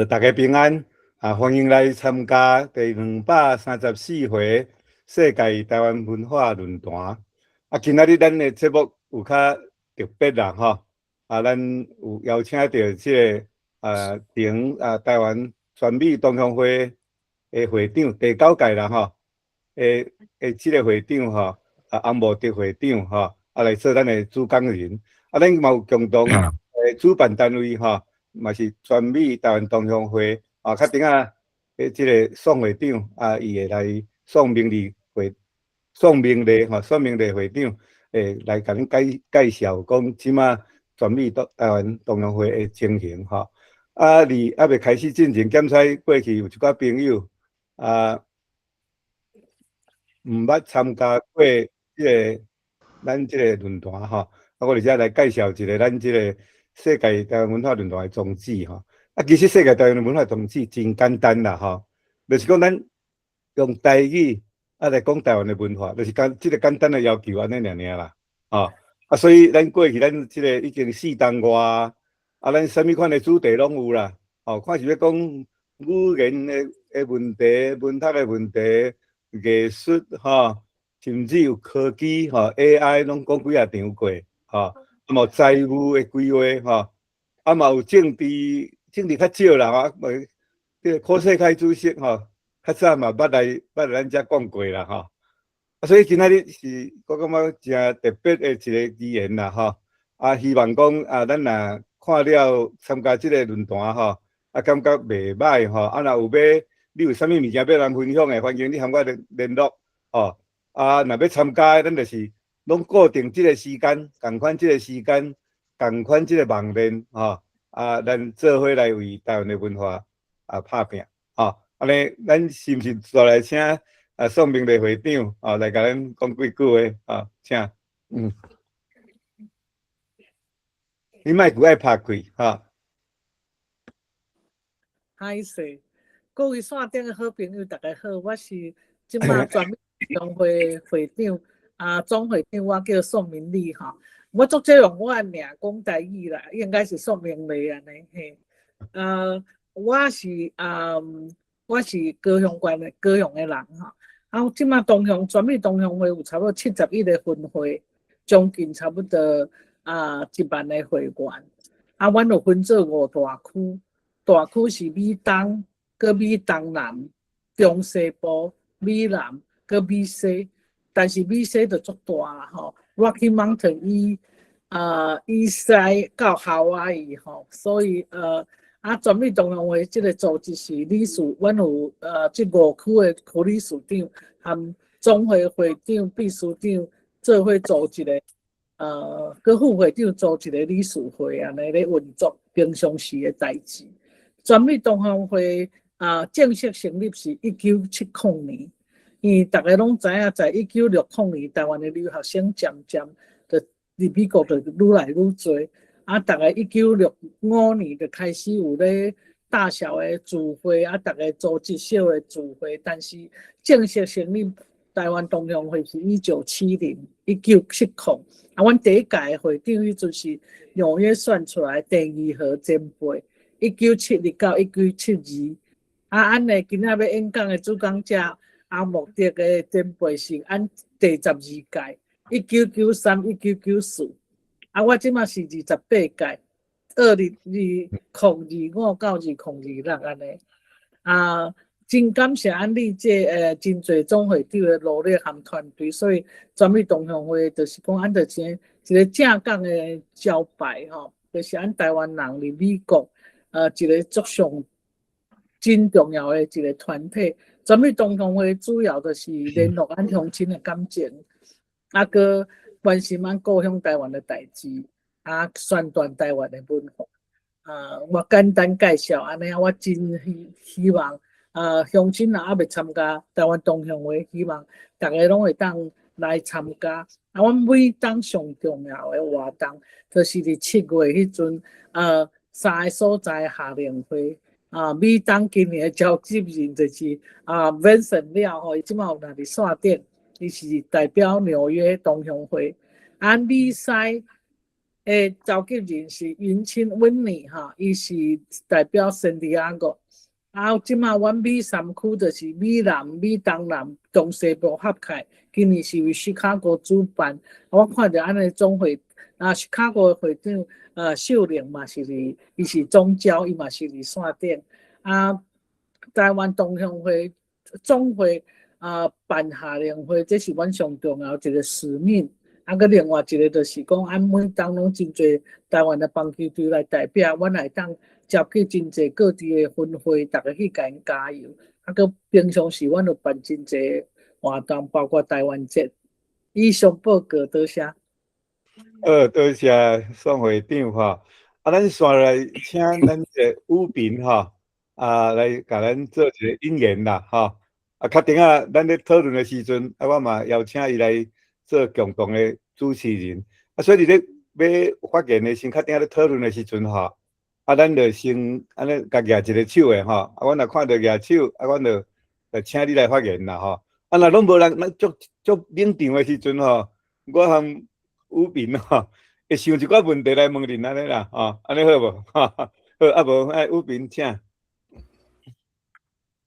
大家平安啊！歡迎來參加第234回世界台灣文化論壇。啊，今仔日咱的節目有較特別啦，吼！啊，咱有邀請著這个前台灣全美同鄉會的會長，第九屆啦，吼，的這个會長吼，啊，洪慕德會長吼，啊來做咱的主講人。啊，咱嘛有共同的主辦單位吼，嘛是全美台灣同鄉會啊，較頂仔的這个宋會長啊，伊會來宋明理會宋明禮吼，宋明禮會長會來共咱介紹講這馬全美台灣同鄉會的情形吼。啊，佇猶未開始進前，檢採過去有一寡朋友啊，毋捌參加過這个咱這个論壇吼，啊，我佇遮來介紹一下咱這个世界台灣文化論壇的宗旨吼。啊，其實世界台灣文化宗旨真簡單啦吼，就是講咱用台語啊來講台灣的文化，就是講這个簡單的要求按呢爾爾啦，吼。啊，所以咱過去咱這个已經四冬外，啊，咱啥物款的主題攏有啦，吼，看是欲講語言的問題、文學的問題、藝術吼，甚至有科技吼、AI 攏講幾仔場過，吼，啊嘛有財務的規劃吼，啊嘛有政治，政治較少啦，吼，無這個柯世開主席吼，較早嘛捌來咱遮講過啦，吼。啊，所以今仔日是我感覺誠特別的一个機緣啦，吼。啊，希望講啊，咱若看了參加這个論壇吼，啊，感覺袂䆀吼，啊，若有欲你有啥物物件欲咱分享的，歡迎你和我聯絡，吼。啊，若欲參加，咱就是攏固定這个時間，仝款這个時間，仝款這个網站，吼。啊，咱做伙來為台灣的文化啊拍拚，吼。按呢，咱是毋是紲來請啊宋明禮會長啊來共咱講幾句話啊？請，你麥閣愛拍開，哈。歹勢，各位線頂的好朋友，大家好，我是這馬全美同鄉會會長啊，總會長，我叫宋明禮吼。我足少用我的名講台語啦，應該是宋明禮按呢嘿。我是高雄縣的高雄的人吼。啊，這馬同鄉全美同鄉會有差不多71個分會，將近差不多啊1萬个會員。啊，阮有分做五大區，大區是美東、閣美東南、中西部、美南、閣美西。但是美西就足大啦吼，Rocky Mountain 以西到夏威夷吼，所以啊，全美同鄉會這个組織是理事，阮有這五區的區理事長和總會會長、秘書長做伙組一个，閣副會長組一个理事會按呢咧運作平常時的代誌。全美同鄉會啊，正式成立是1970年。因為逐家攏知影，在1960年，台灣的留學生漸漸就佇美國就愈來愈濟。啊，逐家1965年就開始有咧大小的聚會，啊，逐家組織小的聚會。但是正式成立台灣同鄉會是1970，1970。啊，阮第一屆的會長彼陣是紐約選出來鄭義和前輩，1971到1972。啊，按呢今仔欲演講的主講者，洪慕德的前輩是按第12屆，1993、1994，啊，我這馬是28屆，2025到2026按呢。啊，真感謝按你這真濟總會長的努力和團隊，所以全美同鄉會就是講按著一個正港的招牌吼，就是按台灣人佇美國一个足上真重要的一个團體。全美同鄉會主要就是聯絡按鄉親的感情，啊，閣關心按故鄉台灣的代誌，啊，宣傳台灣的文化。啊，我簡單介紹按呢，我真希望啊，鄉親若猶未參加台灣同鄉會，希望逐家攏會當來參加。啊，阮每冬上重要的活動，就是佇7月彼陣，三个所在夏令會。啊，美東今年的召集人就是啊，Vincent 廖吼，伊這馬有佇線頂，伊是代表紐約同鄉會。啊，美西的召集人是雲清溫妮吼，伊是代表聖地亞哥。啊，這馬阮美三區就是美南、美東南、中西部合起來，今年是為芝加哥主辦。我看著按呢總會啊，芝加哥會長秀玲嘛是佇，伊是總召，伊嘛是佇線頂。啊，台灣同鄉會總會啊辦夏令會，這是阮上重要一個使命。啊，閣另外一個就是講，按每冬攏真濟台灣的棒球隊來代表，阮會當接去真濟各地的分會，逐家去共𪜶加油。啊，閣平常時阮有辦真濟活動，包括台灣節。以上報告，多謝。好，多謝宋會長吼。啊，咱紲來請咱這個武平吼，啊，來共咱做一個引言啦，吼。啊，較等仔咱咧討論的時陣，啊，我嘛邀請伊來做共同的主持人。啊，所以佇咧欲發言的時，較等仔咧討論的時陣吼，啊，咱就先按呢共舉一个手的吼。啊，阮若看著舉手，啊，阮就請你來發言啦，吼。啊，若攏無人，咱足足冷場的時陣吼，我和武平吼，會想一寡問題來問恁按呢啦，吼，按呢好無？好，啊無，哎，武平請。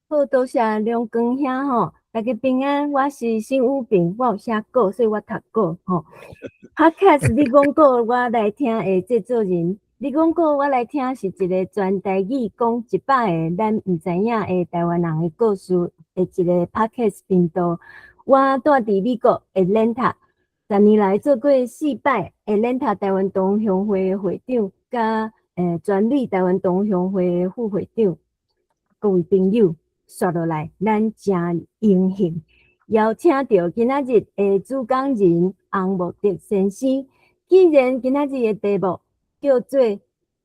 好，多謝梁光兄吼，大家平安，我是新武平，我有寫稿，所以我讀稿吼。Podcast 你講過，我來聽的製作人，你講過我來聽是一個全台語講100個咱毋知影的台灣人的故事的一個 Podcast 頻道。我住佇美國 Atlanta，10年來做過四擺 Atlanta 台灣同鄉會的會長，佮全美台灣同鄉會的副會長。各位朋友，紲落來，咱誠榮幸邀請著今仔日的主講人洪慕德先生。既然今仔日的題目叫做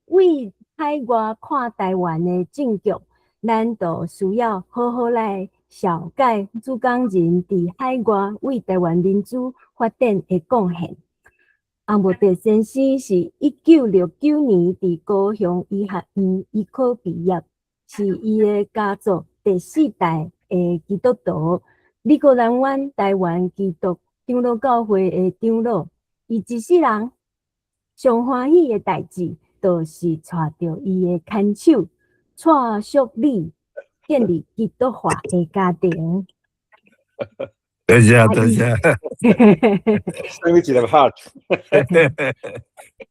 為海外看台灣的政局，咱就需要好好來紹介主講人佇海外為台灣民主發展的貢獻。洪慕德先生是1969年佇高雄醫學院醫科畢業，是伊的家族第四代的基督徒，美國南灣台灣基督長老教會的長老。伊一世人上歡喜的代誌，就是帶著伊的牽手，蔡淑美建立基督化的家庭。多謝多謝。送你一個 heart。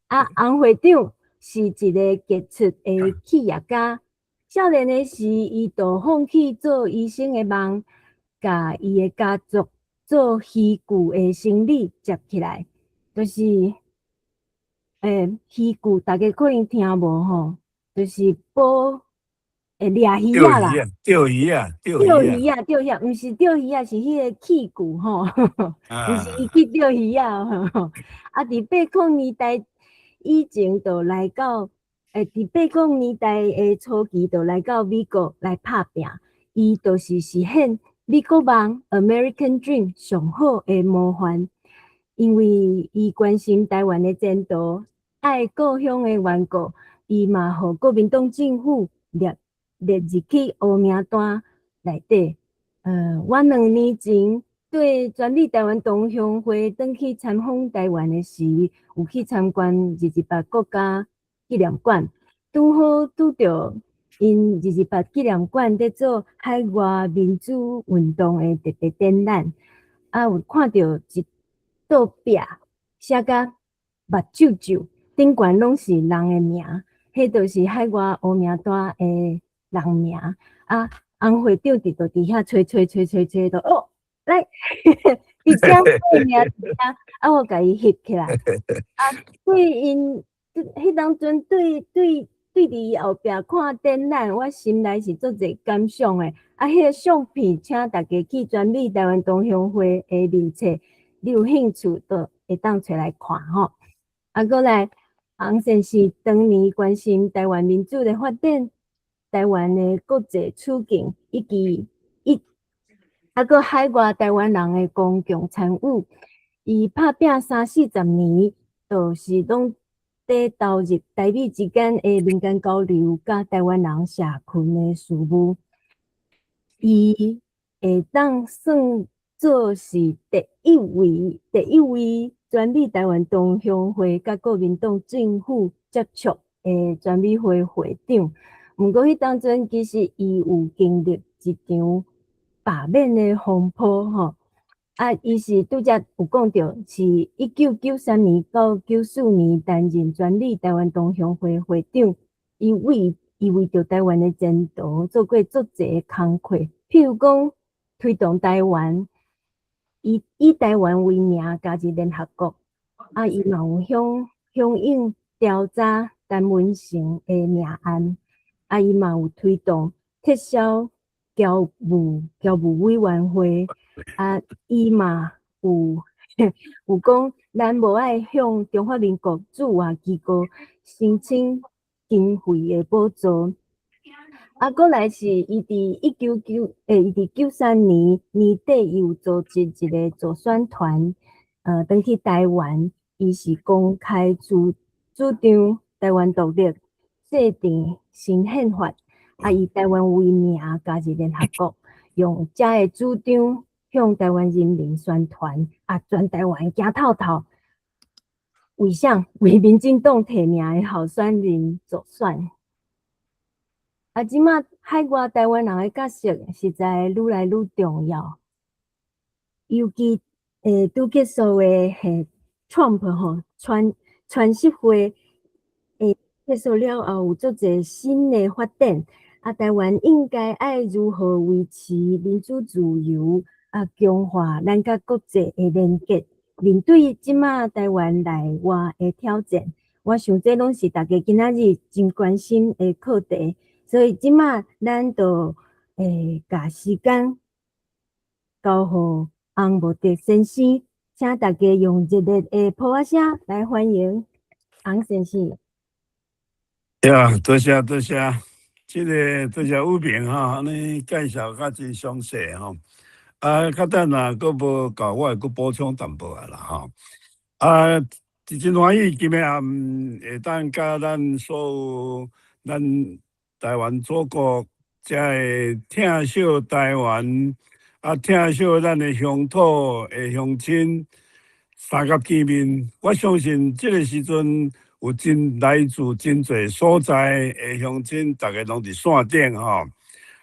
啊，洪會長是一個傑出的企業家。少年的時，伊就放棄做醫生的夢，共伊的家族做漁具的生意接起來，就是，漁具大家可能聽無吼，就是捕掠魚仔啦，釣魚啊，釣魚啊，釣魚啊，毋是釣魚仔，是彼个器具吼，毋是伊去釣魚仔吼。啊，佇80年代以前就來到。佇80年代的初期，就來到美國來拍拚，伊就是實現美國夢（American Dream）上好的模範。因為伊關心台灣的前途，愛故鄉的緣故，伊嘛予國民黨政府列入去烏名單內底。我2年前對全美台灣同鄉會轉去參訪台灣的時，有去參觀228國家紀念館，拄好拄著𪜶228紀念館佇做海外民主運動的特別展覽，啊，有看著一道壁寫甲目睭睭，頂懸攏是人的名，彼就是海外烏名單的人名。啊，洪會長佇就佇遐揣揣揣揣揣，就哦，來，佇遮報名佇遮，啊，我共伊翕起來，啊，對𪜶。彼當陣對佇伊後壁看展覽，我心內是足濟感想的。啊，彼个相片，請大家去全美台灣同鄉會的面冊，你有興趣就會當揣來看吼。啊，閣來，洪先生當年關心台灣民主的發展，台灣的國際處境，以及啊，閣海外台灣人的公共參與，伊拍拚三四十年，就是攏佇投入台美之間的民間交流，佮台灣人社群的事務，伊會當算做是第一位全美台灣同鄉會佮國民黨政府接觸的全美會會長。毋過彼當陣其實伊有經歷一場罷免的風波吼。啊，伊是拄才有講著，是1993年到94年擔任全美台灣同鄉會會長。伊為著台灣的前途做過足濟工課，譬如講推動台灣，以台灣為名加入聯合國。啊，伊嘛有響應調查陳文成的命案。啊，伊嘛有推動撤銷僑務委員會。啊，伊嘛有講，咱無愛向中華民國駐外機構申請經費的補助。啊，閣來是伊佇93年年底，伊有組織一个助選團，轉去台灣，伊是公開主張台灣獨立，制定新憲法，啊，以台灣為名加入聯合國，用遮的主張向台灣人民宣傳，啊，全台灣行透透，為啥？為民進黨提名的候選人助選。啊，這馬海外台灣人的角色實在愈來愈重要，尤其拄結束的Trump 吼，川習會結束了後，有足濟新的發展。啊，台灣應該愛如何維持民主自由？啊，強化咱佮國際的連結，面對這馬台灣內外的挑戰，我想這攏是大家今仔日真關心的課題。所以這馬咱就共時間交予洪慕德先生，請大家用熱烈的噗仔聲來歡迎洪先生。呀，多謝多謝，這个多謝武平哈，按呢介紹較真詳細吼。啊，較等啊，閣無夠，我會閣補充淡薄仔啦吼。啊，真歡喜今仔暗會當佮咱所有咱台灣祖國遮的疼惜台灣，啊，疼惜咱的鄉土的鄉親相佮見面。我相信這个時陣有真來自真濟所在的鄉親，逐家攏佇線頂吼。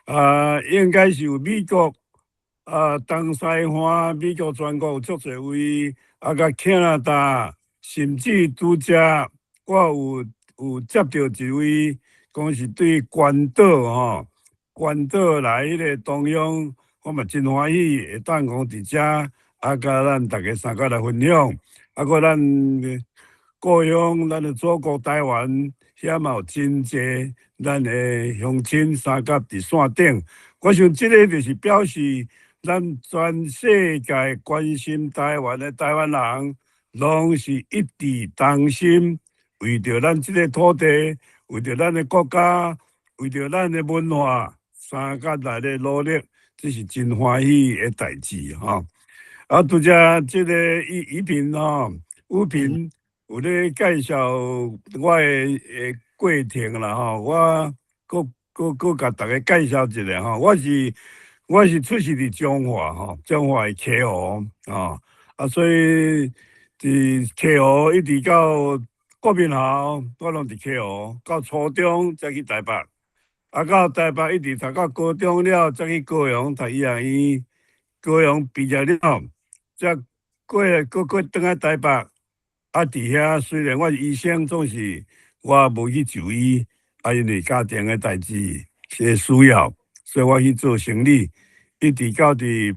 啊，應該是有美國。啊，東西岸美國全國有足濟位，啊，佮加拿大，甚至拄才我有接著一位，講是對關島吼，關島來彼个中央，我嘛真歡喜會當講佇遮，啊，佮咱逐家相佮來分享，啊，閣咱故鄉，咱的祖國台灣，遐嘛有真濟咱的鄉親相佮佇線頂，我想這个就是表示，咱全世界關心台灣的台灣人，攏是一致同心，為著咱這个土地，為著咱的國家，為著咱的文化，相佮來咧努力，這是真歡喜的代誌吼。啊，拄才這个依依萍吼，武平有咧介紹我的過程啦吼，我閣閣閣共大家介紹一下吼，我是出世佇彰化吼，彰化的溪湖吼，啊，所以佇溪湖一直到國民校，我攏佇溪湖，到初中才去台北，啊，到台北一直讀到高中了，才去高雄讀醫學院，高雄畢業了，才過閣閣轉來台北，啊，佇遐雖然我是醫生，總是我無去就醫，啊，因為家庭的代誌是需要。所以我去做生理，一直到佇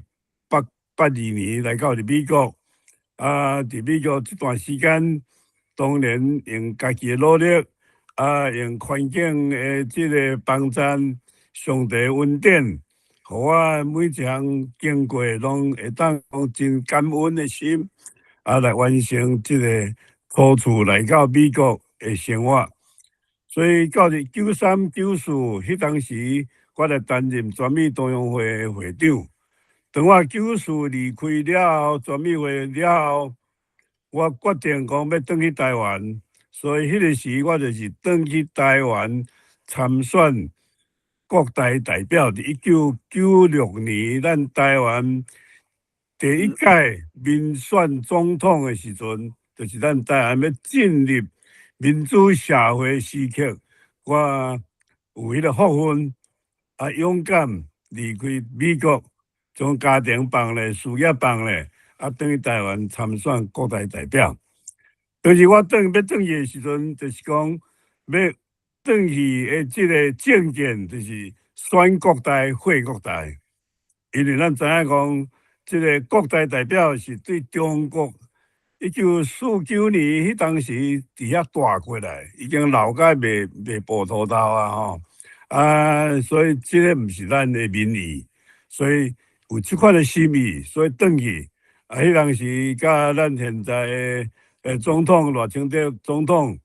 82年來到佇美國，啊，佇美國這段時間，當然用家己的努力，啊，用環境的這个幫助，上帝恩典，予我每一項經過攏會當講真感恩的心，啊，來完成這个初次來到美國的生活。所以到佇93、94彼當時，我來擔任全美同鄉會的會長。當我94離開了後，全美會了後，我決定講欲轉去台灣，所以彼个時我就是轉去台灣參選國代代表。佇1996年，咱台灣第一屆民選總統的時陣，就是咱台灣欲進入民主社會時刻，我有彼个福分，啊，勇敢離開美國，將家庭放咧，事業放咧，啊，轉去台灣參選國大代表。當時我轉欲轉去的時陣，就是講欲轉去的這个政見，就是選國大廢國大，因為咱知影講，這个國大代表是對中國1949年彼當時佇遐帶過來，已經老甲袂袂跋塗頭啊吼，啊，所以這个毋是咱的民意，所以有這款的心意，所以轉去啊，彼當時佮咱現在的總統賴清德總統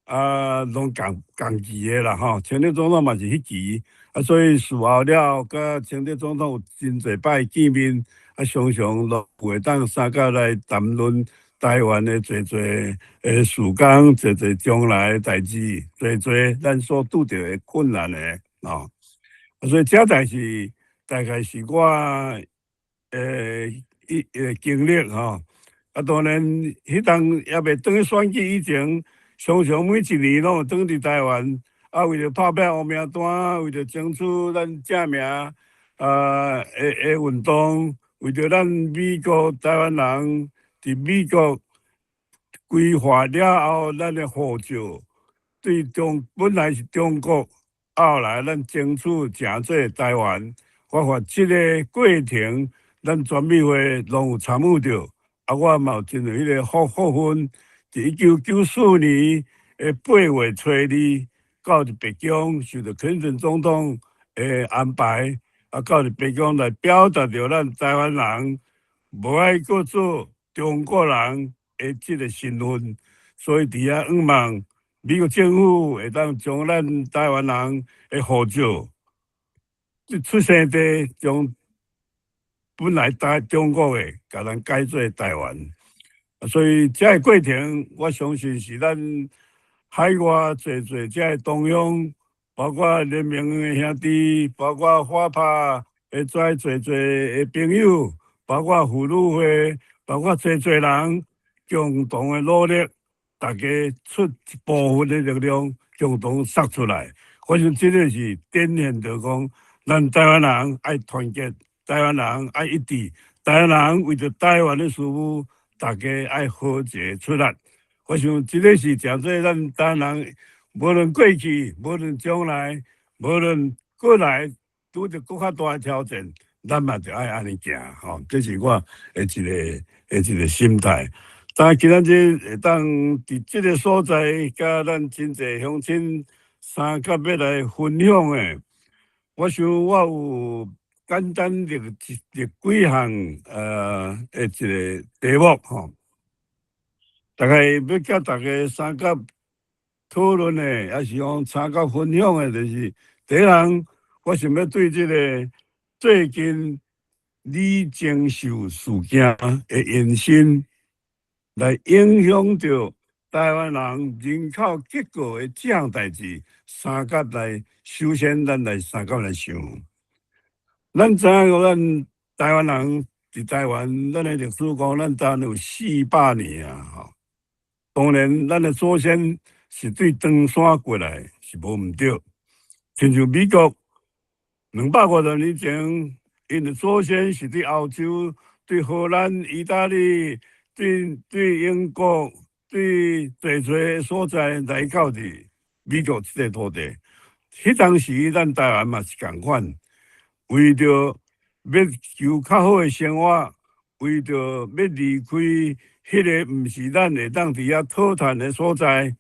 啊，攏仝仝期的啦吼，清德總統嘛是彼期，啊，所以事後了，佮清德總統有真濟擺見面，啊，常常攏會當相佮來談論台灣的濟濟的事工，濟濟將來的代誌，濟濟咱所拄著的困難的吼。所以這代誌大概是我一經歷吼。啊，當然，彼當猶未轉去選舉以前，常常每一年攏有轉佇台灣，啊，為著拍拼烏名單，為著爭取咱正名啊的的運動，為著咱美國台灣人佇美國歸化了後，咱的護照對中本來是中國，後來咱爭取成做台灣，我看這个過程，咱全美會攏有參與著。啊，我嘛有真有彼个福福分，佇1994年的8月初2，到佇白宮受著克林頓總統的安排，啊，到佇白宮來表達著咱台灣人無愛閣做中國人的這个身份，所以佇遐向望美國政府會當將咱台灣人的護照，出生地將本來台中國的，共咱改做台灣。所以這个過程，我相信是咱海外濟濟這个同鄉，包括聯盟的兄弟，包括法拍的這濟濟的朋友，包括婦女會，包括濟濟人共同的努力，大家出一部分的力量，共同殺出來。我想這个是展現著講，咱台灣人愛團結，台灣人愛一致，台灣人為著台灣的事務，大家愛合齊出力。我想這个是誠做咱台灣人，無論過去，無論將來，無論過來拄著閣較大的挑戰，咱嘛著愛按呢行吼。這是我的一个的一个心態。但今仔日會當佇這个所在，佮咱真濟鄉親相佮欲來分享的，我想我有簡單列一列幾項的一个題目吼。大概欲佮大家相佮討論的，抑是講相佮分享的，就是第一項，我想欲對這个最近李鍾秀事件的延伸，來影響著台灣人人口結構的這項代誌，相佮來，首先咱來相佮來想。咱知影講，咱台灣人佇台灣，咱的歷史講，咱台灣有400年啊！吼，當然，咱的祖先是對長山過來，是無毋對。親像美國250多年前，𪜶的祖先是對歐洲、對荷蘭、意大利、對對英國、對濟濟所在來到佇美國這个土地。彼當時，咱台灣嘛是仝款，為著欲求較好的生活，為著欲離開彼个毋是咱會當佇遐討趁的所在，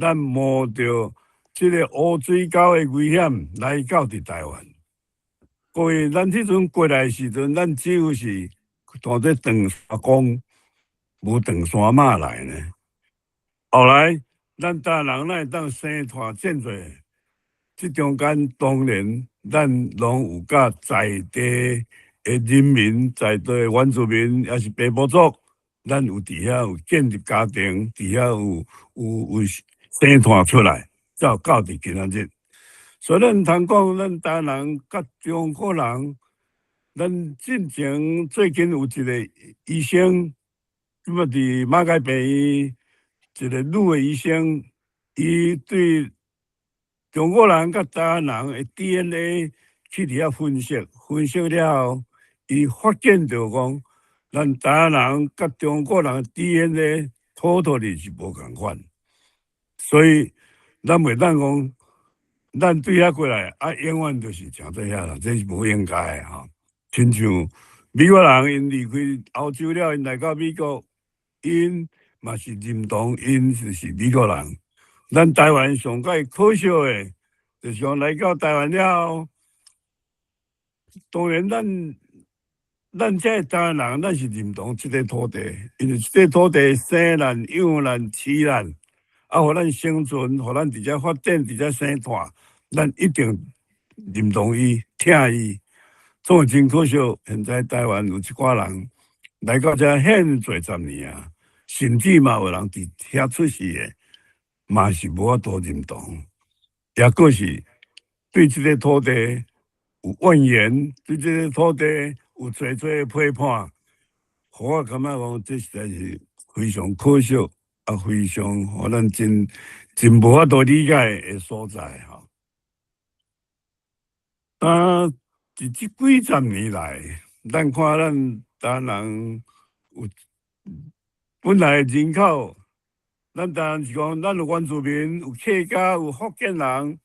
咱冒著這个烏水溝的危險來到佇台灣。各位，咱彼陣過來的時陣，咱只有是當做長山公，無長山媽來呢。後來，咱台灣人咱會當生湠建做，這中間當然咱攏有佮在地的人民、在地的原住民，抑是平埔族，咱有佇遐有建立家庭，佇遐有有有生湠出來，才有到佇今仔日。所以咱通講，咱台灣人佮中國人咱進前最近有一個醫生，這麼佇馬偕病院，一個女的醫生，伊對中國人佮台灣人的 DNA 去佇遐分析，分析了後，伊發現著講，咱台灣人佮中國人 DNA totally 是無仝款，所以咱袂當講，咱對遐過來啊，永遠就是成這遐啦，這是無應該的吼。親像美國人，𪜶離開歐洲了，𪜶來到美國，𪜶嘛是認同𪜶就是美國人。咱台灣上蓋可惜的，就是講來到台灣了後，當然咱這台灣人，咱是認同這塊土地，因為這塊土地生咱、養咱、飼咱，啊，予咱生存，予咱佇遮發展、佇遮生活，咱一定認同伊、疼伊。總是真可惜，現在台灣有一寡人來到遮現濟十年啊，甚至嘛有人佇遐出世的，嘛是無法度認同，抑閣是對這個土地有怨言，對這個土地有濟濟的批判，予我感覺講，這實在是非常可惜，啊，非常予咱真真無法度理解的所在吼。啊，佇這幾十年來，咱看咱台灣人有本來人口，咱台灣是講，咱有原住民，有客家，有福建人，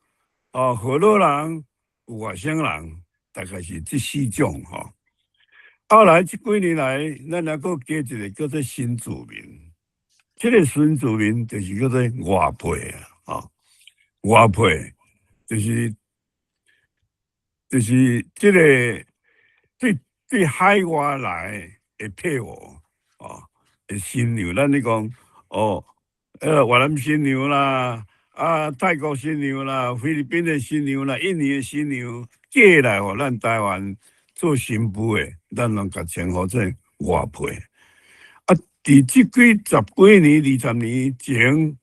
哦，河洛人，有外省人，大概是這四種吼。後來這幾年來，咱還閣加一個叫做新住民，這個新住民就是叫做外配啊，吼，外配就是這個對海外來的配偶，哦，的新娘，咱咧講哦，越南新娘啦，啊，泰國新娘啦，菲律賓的新娘啦，印尼的新娘，嫁來予咱台灣做新婦的，咱攏共稱呼做外配。啊，佇這幾十幾年、20年前，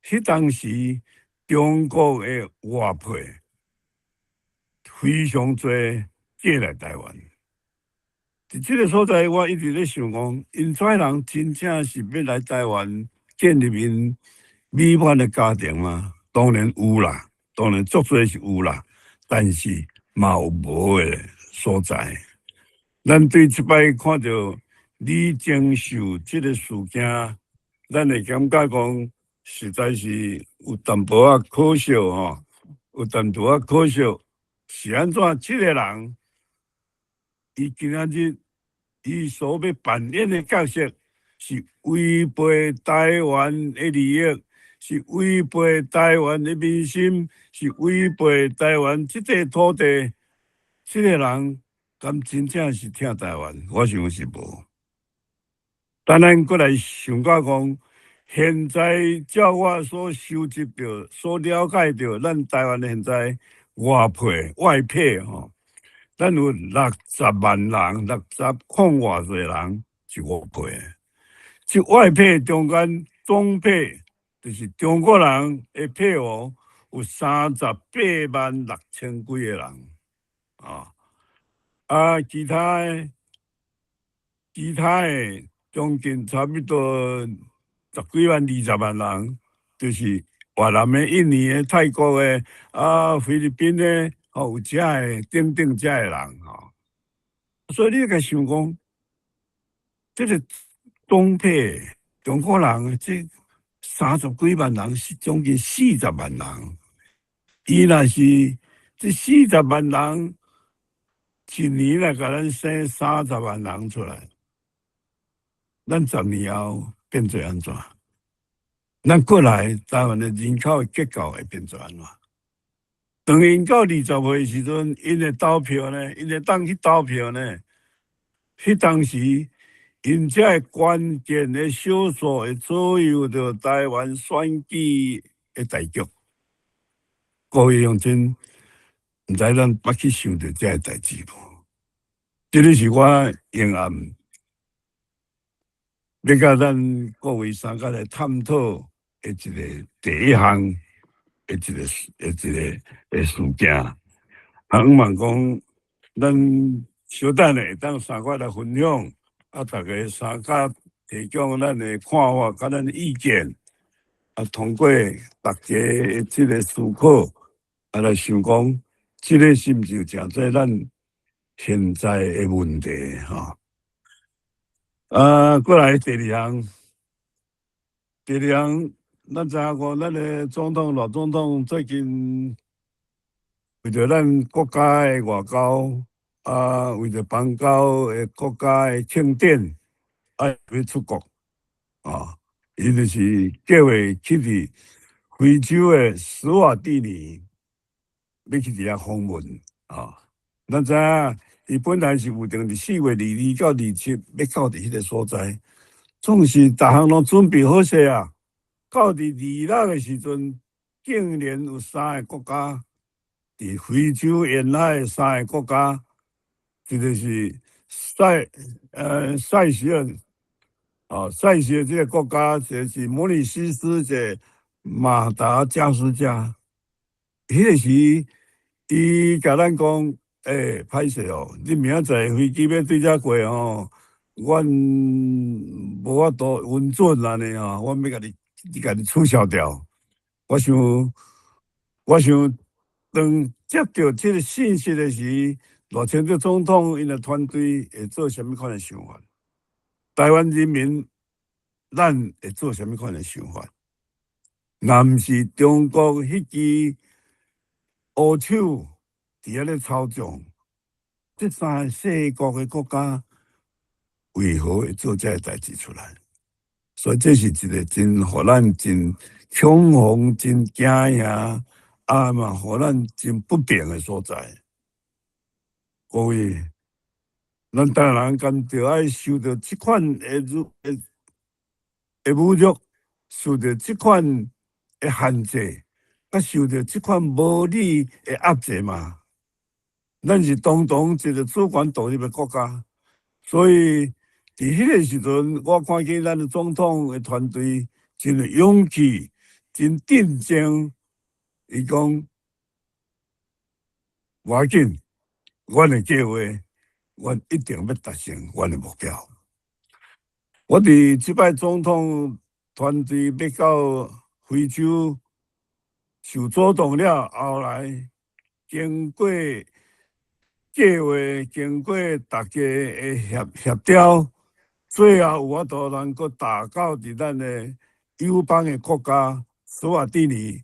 彼當時中國的外配非常濟嫁來台灣。佇這個所在，我一直咧想講，𪜶遮人真正是欲來台灣建立𪜶美滿的家庭嗎？當然有啦，當然足濟是有啦，但是嘛有無的所在。咱對這擺看著李鍾秀這個事件，咱會感覺講，實在是有淡薄仔可惜吼，有淡薄仔可惜。是按怎？這個人，伊今仔日伊所欲扮演的角色，是違背台灣的利益，是違背台灣的民心，是違背台灣這塊土地。這個人敢真正是疼台灣？我想是無。當咱閣來想到講，現在照我所收集著、所了解著，咱台灣現在外配、外配吼，咱有60萬人，六十空偌濟人是外配。這外配中間總配，就是中國人的配偶有38萬6千幾個人，啊，啊，其他的將近差不多十幾萬、20萬人，就是越南的、印尼的、泰國的、啊，菲律賓的，吼，有遮的等等遮的人吼。所以你共想講，這個總配中國人這30幾萬人，是將近四十萬人。伊若是這四十萬人，一年來共咱生30萬人出來，咱十年後變做按怎？咱過來台灣的人口的結構會變做按怎？當𪜶到20歲時陣，𪜶會投票呢，𪜶會當去投票呢。彼當時，𪜶這個關鍵的少數會左右著台灣選舉的大局。各位鄉親，毋知咱捌去想著這个代誌無？這个是我永暗欲共咱各位三個來探討的一個第一項的一個的事件。啊，向望講，咱小等下會當三個來分享，啊，逐家三家提供咱的看法，佮咱的意見，啊，通過逐家的這个思考，啊，來想講，這个是毋是誠濟咱現在的問題吼？啊，過來第二項，第二項，咱知影講，咱的總統賴總統最近為著咱國家的外交，啊，為著邦交的國家的慶典，啊，欲出國，啊，伊就是計劃去佇非洲的史瓦帝尼，欲去佇遐訪問，啊，咱知影，伊本來是預定佇4月22到27，欲到佇彼个所在，總是逐項攏準備好勢啊。到佇26的時陣，竟然有三个國家，佇非洲沿海的三个國家，這个是塞舌爾，哦，塞舌爾這个國家，一个是摩里西斯，一个馬達加斯加。彼个時，伊共咱講，欸，歹勢哦，你明仔載飛機欲對遮過吼，阮無法度允准按呢吼，阮欲共你，你共你取消掉。我想，我想當接著這个信息的時，賴清德總統𪜶的團隊會做啥物款的想法？台灣人民，咱會做啥物款的想法？若毋是中國彼支烏手佇遐咧操縱，這三个細國的國家為何會做這个代誌出來？所以這是一个真予咱真恐慌、真驚訝，啊嘛，予咱真不平的所在。各位，咱台灣人敢著愛受著這款的侮辱，受著這款的限制，佮受著這款無理的壓制嗎？咱是堂堂一个主權獨立的國家，所以佇彼个時陣，我看見咱的總統的團隊真有勇氣，真鎮靜。伊講無要緊，阮的計劃，阮一定欲達成阮的目標。我佇這擺總統團隊欲到非洲受阻擋了，後來經過計劃，經過大家的協調，最後有法度能夠達到佇咱的友邦的國家史瓦帝尼。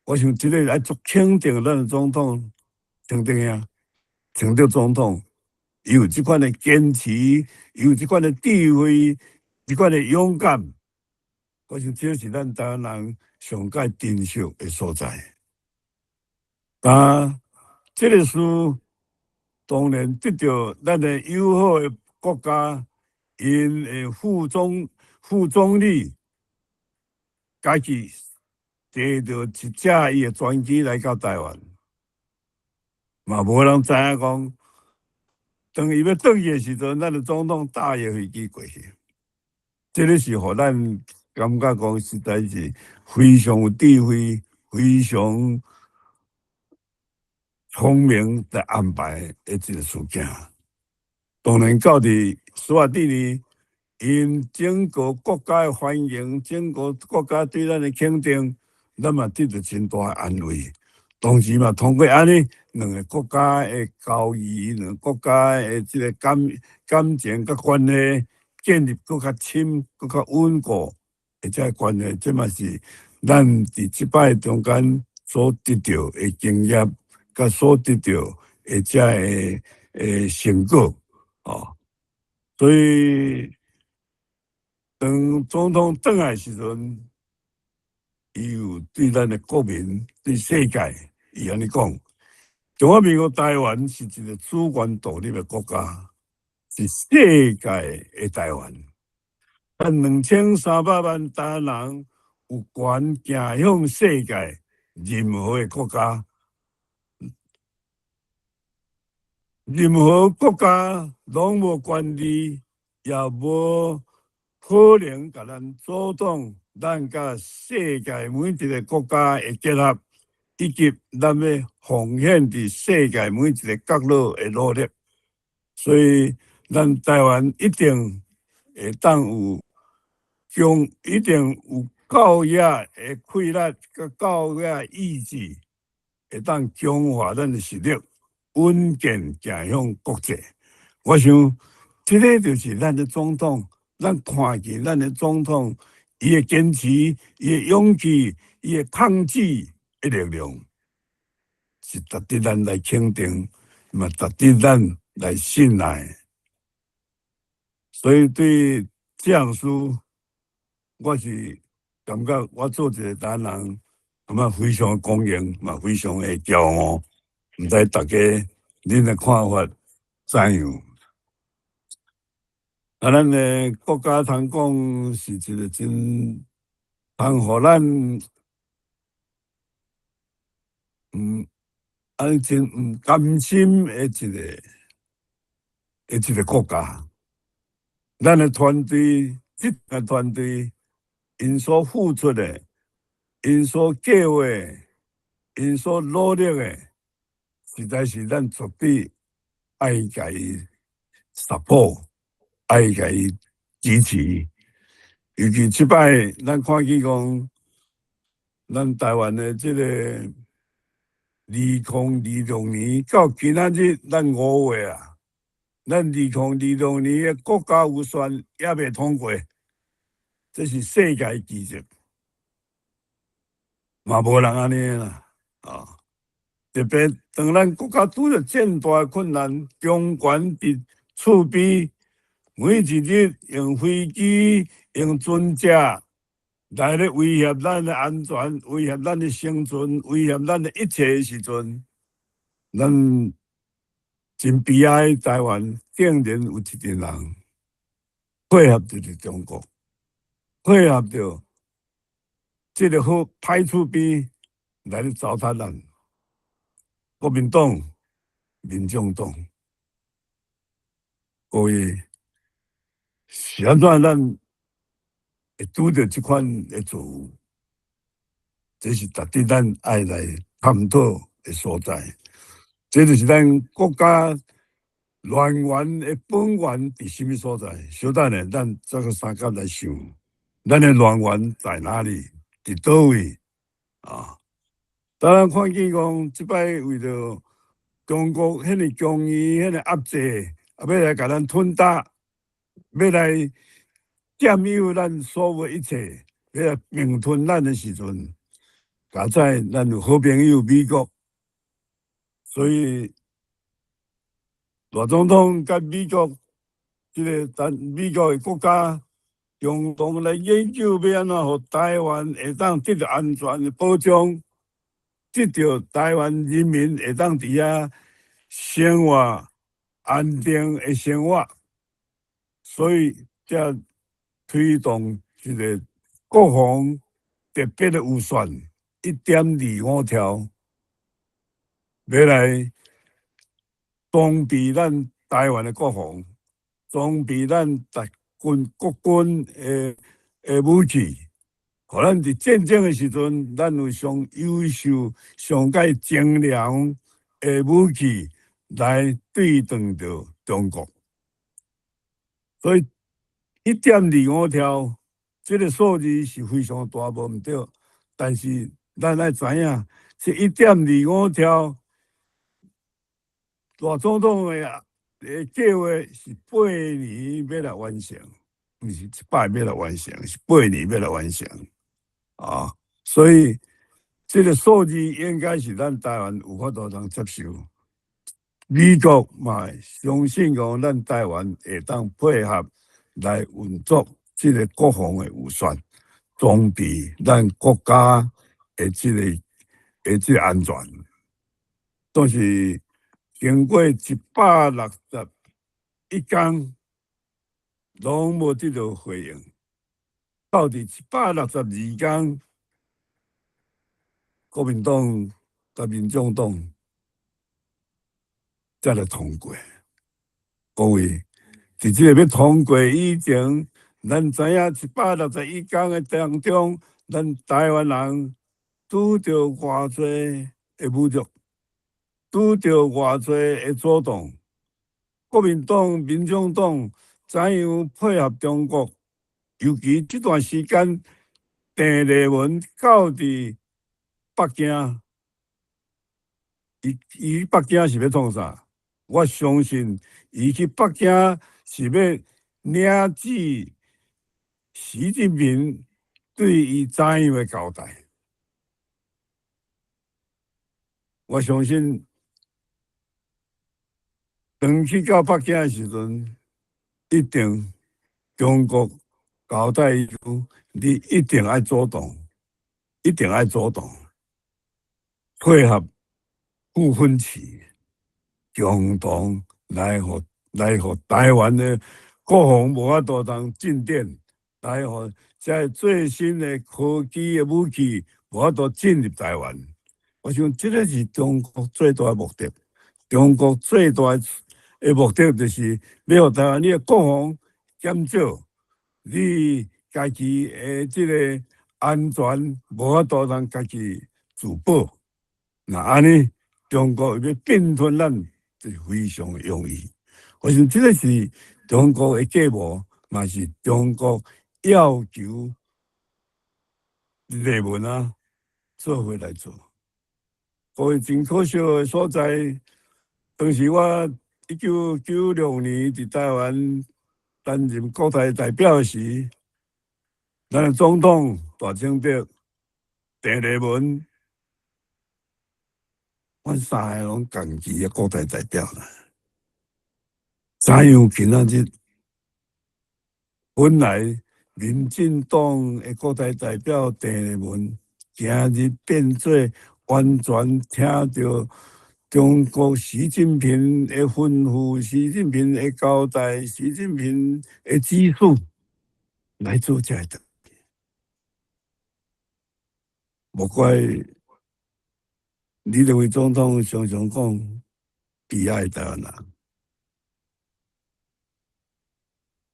我想這个愛足肯定咱的總統，肯定啊，清德總統，伊有這款的堅持，伊有這款的智慧，這款的勇敢。我想這是咱台灣人上蓋珍惜的所在。啊，這个事當然得著咱的友好的國家，𪜶的副總理，家己坐著一隻伊的專機來到台灣，嘛無人知影講，當伊欲轉去的時陣，咱的總統搭伊的飛機過去，這个是予咱感覺講實在是非常有智慧、非常聰明的安排的一个事件。當然到佇史瓦帝尼，𪜶整個國家的歡迎，整個國家對咱的肯定，咱嘛得著真大的安慰。同時嘛，通過按呢，兩个國家的交誼，兩个國家的這个感情佮關係建立閣較深、閣較穩固的這个關係，這嘛是咱佇這擺中間所得著的經驗，佮所得著的這个成果，哦。所以當總統轉來時陣，伊有對咱的國民、對世界，伊按呢講：中華民國台灣是一个主權獨立的國家，是世界的台灣。咱2300萬台灣人有權行向世界任何的國家，任何國家攏無權利，也無可能共咱阻擋咱佮世界每一个國家的結合，以及咱欲奉獻佇世界每一个角落的努力。所以咱台灣一定會當有強，一定有夠額的氣力，佮夠額意志，會當強化咱的實力，穩健行向國際。我想，這个就是咱的總統，咱看見咱的總統，伊的堅持，伊的勇氣，伊的抗拒的力量，是值得咱來肯定，嘛值得咱來信賴。所以對這項事，我是感覺我做一個台灣人，感覺非常光榮，嘛非常的驕傲。毋知大家恁的看法怎樣？啊，咱的國家通講是一個真通予咱，按呢真毋甘心的一個國家。咱的團隊，這个團隊，𪜶所付出的，𪜶所計劃，𪜶所努力的，實在是咱絕對愛共伊 support，愛共伊支持。尤其這擺，咱看見講，咱台灣的這个2026年到今仔日，咱5月啊，咱2026年的國家預算猶未通過，這是世界奇蹟，嘛無人按呢啦，啊！特別當咱國家拄著這大困難，強權佇厝邊，每一日用飛機、用船隻來咧威脅咱的安全、威脅咱的生存、威脅咱的一切的時陣，咱真悲哀，台灣竟然有一群人配合著中國，配合著這个好歹厝邊來咧糟蹋咱國民黨、民眾黨，各位是按怎咱會拄著這款的遭遇？這是值得咱愛來探討的所在。這就是咱國家亂源的本源佇啥物所在？小等下，咱這个相佮來想，咱的亂源在哪裡？佇佗位？啊？當咱看見講，這擺為著中國彼个強硬、彼个壓制，啊，欲來共咱吞打，欲來佔有咱所有一切，欲來併吞咱的時陣，佳哉咱有好朋友美國，所以賴總統佮美國這个咱美國的國家共同來研究，欲按怎予台灣會當得著安全的保障，得著台灣人民會當佇遐生活安定的生活，所以才推動這个國防特別的預算1.25兆，欲來裝備咱台灣的國防，裝備咱台軍國軍的武器，予咱佇戰爭的時陣，咱有上優秀、上蓋精良的武器來對抗著中國。所以1.25兆，這个數字是非常大，無毋對。但是咱愛知影，這一點二五兆，賴總統的計劃是8年欲來完成，毋是一擺欲來完成，是八年欲來完成。啊，所以這个數字應該是咱台灣有法度通接受。美國嘛相信講，咱台灣會當配合來運作這个國防的預算，裝備咱國家的這个安全。但是經過161天，攏無得到回應。到佇162天，國民黨佮民眾黨才來通過。各位，佇這个欲通過以前，咱知影161天的當中，咱台灣人拄著偌濟的侮辱，拄著偌濟的阻擋。國民黨、民眾黨怎樣配合中國？尤其這段時間，鄭麗文到佇北京，伊伊北京是欲創啥？我相信伊去北京是欲領旨習近平對伊怎樣的交代。我相信，當去到北京的時陣，一定中國交代伊講，你一定愛主動，一定愛主動配合傅崑萁，共同來予來予台灣的國防無法度通進展，來予這最新的科技的武器無法度進入台灣。我想這个是中國最大的目的。中國最大的目的就是欲予台灣你的國防減少，你家己的這个安全無法度通家己自保。若按呢，中國欲併吞咱，就非常容易。我想這个是中國的計謀，嘛是中國要求麗文啊做伙來做。所以真可惜的所在，當時我1996年佇台灣擔任國大代表時，咱的總統賴清德、鄭麗文，阮三个攏仝期的國大代表啦。怎樣今仔日本來民進黨的國大代表鄭麗文，今日變做完全聽著中國習近平的吩咐，習近平的交代，習近平的指示來做這个代誌。無怪李登輝總統常常講悲哀台灣人。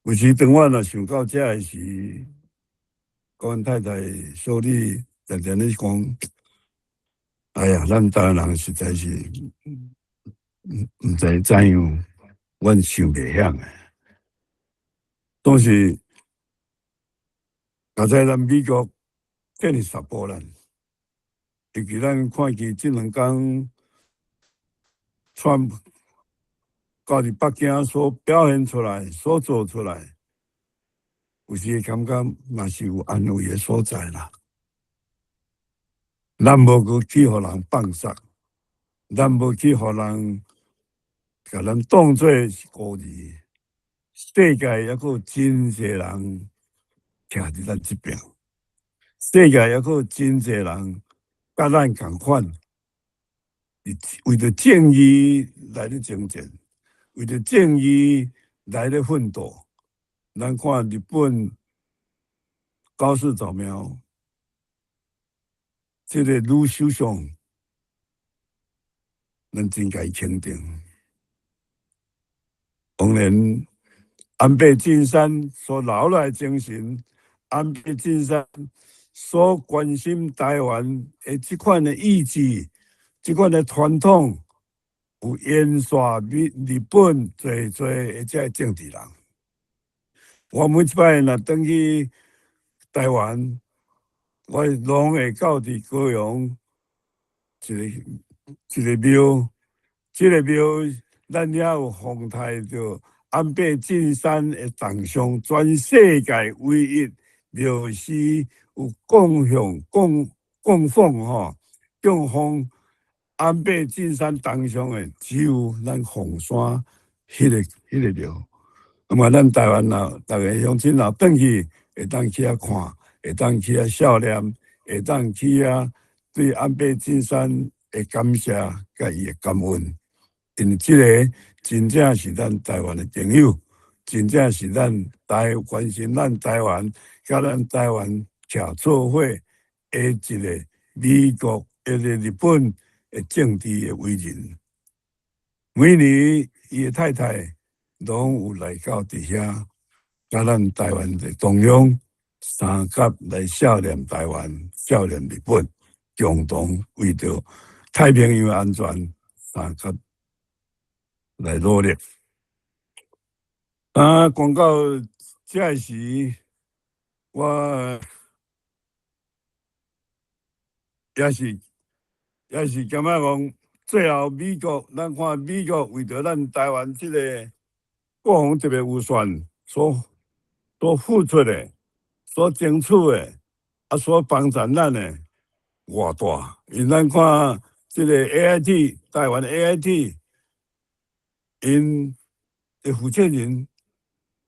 有時當我若想到這个時，阮太太小李定定咧講：哎呀，咱台灣人實在是毋知怎樣，阮想袂曉的。當時，佳哉咱美國這爾 support 咱，尤其咱看見這兩工，川普到佇北京所表現出來、所做出來，有時會感覺嘛是有安慰的所在啦。咱無閣去予人放殺，咱無去予人共咱當做是孤兒。世界猶閣有真濟人徛佇咱這爿，世界猶閣有真濟人佮咱仝款，為著正義來咧征戰，為著正義來咧奮鬥。咱看日本高市早苗，這个女首相，咱真共伊肯定。當然，安倍晉三所留落來的精神，安倍晉三所關心台灣的這款的意志，這款的傳統，有延續日日本濟濟的這个政治人。我每一擺若轉去台灣，我攏會到佇高雄一个一个廟，這个廟咱遐有奉刣著安倍晉三的銅像，全世界唯一廟是有供養供供奉吼，供奉安倍晉三銅像的，只有咱鳳山彼个廟。那麼咱台灣人，逐个鄉親若轉去，會當去遐看，會當去遐孝念，會當去遐對安倍晉三的感謝，佮伊的感恩。因為這个真正是咱台灣的朋友，真正是咱台關心咱台灣，佮咱台灣徛做伙的一个美國、一个日本的政治的偉人。每年伊的太太攏有來到佇遐，佮咱台灣的中央相佮來孝念台灣、孝念日本，共同為著太平洋安全相佮來努力。啊，講到這時，我也是感覺講，最後美國，咱看美國為著咱台灣這个國防特別預算所付出的、所爭取的，啊，所幫助咱的，偌大。因咱看這个 AIT，台灣的 AIT，𪜶的負責人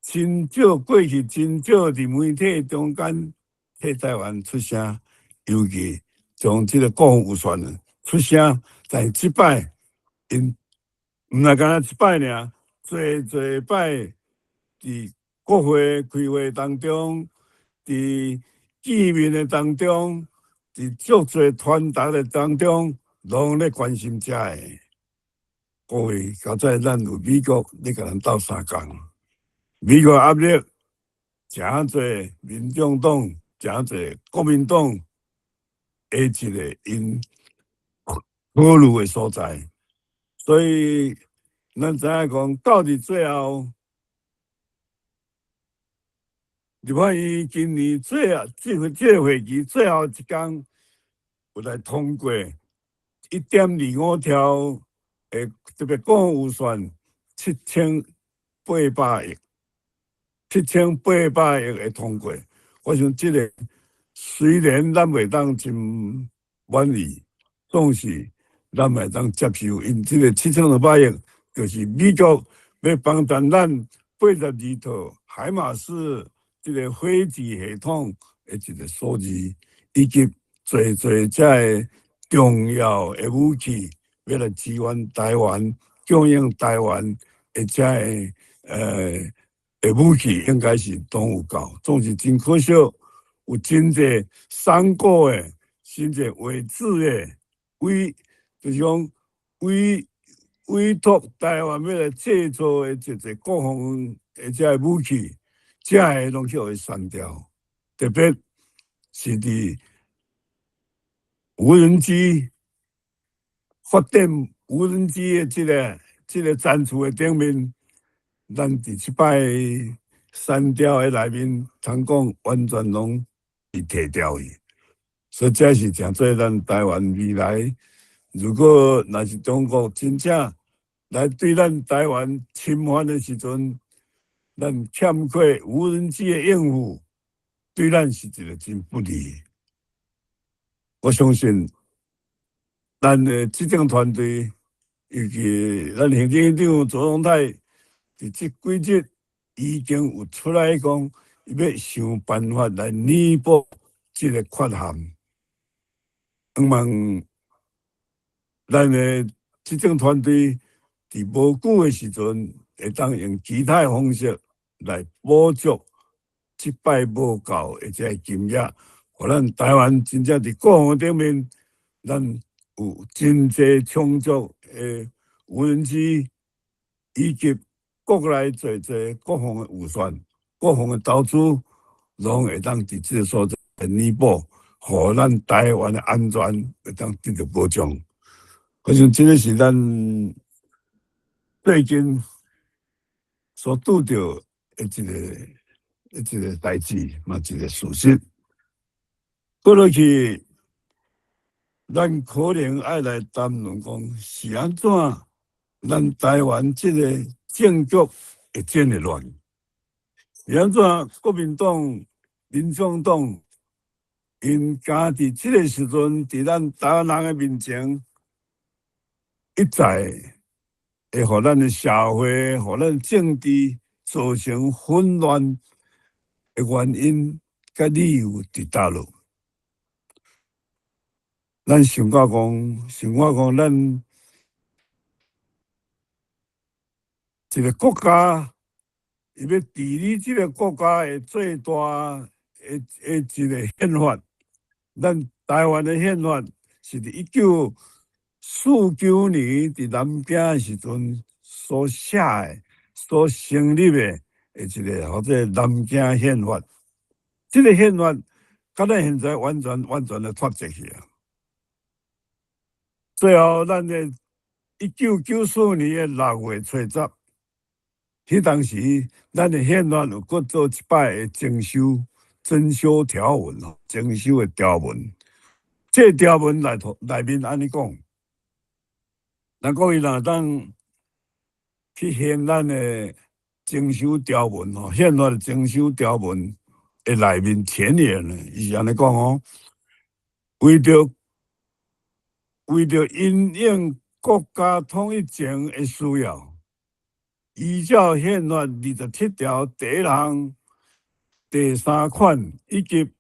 真少，過去真少佇媒體中間替台灣出聲，尤其從這个國防預算出聲，但是這擺𪜶毋若干焦一擺爾，濟濟擺佇國會開會當中，佇見面的當中，佇足濟傳達的當中，攏咧關心遮个。各位，佳哉咱有美國咧共咱鬥相共，美國壓力誠濟，民眾黨誠濟，國民黨的一个𪜶考慮的所在，所以咱知影講，到佇最後，立法院今年最後這個會期最後一工，有來通過1.25兆的特別國防預算7800億，7800億的通過。我想這个雖然咱袂當真滿意，總是咱會當接受，因這个7600億就是美國欲幫助咱82套海馬斯這个火箭系統的一个數字，以及濟濟這个重要的武器，欲來支援台灣、供應台灣的這个的武器，應該是攏有夠。總是真可惜，有真濟三國的，甚至偽造的委，就是講委託台灣欲來製造的這濟國防的這个武器，這个攏去予伊刪掉。特別是佇無人機發展無人機的這个戰術的頂面，咱佇這擺刪掉的內面，通講完全攏是提掉去。所以這是誠做咱台灣未來，如果若是中國真正來對咱台灣侵犯的時陣，咱欠缺無人機的應付，對咱是一个真不利。我相信，咱的執政團隊，尤其咱行政院長卓榮泰，佇這幾日已經有出來講，伊欲想辦法來彌補這个缺陷。希望咱的執政團隊佇無久的時陣，會當用其他的方式來補足這擺無夠的這个金額，予咱台灣真正佇國防頂面，咱有真濟充足的無人機，以及國內濟濟國防的預算、國防的投資，攏會當佇這个所在彌補，予咱台灣的安全會當得到保障。我想這个是咱最近所拄著的一个代誌，嘛一个事實。過落去，咱可能愛來談論講是按怎，咱台灣這个政局會這麼亂，是按怎國民黨、民眾黨，𪜶敢佇這个時陣，佇咱台灣人的面前，一再會予咱的社會、予咱政治造成混亂的原因，佮理由佇佗落？咱想到講，想我講，咱一个國家，伊欲治理這个國家的最大的一个憲法，咱台灣的憲法是佇1949年佇南京的時陣所寫的、所成立的一个號做南京憲法。這个憲法，佮咱現在完全完全的脫節去啊！最後，咱的1994年的6月初十，彼當時，咱的憲法有閣做一擺的增修、增修條文吼，增修的條文。這個條文內頭內面按呢講，咱各位若當去掀咱的增修條文吼，憲法的增修條文的內面前言呢，伊是按呢講哦，為著因應國家統一前的需要。依照憲法27條第一項第三款以及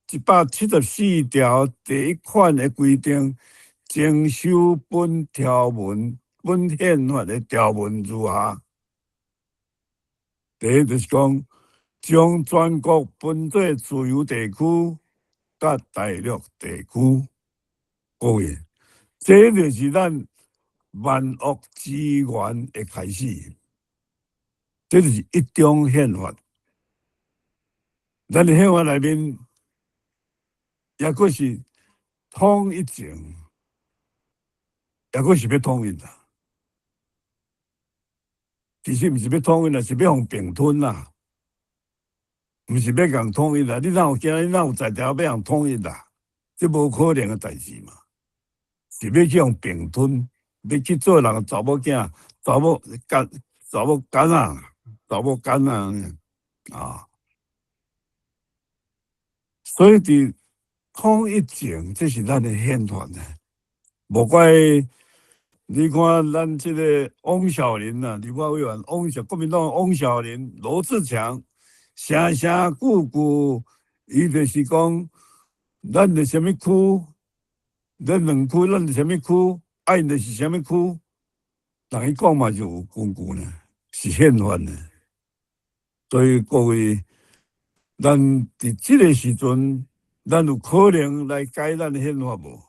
174條第一款的規定，增修本條文、本憲法的條文如下：第一就是講，將全國分做自由地區佮大陸地區。各位，這就是咱萬惡之源的開始，這就是一中憲法。咱的憲法內面，抑閣是統一前，抑閣是欲統一啦。其實毋是欲統一啦，是欲予併吞啦，毋是欲共統一啦。你哪有驚？你哪有才調欲予統一啦？這無可能的代誌嘛，是欲去予併吞。欲去做人查某囝、查某干、查某囡仔、查某囡仔啊！所以佇統一前，這是咱的憲法呢。無怪你看咱這个翁曉玲啊，立法委員翁曉國民黨翁曉玲、羅智強，聲聲句句，伊就是講，咱佇啥物區，咱兩區，咱佇啥物區。啊，𪜶就是啥物區，人伊講嘛就有根據呢，是憲法呢。所以各位，咱佇這个時陣，咱有可能來改咱的憲法無？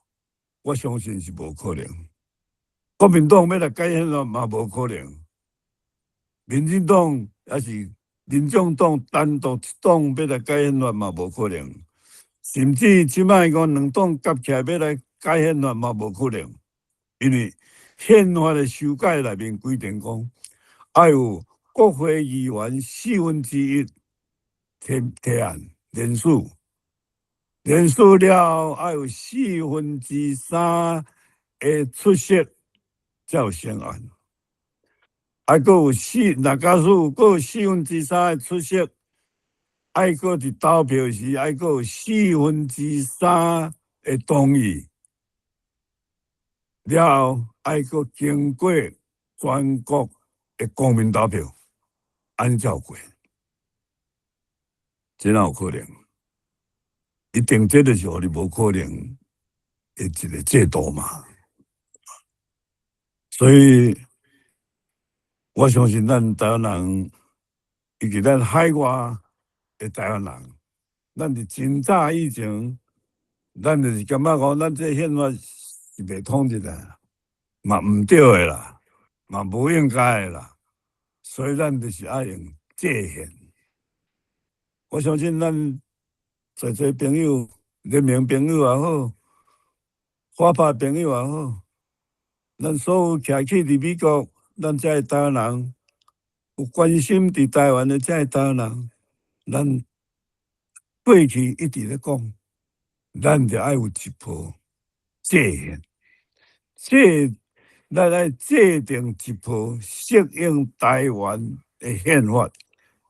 我相信是無可能。國民黨欲來改憲法嘛無可能。民進黨抑是民眾黨單獨一黨欲來改憲法嘛無可能。甚至這擺講兩黨夾起來欲來改憲法嘛無可能。因為憲法的修改內面規定講，愛有國會議員1/4提提案聯署，聯署了後愛有3/4的出席才有成案。啊，閣有四，若假使閣有3/4的出席，愛閣佇投票時愛閣有3/4的同意。了後，愛閣經過全國的公民投票，按呢才有過，這哪有可能？一定這就是予你無可能的一个制度嘛。所以，我相信咱台灣人，以及咱海外的台灣人，咱佇真早以前，咱就是感覺講，咱這憲法是袂統一的，嘛毋對的啦，嘛無應該的啦，所以咱就是愛用制憲。我相信咱濟濟朋友、聯盟朋友也好，華派朋友也好，咱所有徛起佇美國，咱這个台灣人有關心佇台灣的這个台灣人，咱過去一直咧講，咱就愛有一部制憲，制咱愛制定一部適應台灣的憲法，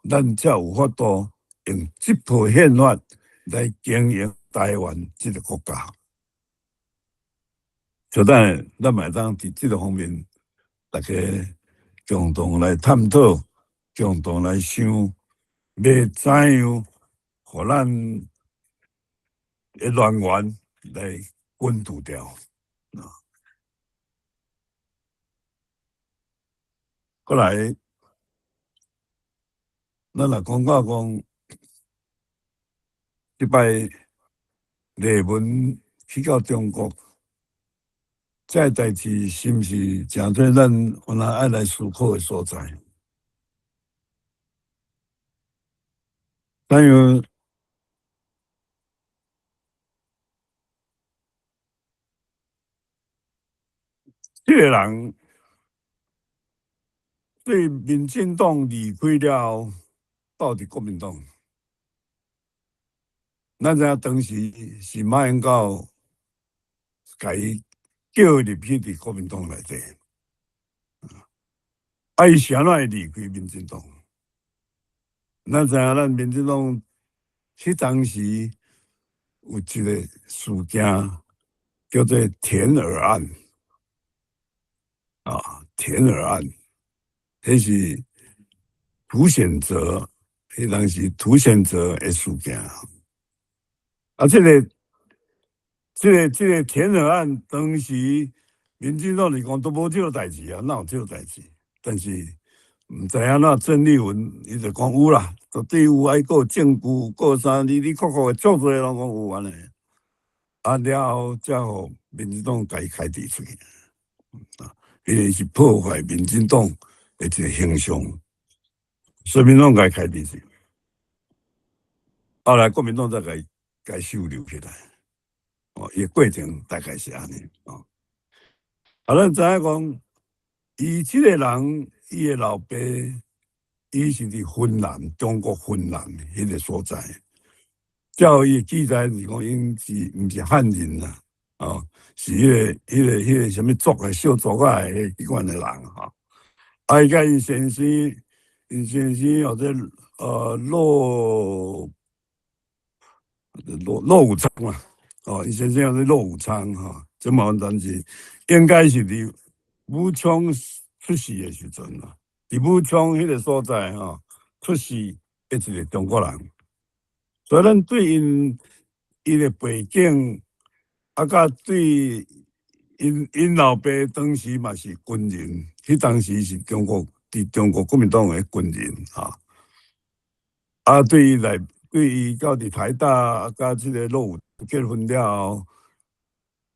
咱才有法度用這部憲法來經營台灣這个國家。所以咱嘛會當佇這个方面，大家共同來探討，共同來想，欲怎樣，予咱的亂源來根除掉。啊，過來，咱若講到講，這擺賴文去到中國，這个代誌是毋是誠做咱原來愛來思考的所在？但有這个人，對民進黨離開了後，到佇國民黨。咱知影當時是馬英九共伊叫入去佇國民黨內底，啊，伊是按怎會離開民進黨？咱知影咱民進黨彼當時有一個事件叫做田爾案，啊，田爾案，彼是涂顯澤，彼當時涂顯澤的事件。啊，這個田爾案當時民進黨來講都無這個代誌啊，哪有這個代誌？但是毋知按怎鄭麗文伊就講有啦，絕對有愛閣有證據，閣有啥哩哩扣扣的，足濟攏講有按呢。啊了後，才予民進黨共伊開除出去。啊，彼個是破壞民進黨的一個形象，所以民進黨共伊開除出去。後來國民黨才共伊收留起來。哦，伊的過程大概是按呢。哦，啊，咱知影講，伊這個人，伊的老爸，伊是佇雲南，中國雲南彼個所在。照伊的記載是講，𪜶是毋是漢人啦？哦，是彼個啥物族的小族仔的彼款的人吼。啊，伊佮𪜶先生，𪜶先生號做駱武昌嘛，哦，𪜶先生號做駱武昌吼，這嘛但是應該是佇武昌出世的時陣啦，佇武昌彼個所在吼出世的一個中國人，所以咱對𪜶伊的背景，啊，佮對𪜶老爸當時嘛是軍人，彼當時是中國佇中國國民黨的軍人吼，啊，對伊來對伊到佇台大啊，佮這個駱武結婚了後，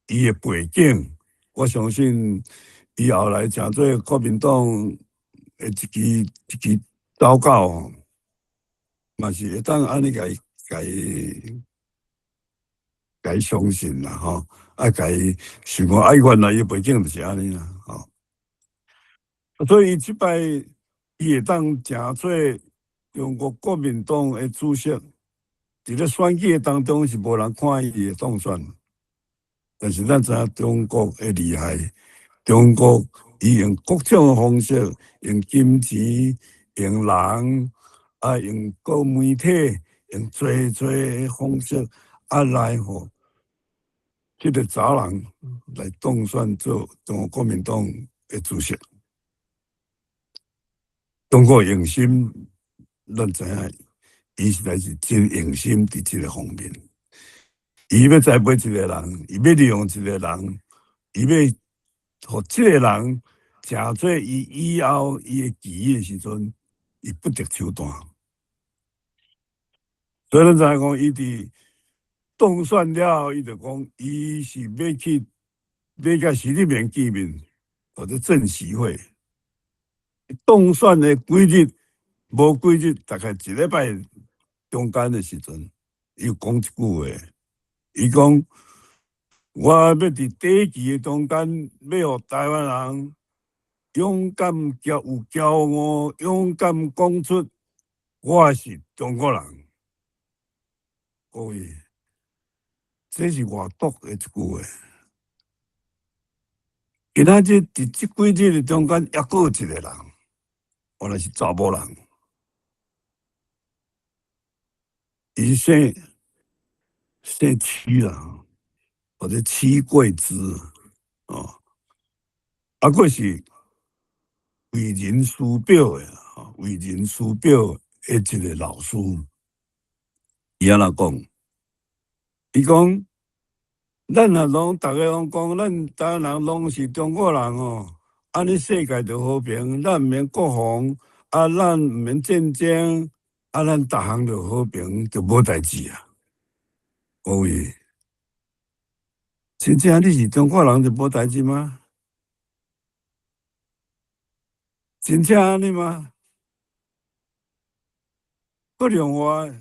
伊的背景，我相信伊後來成做國民黨的一支一支走狗吼，嘛是會當按呢共伊共伊共伊相信啦吼，啊，共伊想講啊，原來伊背景就是按呢啦吼。所以伊這擺伊會當成做中國國民黨的主席，佇咧選舉的當中是無人看伊會當選，但是咱知影中國的厲害，中國伊用各種的方式，用金錢、用人，啊，用各媒體，用濟濟的方式，啊來予這個查人來當選做中國國民黨的主席。中國用心，咱知影，伊實在是真用心佇這個方面。伊欲栽培一個人，伊欲利用一個人，伊欲予這個人成做伊以後伊的棋的時陣，伊不擇手段。所以咱知影講，伊佇當選了後，伊就講，伊是欲去欲共習近平見面，或者政習會。當選的幾日，無幾日，大概一禮拜中間的時陣，伊有講一句話，伊講：我欲佇短期的中間，欲予台灣人勇敢、驕有驕傲、勇敢講出我是中國人。各位，這是偌毒的一句話。今仔日佇這幾日的中間，猶閣有一個人，原來是查某人，伊姓屈啦，或者屈桂芝，哦，啊，閣是為人師表的，為人師表的一個老師，伊按怎講？伊講，咱若攏逐个攏講，咱台灣人攏是中國人吼，按呢世界就和平，咱毋免國防，啊，咱毋免戰爭，啊，咱逐項就和平，就無代誌啊。各位，真正你是中國人就無代誌嗎？真正按呢嗎？閣另外，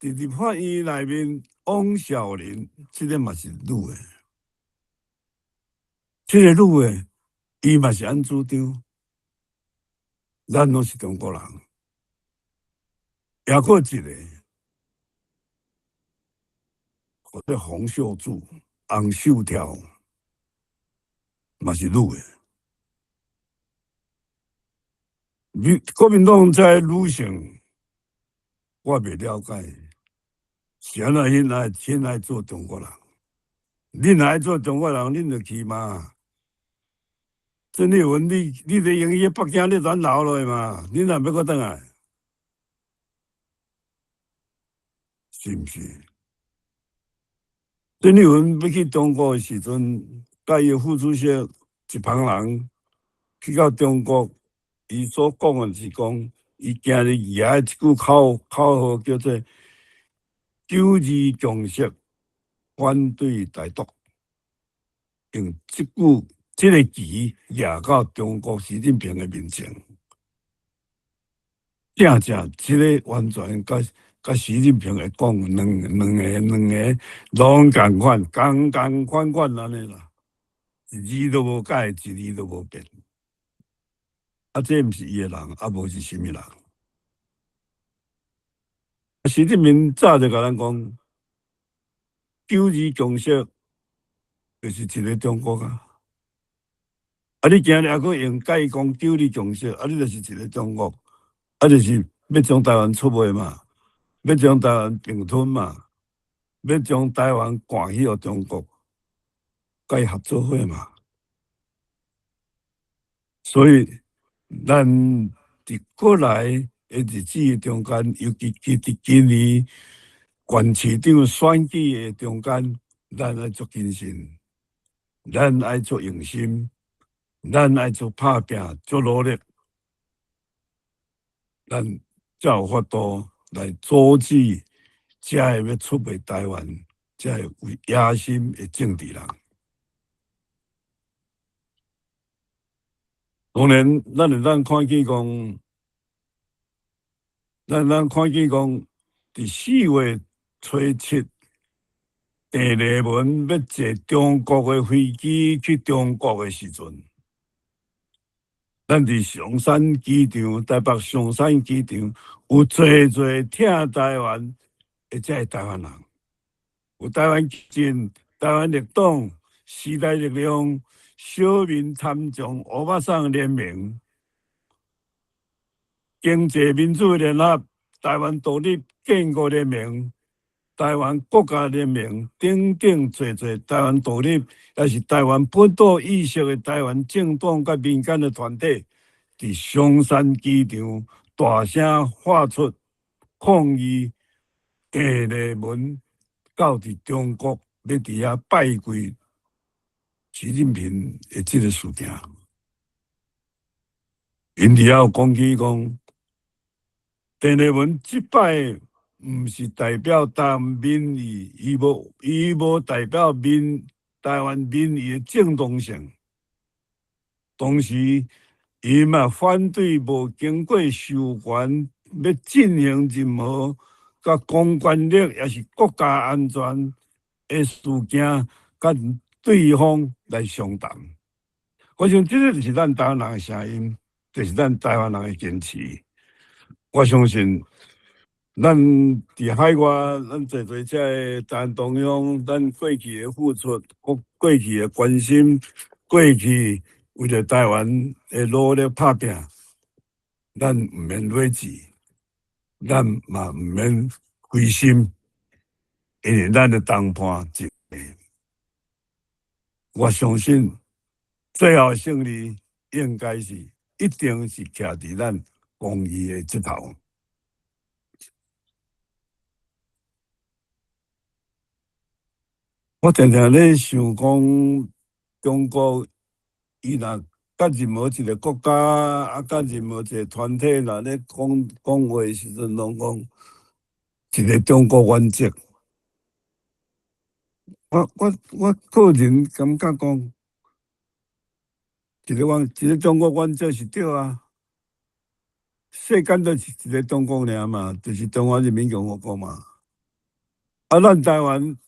佇立法院內面，翁曉玲，這個嘛是女的，這個女的，伊嘛是按主張，咱攏是中國人。抑閣一个，號做洪秀柱、洪秀柱，嘛是女的。女國民黨這女性，我袂了解，是按怎𪜶愛𪜶愛做中國人？恁若愛做中國人，恁就去嘛。鄭麗文，你咧用去北京，你咱留落去嘛？你若欲閣轉來，是毋是？鄭麗文欲去中國的時陣，佮伊副主席一幫人去到中國，伊所講的是講，伊今日舉的一句口號叫做“九二共識，反對台獨”，用這句這个旗舉到中國習近平的面前，正正這个完全佮習近平的講兩個攏仝款，仝仝款款按呢啦，一字都無改，一字都無變。啊，這毋是伊的人，啊無是啥物人？習近平早就共咱講，九二共識就是一个中國啊！啊，你今日猶閣用共伊講九二共識，啊，你就是一个中國，啊，就是欲將台灣出賣嘛，欲將台灣併吞嘛，欲將台灣趕去予中國，共伊合做伙嘛。所以，咱佇過來的日子中間，尤其佇今年縣市長選舉的中間，咱愛足謹慎，咱愛足用心，咱愛足拍拚、足努力，咱才有法度來阻止這个欲出賣台灣、這个有野心的政治人。當然，咱會當看見講，咱當看見講，佇4月初7，鄭麗文欲坐中國的飛機去中國的時陣，咱佇松山機場，台北松山機場有濟濟疼台灣的這个台灣人，有台灣基進、台灣綠黨、時代力量、小民參將、歐巴桑聯盟、經濟民主聯合、台灣獨立建國聯盟、台灣國家聯盟等等，濟濟台灣獨立，抑是台灣本土意識的台灣政黨佮民間的團體，佇松山機場大聲發出抗議，鄭麗文到佇中國欲佇遐拜跪習近平的這个事件，𪜶佇遐有講起講，鄭麗文這擺毋是代表台灣民意，伊無代表台灣民意的正當性。同時，伊嘛反對無經過授權欲進行任何佮公權力，抑是國家安全的事件，佮對方來商談。我想這个就是咱台灣人的聲音，就是咱台灣人的堅持。我相信，咱佇海外，咱濟濟這个台灣同鄉，咱過去的付出，過去的關心，過去為著台灣的努力拍拚，咱毋免累志，咱嘛毋免灰心，因為咱的同伴一個。我相信，最後勝利應該是一定是徛佇咱公義的這頭。我定定咧想講，中國伊若佮任何一个國家，啊，佮任何一个團體，若咧講講話的時陣，攏講一个中國原則。我個人感覺講，一个中國原則是對啊。世間就是一个中國爾嘛，就是中華人民共和國嘛。啊，咱台灣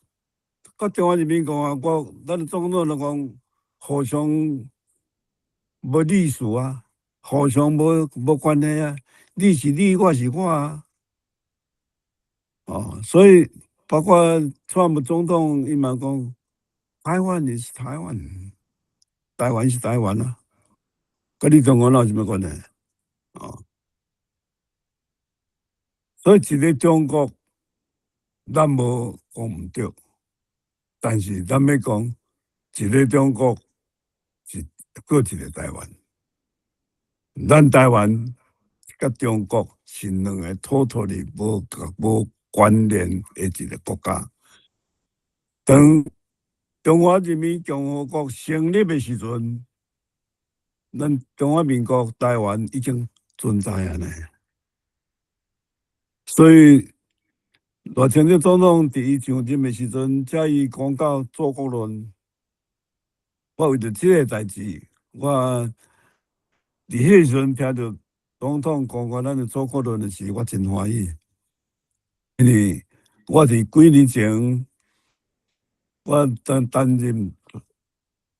佮中華人民共和國，咱總統就講互相無理事啊。互相無關係啊！你是你，我是我啊！哦，所以包括川普總統伊嘛講，台灣是台灣，台灣是台灣啊，佮你中國哪有啥物關係？哦，所以一个中國，咱無講毋對，但是咱欲講一个中國是閣一个台灣，咱台灣佮中國是兩个 totally 無關聯的一个國家。當中華人民共和國成立的時陣，咱中華民國台灣已經存在啊呢。所以賴清德總統佇伊上任的時陣，才伊講到祖國論。我為著這个代誌，我佇彼个時陣聽著總統講過咱的祖國論的時，我真歡喜，因為我佇幾年前，我擔任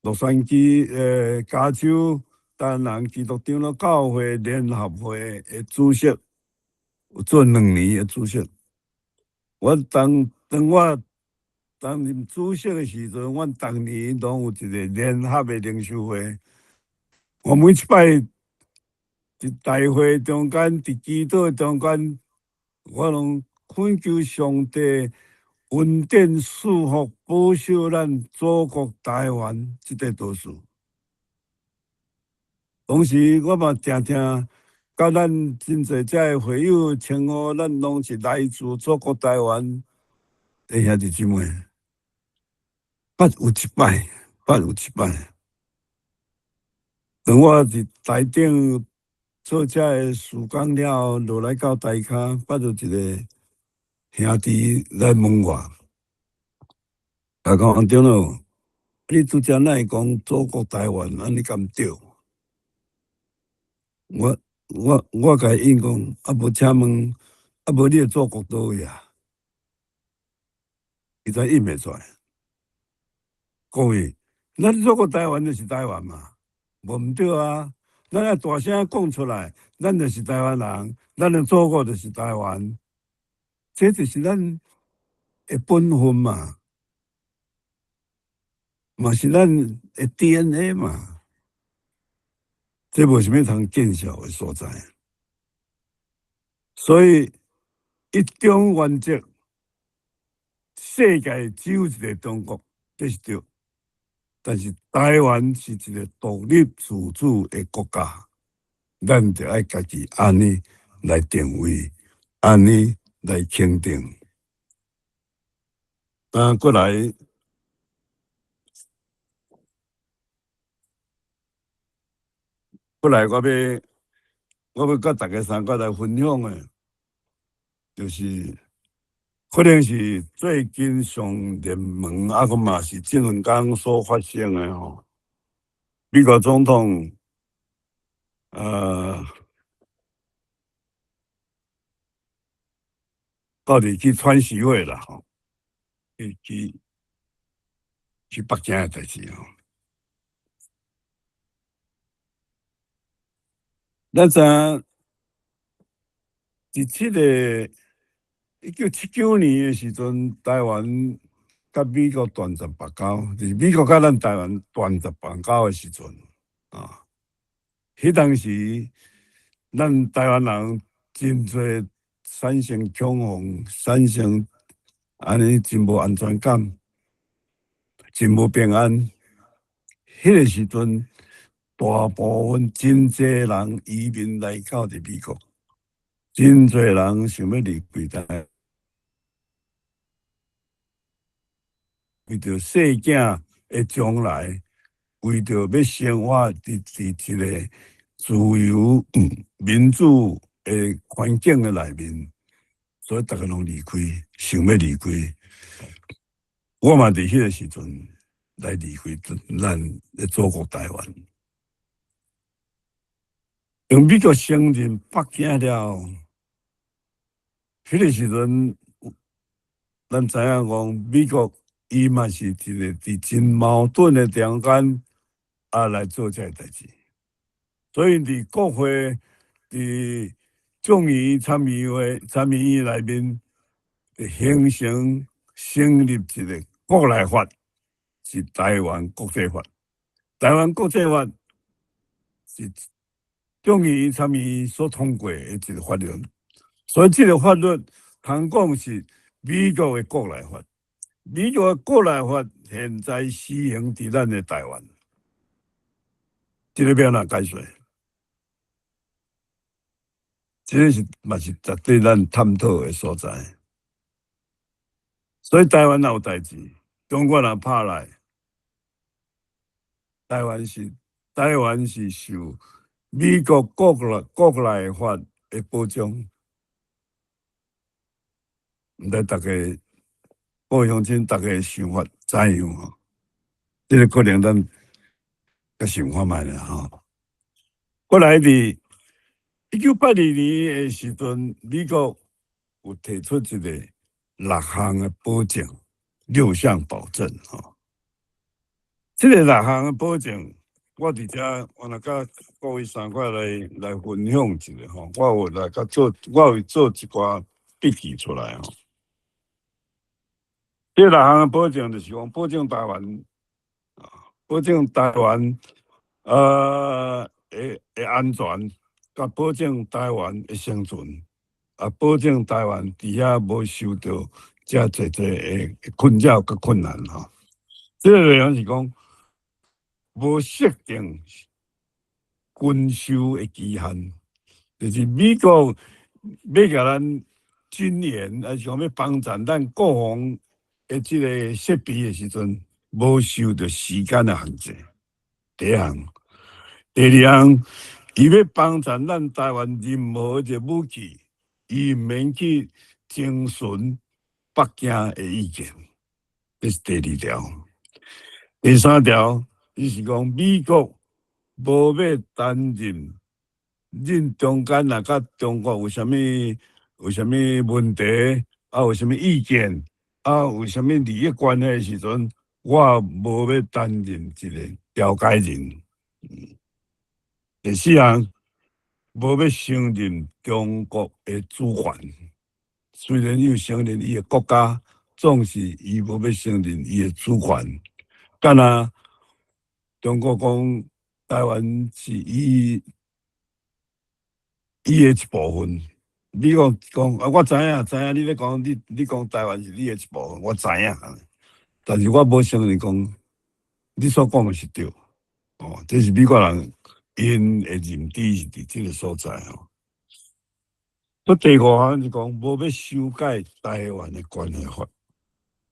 洛杉磯加州台南基督長老教會聯合會的主席，有做2年的主席。我當我擔任主席的時陣，阮逐年攏有一个聯合的靈修會。我每一擺佇大會中間，佇祈禱中間，我攏懇求上帝恩典賜福保守咱祖國台灣這塊島嶼。同時，我嘛定定佮咱真濟遮的會友稱呼咱攏是來自祖國台灣的兄弟姊妹。捌有一擺，捌有一擺，當我佇台頂做遮个事工了後，落來到台跤，捌有一个兄弟來問我，伊講黃長老，你拄才哪會講祖國台灣，按呢敢對？我共伊應講，啊無請問，啊無你的祖國佗位啊？伊才應袂出來。各位，咱祖國台灣就是台灣嘛，無毋對啊。咱愛大聲講出來，咱就是台灣人，咱的祖國就是台灣，這就是咱的本分嘛，嘛是咱的 DNA 嘛。這無啥物通見笑的所在。所以一中原則，世界只有一个中國，這是對。但是台灣是一个獨立自主的國家，咱就愛家己按呢來定位，按呢來肯定。啊，過來，過來，我欲佮大家三個來分享的，就是可能是最近上熱門，啊，閣嘛是這兩工所發生的吼。美國總統，到底去川習會啦吼，去北京的代誌吼。咱知影，佇這个1979年的時陣，台灣佮美國斷絕邦交，就是美國佮咱台灣斷絕邦交的時陣啊。彼當時，咱台灣人真濟產生恐慌，產生按呢真無安全感，真無平安。彼个時陣，大部分真濟人移民來到佇美國，真濟人想欲離開台灣，為著細囝的將來，為著欲生活佇一个自由民主的環境的內面，所以逐个攏離開，想欲離開。我嘛佇彼个時陣來離開咱的祖國台灣。當美國承認北京了後，彼个時陣，咱知影講美國伊嘛是一个佇真矛盾的中間啊來做這个代誌。所以佇國會、佇眾議參議會、參議院內面，形成成立一個國內法，是台灣國際法。台灣國際法是眾議參議院所通過的一個法律，所以這個法律通講是美國的國內法。美國的國內法現在施行佇咱的台灣，這個欲按怎解說？這個是嘛是值得咱探討的所在。所以台灣若有代誌，中國若拍來，台灣是受美國國內法的保障。毋知大家各位鄉親，大家的想法怎樣吼？這個可能咱閣想看覓啦吼。過來佇1982年的時陣，美國有提出一個六項的保證，六項保證吼。這個六項的保證，我佇遮我來佮各位三塊來分享一下吼。我有來佮做，我有做一寡筆記出來吼。這六項的保證就是講保證台灣，保證台灣的安全，佮保證台灣的生存，啊，保證台灣佇遐無受著遮濟濟的困擾佮困難吼。這個內容是講無設定軍售的期限，就是美國欲共咱軍援，抑是講欲幫助咱國防的這個設備的時陣，無受著時間的限制。第一項，第二項，伊欲幫助咱台灣任何一個武器，伊毋免去徵詢北京的意見，這是第二條。第三條，伊是講美國無欲擔任恁中間若佮中國有啥物問題，啊有啥物意見，啊有啥物利益關係的時陣，我無欲擔任一個調解人。第四項，無欲承認中國的主權，雖然伊有承認伊的國家，總是伊無欲承認伊的主權。敢若中國講台灣是伊的一部分，美國講啊，我知影知影，你咧講你講台灣是你的一部分，我知影，但是我無承認講你所講的是對，哦，這是美國人𪜶的認知是佇這個所在吼。閣第五項是講無欲修改台灣的關係法，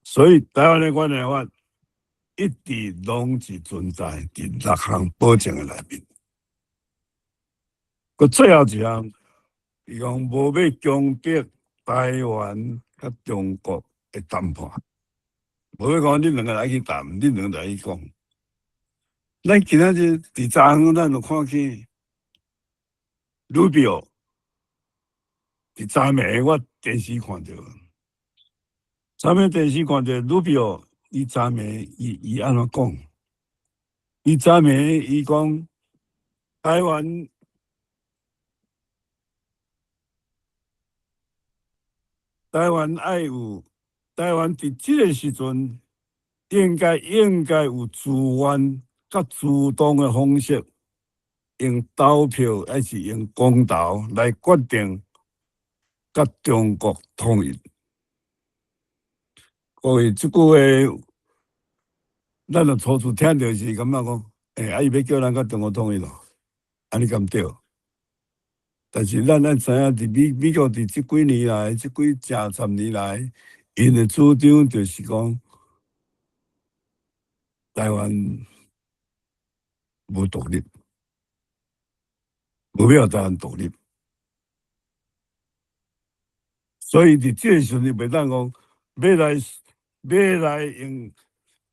所以台灣的關係法一直攏是存在佇六項保證的內面。閣最後一項，伊講無欲強迫台灣佮中國的談判，無欲講恁兩个來去談，恁兩個來去講。咱今仔日佇昨昏，咱就看見魯比奧佇昨暝我電視看著，昨暝電視看著魯比奧，伊昨暝伊按怎講？伊昨暝伊講台灣。台灣愛有台灣佇這個時陣，應該有自願佮主動的方式，用投票抑是用公投來決定佮中國統一。各位，這句話，咱若初次聽著是感覺講，啊，伊欲叫咱佮中國統一囉，按呢敢對？但是咱愛知影，佇美國佇這幾年來，這幾成十年來，𪜶的主張就是講，台灣無獨立，無欲予台灣獨立，所以佇這個時陣，袂當講欲來用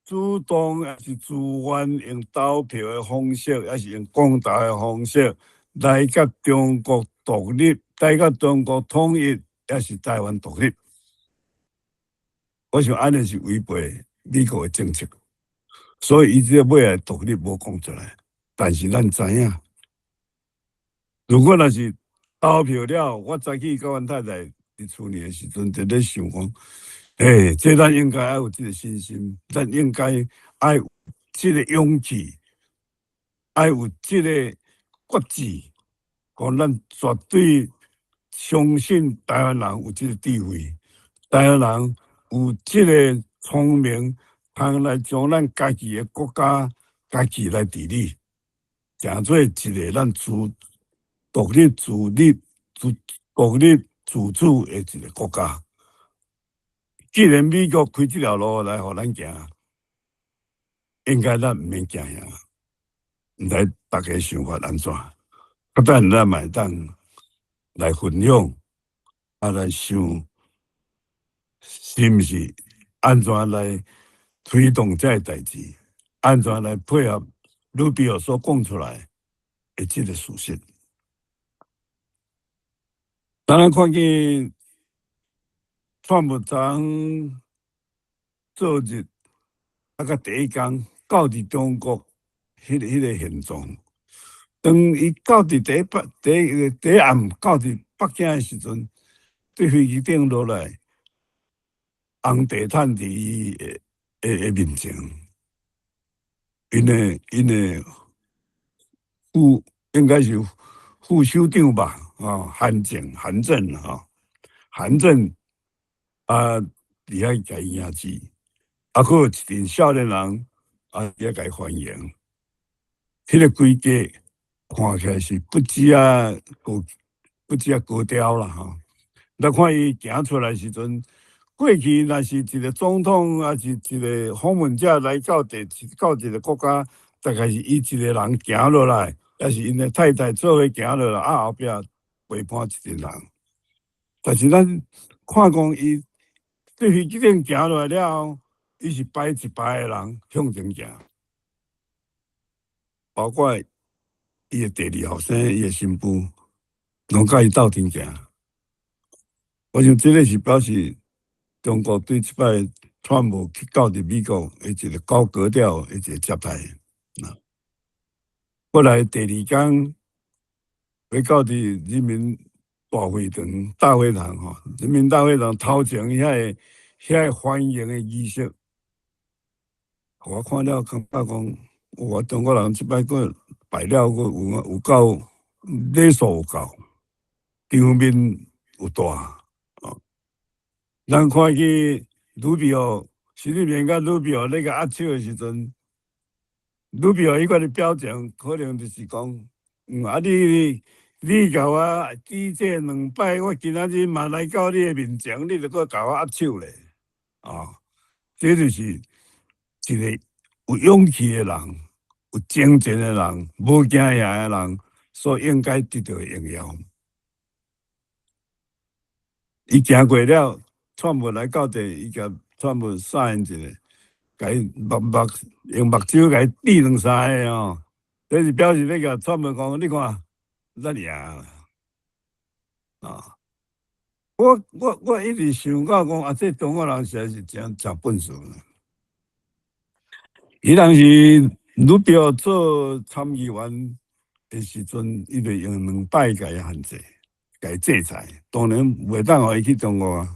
主動，抑是自願用投票的方式，抑是用公投的方式來佮中國獨立，來佮中國統一，抑是台灣獨立。我想按呢是違背美國的政策，所以伊這個尾仔獨立無講出來。但是咱知影，如果若是投票了，我早起佮阮太太佇厝裡的時陣，就咧想講，欸，這咱應該愛有這个信心，咱應該愛有這个勇氣，愛有這个決志，講咱絕對相信台灣人有這个智慧，台灣人有這个聰明，通來將咱家己的國家家己來治理，成做一个咱自獨立、自立、自獨立自主的一个國家。既然美國開這條路來予咱行，應該咱毋免驚遐，毋知大家想法按怎？啊，等咱嘛會當來分享，啊來想，是毋是按怎來推動這个代誌？按怎來配合魯比奧所講出來的這个事實？當咱看見川普昨昏做日，啊，佮第一工到佇中國彼个現狀，當伊到佇第一北第一第一暗到佇北京的時陣，佇飛機頂落來，紅地毯佇伊的面前，𪜶的副應該是副首長吧？啊，韓正，韓正哈，韓正啊，佇遐共伊迎接，啊，閣有一陣少年人啊，佇遐共伊歡迎，彼个規格看起來是不止啊高，不止啊高調啦吼。咱看伊行出來時陣，過去若是一个總統，抑是一个訪問者來到第到一个國家，大概是伊一个人行落來，抑是𪜶的太太做伙行落來，啊後壁陪伴一陣人。但是咱看講伊佇飛機頂行落來了後，伊是排一排的人向前行，包括伊的第二後生、伊的新婦，攏佮伊鬥陣行。我想這个是表示中國對這擺川普去到佇美國的一个高格調的一个接待。過來第二工，欲到佇人民大會堂、大會堂吼，人民大會堂頭前遐個歡迎的儀式，我看了感覺講，哇，中國人這擺閣擺了閣有夠禮數有夠，場面有大。哦，咱看見魯比奧，習近平佮魯比奧咧共握手的時陣，魯比奧彼款的表情，可能就是講，啊你共我記這兩擺，我今仔日嘛來到你的面前，你著閣共我握手咧，啊，這就是一个有勇氣的人，有精神的人，無驚嚇的人，所應該得到的榮耀。伊行過了，川普來到這，伊共川普 sign 一下，共伊目目用目睭共伊滴兩三下吼，這是表示咧共川普講，你看，咱贏啊！我一直想到講啊，這中國人實在是誠誠本事。伊當時魯比奧做參議員的時陣，伊就用兩擺共伊限制、共伊制裁。當然袂當予伊去中國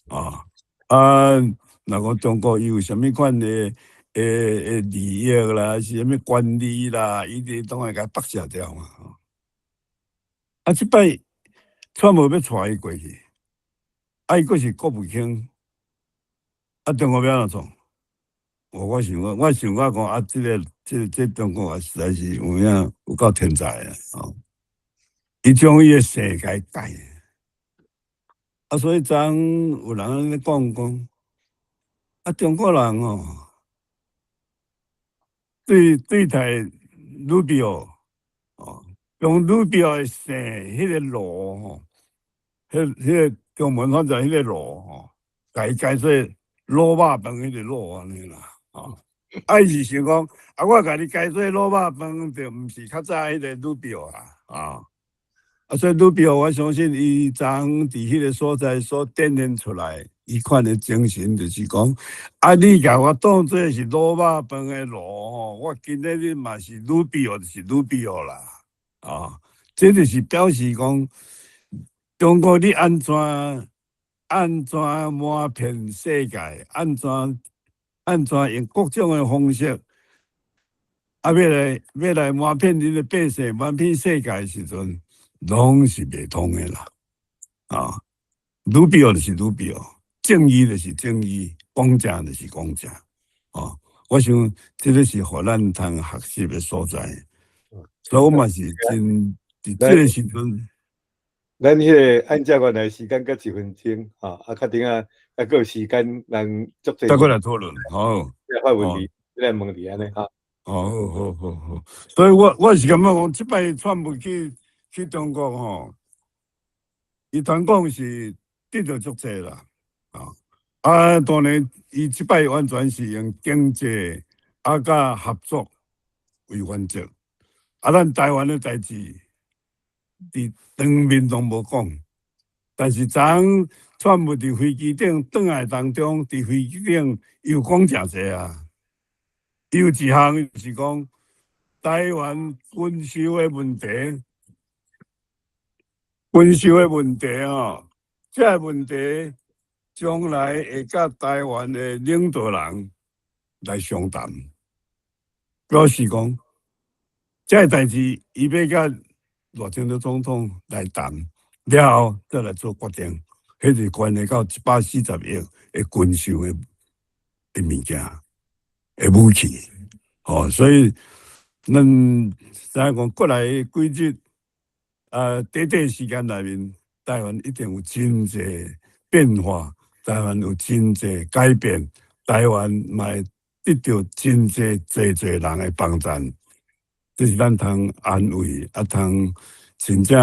啊！啊啊，若講中國伊有啥物款的利益啦，是啥物權利啦，伊就當會共伊剝削掉嘛。啊，這擺川普欲帶伊過去，啊，伊閣是國務卿，啊，中國欲按怎創？我想我講啊，這個中國啊，實在是有影有夠天才的哦。伊將伊的姓共伊改，啊，所以昨昏有人咧講講，啊，中國人哦，對待魯比奧，哦，用魯比奧的姓，彼个羅吼，彼個中文翻做彼个羅吼，共伊改做滷肉飯彼个滷按呢啦。哦，啊，伊是想講，啊，我共你改做滷肉飯，就毋是較早彼个魯比奧啊，啊，啊，所以魯比奧，我相信伊昨昏佇彼个所在所展現出來，彼款的精神，就是講，啊，你共我當做是滷肉飯的滷吼，我今仔日嘛是魯比奧，就是魯比奧啦，啊，這就是表示講，中國你按怎按怎瞞騙世界，按怎按怎用各種的方式，啊，欲來瞞騙恁的百姓，瞞騙世界的時陣，攏是袂通的啦。啊，魯比奧就是魯比奧，正義就是正義，講正就是講正。哦，我想這个是予咱通學習的所在，所以我嘛是真佇這个時陣。咱彼个按照原來時間閣一分鐘，吼，啊，較頂仔還閣有時間，咱足濟。再過來討論，好。發問題，來問你按呢，吼。好好好好，所以我是感覺講，這擺川普去中國吼，伊通講是得著足濟啦，啊啊，當然伊這擺完全是用經濟啊佮合作為原則，啊，咱台灣的代誌，佇當面攏無講，但是昨昏川普佇飛機頂轉來當中，佇飛機頂又講誠濟啊。有一項是講台灣軍售的問題，軍售的問題吼，這个問題將來會佮台灣的領導人來商談，表示講這个代誌伊欲佮賴清德總統來談，了後再來做決定，彼是關係到140億的軍售的物件。的武器，吼，所以咱知影講過來幾日，啊，短短時間內面，台灣一定有真濟變化，台灣有真濟改變，台灣嘛會得著真濟濟濟人的幫贊，這是咱通安慰，啊，通真正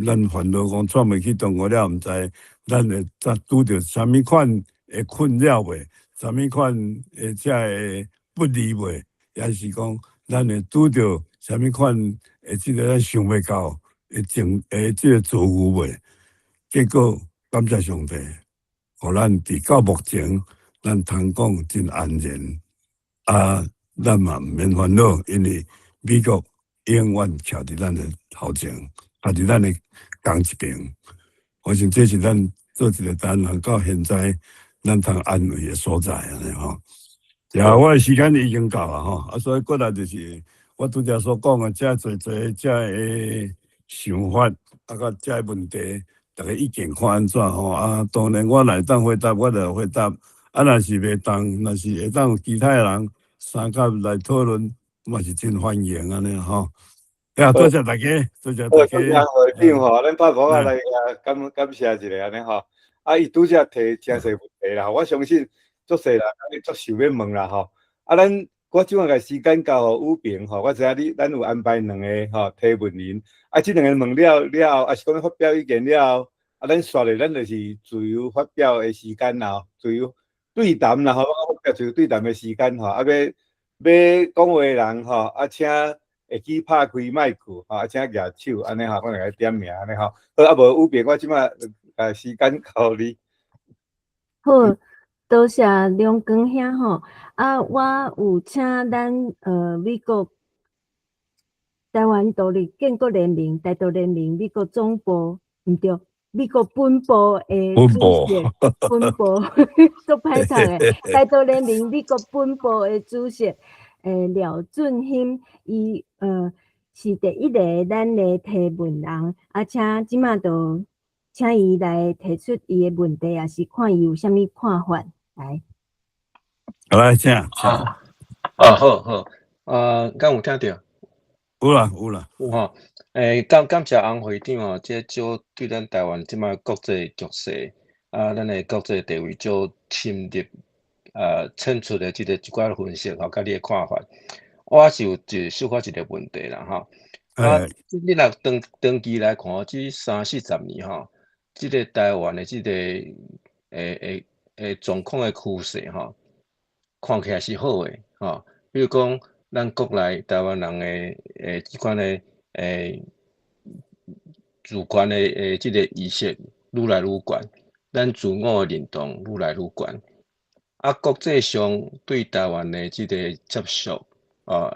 咱煩惱講川普去中國了，毋知咱會再拄著啥物款的困擾袂？啥物款的這个不利袂？抑是講咱會拄著啥物款的這个咱想袂到的情的這个遭遇袂？結果感謝上帝，予咱佇到目前，咱通講真安然，啊，咱嘛毋免煩惱，因為美國永遠徛佇咱的頭前，徛佇咱的仝一邊。我想這是咱做一个台灣人到現在，咱通安慰的所在按呢吼。啊，我的時間已經到啊吼，啊，所以過來就是我拄才所講的遮濟濟遮个想法，啊，佮遮个問題，逐家意見看按怎吼啊？當然我若會當回答，我就回答；啊，若是袂當，若是會當有其他的人相佮來討論，嘛是真歡迎按呢吼。啊，多謝大家，多謝大家。多謝會長吼，咱拍鼓仔來啊，感謝一下按呢吼。啊，伊拄才提誠濟問題啦，我相信足濟人足想欲問啦吼。啊，咱我這擺共時間交予武平吼，我知影你咱有安排兩个吼提問人，啊，這兩个問了了後，抑是講發表意見了後，啊，咱煞咧咱就是自由發表的時間啦，自由對談啦吼，發表自由對談的時間吼，啊，欲欲講話的人吼，啊，請會記拍開麥克吼，啊，請舉手按呢吼，我來點名按呢吼。好，啊無武平，我這擺時間交你。好，多謝梁光兄吼。啊，我有請咱美國台灣獨立建國聯盟、台獨聯盟美國總部，毋對，美國本部的主席，本部足歹讀的，台獨聯盟美國本部的主席，廖俊興，伊是第一个咱的提問人，啊，請這馬就請伊來提出伊的問題，抑是看伊有啥物看法來。好來，請。啊，啊，好好，啊，敢有聽著？有啦，有啦。有吼，感謝翁會長吼，這少對咱台灣這擺國際局勢，啊，咱的國際地位足深入，淺出的這个一寡分析吼，佮你的看法。我是有一小可一个問題啦，吼。啊，你若長長期來看，這三四十年吼，這个台灣的這个狀況的趨勢吼，看起來是好的，吼。比如講，咱國內台灣人的這款的主權的這个意識愈來愈懸，咱自我的認同愈來愈懸。啊，國際上對台灣的這个接受，啊，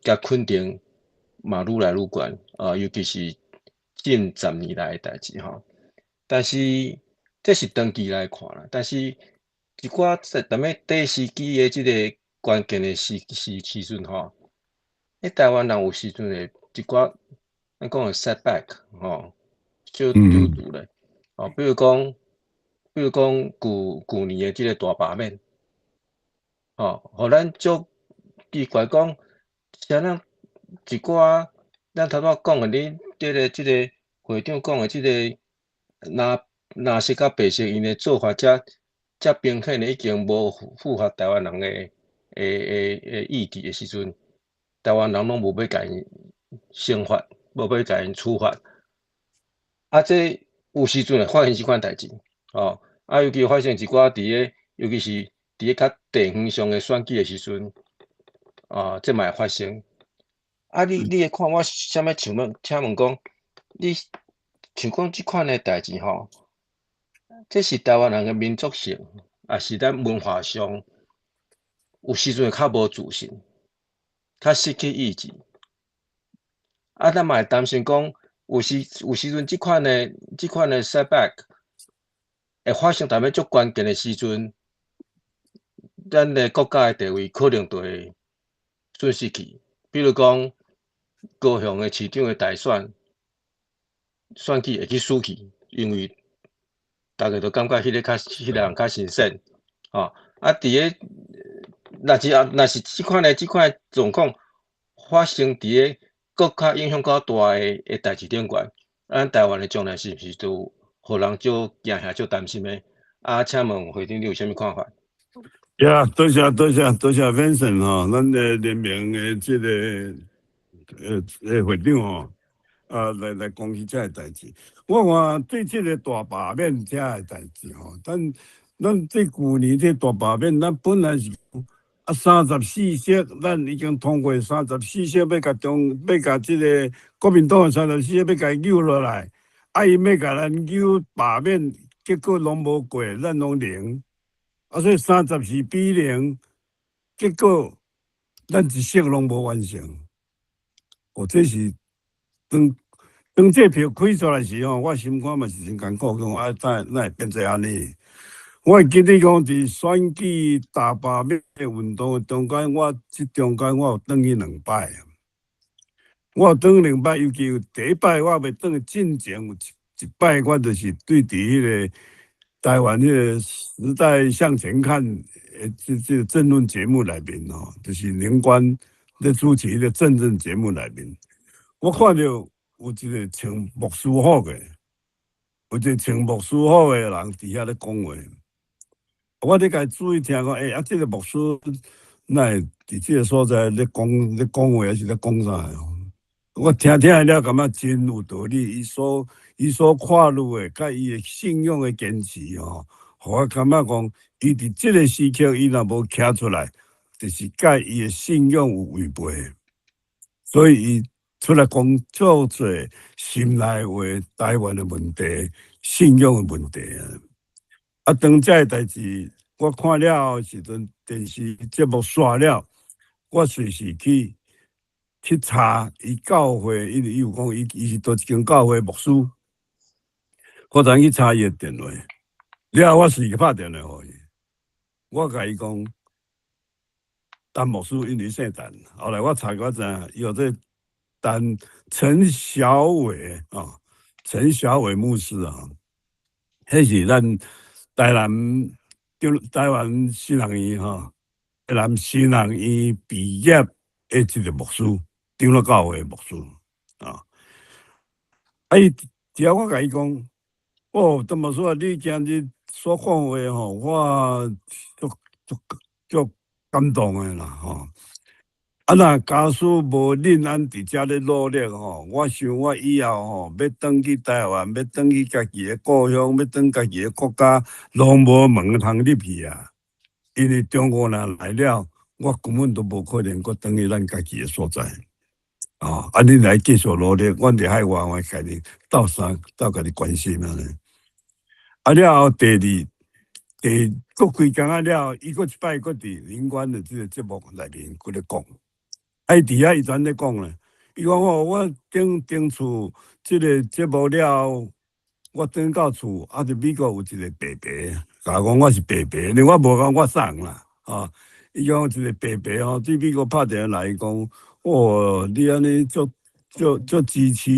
佮肯定，嘛愈來愈懸，啊，尤其是近10年來的代誌吼。但是這是長期來看啦，但是一寡在踮咧短時期的這個關鍵的時陣吼，咧台灣人有時陣會一寡咱講的 setback 吼，小丟丟咧，哦，比如講舊年的這個大罷免，吼，予咱足奇怪講，啥人一寡咱頭拄仔講的，恁這個會長講的這個藍色佮白色𪜶的做法遮遮明顯的已經無符合台灣人的意志的時陣，台灣人攏無欲共𪜶懲罰，無欲共𪜶處罰。啊，這有時陣會發生這款代誌，哦，啊，尤其發生一寡佇咧，尤其是佇咧較地方上的選舉的時陣，啊，這嘛會發生。啊，你會看我啥物想問，請問講，你像講這款的代誌吼，這是台灣人的民族性，抑是咱文化上有時陣會較無自信，較失去意志。啊，咱嘛會擔心講，有時陣這款的 setback 會發生踮咧足關鍵的時陣，咱的國家的地位可能就會損失去。比如講，高雄的市長的大選，選舉會去輸去，因為大家都感覺彼個人較神聖，吼。啊，佇咧若是這款的狀況發生佇咧閣較影響較大的代誌頂懸，咱台灣的將來是毋是都予人足驚嚇、足擔心的？啊，請問會長你有啥物看法？呀，多謝多謝多謝 Vincent 吼，咱的聯盟的這個會長吼，啊來講起這个代誌。我看對這個大罷免這个代誌吼，咱這舊年這大罷免，咱本來是啊三十四席，咱已經通過三十四席，欲共這個國民黨的三十四席欲共伊扭落來，啊伊欲共咱扭罷免，結果攏無過，咱攏零。啊，所以34比0，結果咱一席攏無完成。哦，這是當這票開出來時吼，我心肝嘛是真艱苦，講啊，哪會變做按呢？我會記得講，佇選舉大罷免運動的中間，我這中間我有轉去兩擺。我有轉兩擺，尤其有第一擺我欲轉進前有一擺，我就是對佇彼個台灣彼個時代向前看，這個政論節目內面吼，就是寧官咧主持彼個政論節目內面，我看著有一個穿牧師服的，有一個穿牧師服的人佇遐咧講話。我咧共伊注意聽講，欸，啊，這個牧師哪會佇這個所在咧講話，抑是咧講啥？我聽聽了，感覺真有道理。伊所看慮的，佮伊的信仰的堅持吼，予我感覺講，伊佇這個時刻，伊若無徛出來，就是佮伊的信仰有違背。所以伊出來講足濟心內話，台灣的問題、信仰的問題啊。啊，當這个代誌，我看了後時陣，電視節目煞了，我隨時去查伊教會，因為伊有講伊是佗一間教會牧師，我昨去查伊的電話，了後我隨時拍電話予伊，我共伊講，陳牧師因為姓陳，後來我查過知影，伊號做陳小偉啊，陳小偉牧師啊，彼是咱台南台灣神學院吼，台南神學院畢業的這個牧師，長老教會牧師啊。啊，伊只要我共伊講，哦，陳牧師啊，你今日所講話吼，我足足足感動的啦吼。啊，若假使無恁按佇遮咧努力吼，我想我以後吼，欲轉去台灣，欲轉去家己的故鄉，欲轉家己的國家，攏無門通入去啊！因為中國人來了，我根本都無可能閣轉去咱家己的所在。哦，啊，恁來繼續努力，阮佇海外我共你鬥相鬥共你關心按呢。啊，了後第二，閣幾工仔了後，伊閣一擺閣佇林官的這個節目內面閣咧講。啊，伊佇遐伊怎咧講咧？伊講哦，我頂頂厝這个節目了後，我轉到厝，啊，佇美國有一個伯伯，共我講我是伯伯，因為我無講我啥人啦，啊，伊講一個伯伯吼，對美國拍電話來，伊講，哦，你按呢足足足支持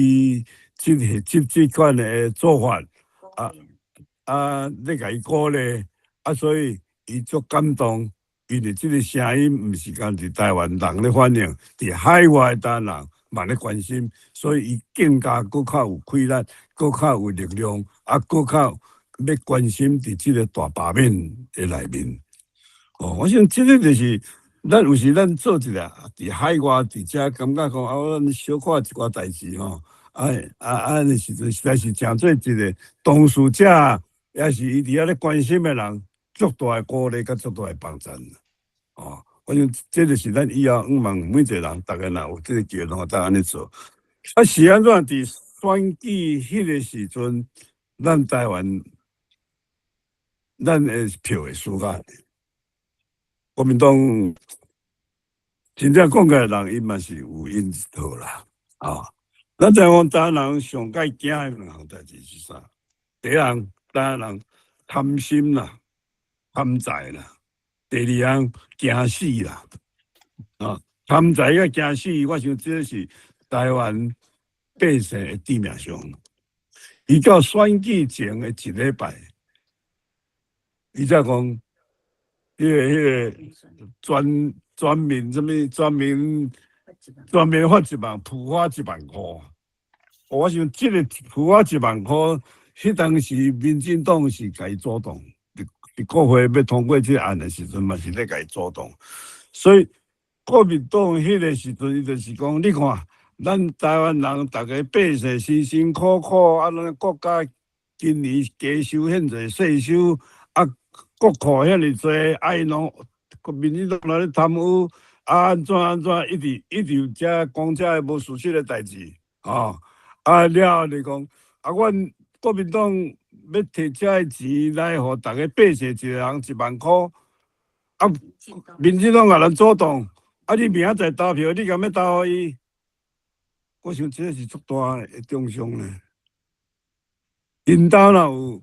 這個這這款的做法，啊啊，你共伊鼓勵，啊，所以伊足感動。因為這个聲音毋是干佇台灣人咧反映，佇海外台灣人嘛咧關心，所以伊更加閣較有氣力，閣較有力量，啊，閣較欲關心佇這个大罷免的內面。哦，我想這个就是咱有時咱做一个佇海外佇遮感覺講啊，咱小可一寡代誌吼，啊啊啊，那時陣實在是誠做一个當事者，也是伊佇遐咧關心的人，足大的鼓勵佮足大的幫贊。哦，我想這就是咱以後向望每一個人，逐家若有這个機會，攏會當按呢做。啊，是按怎？佇選舉彼个時陣，咱台灣，咱的票會輸甲國民黨真正講起來，人伊嘛是有𪜶一套啦。啊，咱台灣台灣人上蓋驚的兩項代誌是啥？第一項，台灣人貪心啦，貪財啦。第二項，驚死啦！啊，貪財佮驚死，我想這是台灣百姓的致命傷。伊到選舉前的一禮拜，伊才講，彼个全全民啥物全民全民發一萬，普發一萬箍。我想這个普發一萬箍，彼當時民進黨是共伊阻擋。佇國會欲通過這个案的時陣，嘛是咧共伊阻擋。所以國民黨彼个時陣，伊就是講，你看，咱台灣人逐家百姓辛辛苦苦，啊，咱國家今年加收遐濟稅收，啊，國庫遐爾濟，啊，𪜶攏民進黨來咧貪污，啊，按怎按怎，一直一直有遮講遮無事實的代誌，吼，啊了後就講，啊，阮國民黨欲提遮个錢來予逐家百姓一个人一萬箍，啊，民進黨共咱阻擋，啊，你明仔載投票，你敢欲投予伊？我想這是足大的中傷咧。𪜶兜若有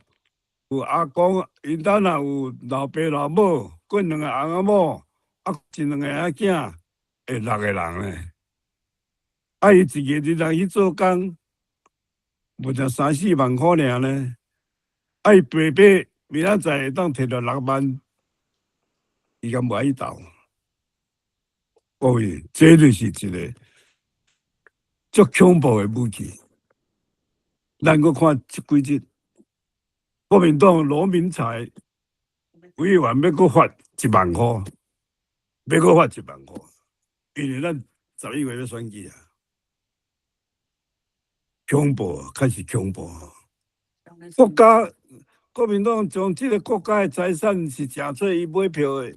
有阿公，𪜶兜若有老爸老母，閣兩個翁仔某，啊，一兩個仔囝，會六個人咧。啊，伊一個人去做工，無才三四萬箍爾呢。啊，伊白白明仔載會當提著六萬，伊敢無愛去投？各位，這就是一個足恐怖的武器。咱閣看這幾日，國民黨羅明才委員欲閣發一萬箍，欲閣發一萬箍，因為咱11月欲選舉啊，恐怖，確實恐怖。國家國民黨將這个國家的財產是誠做伊買票的，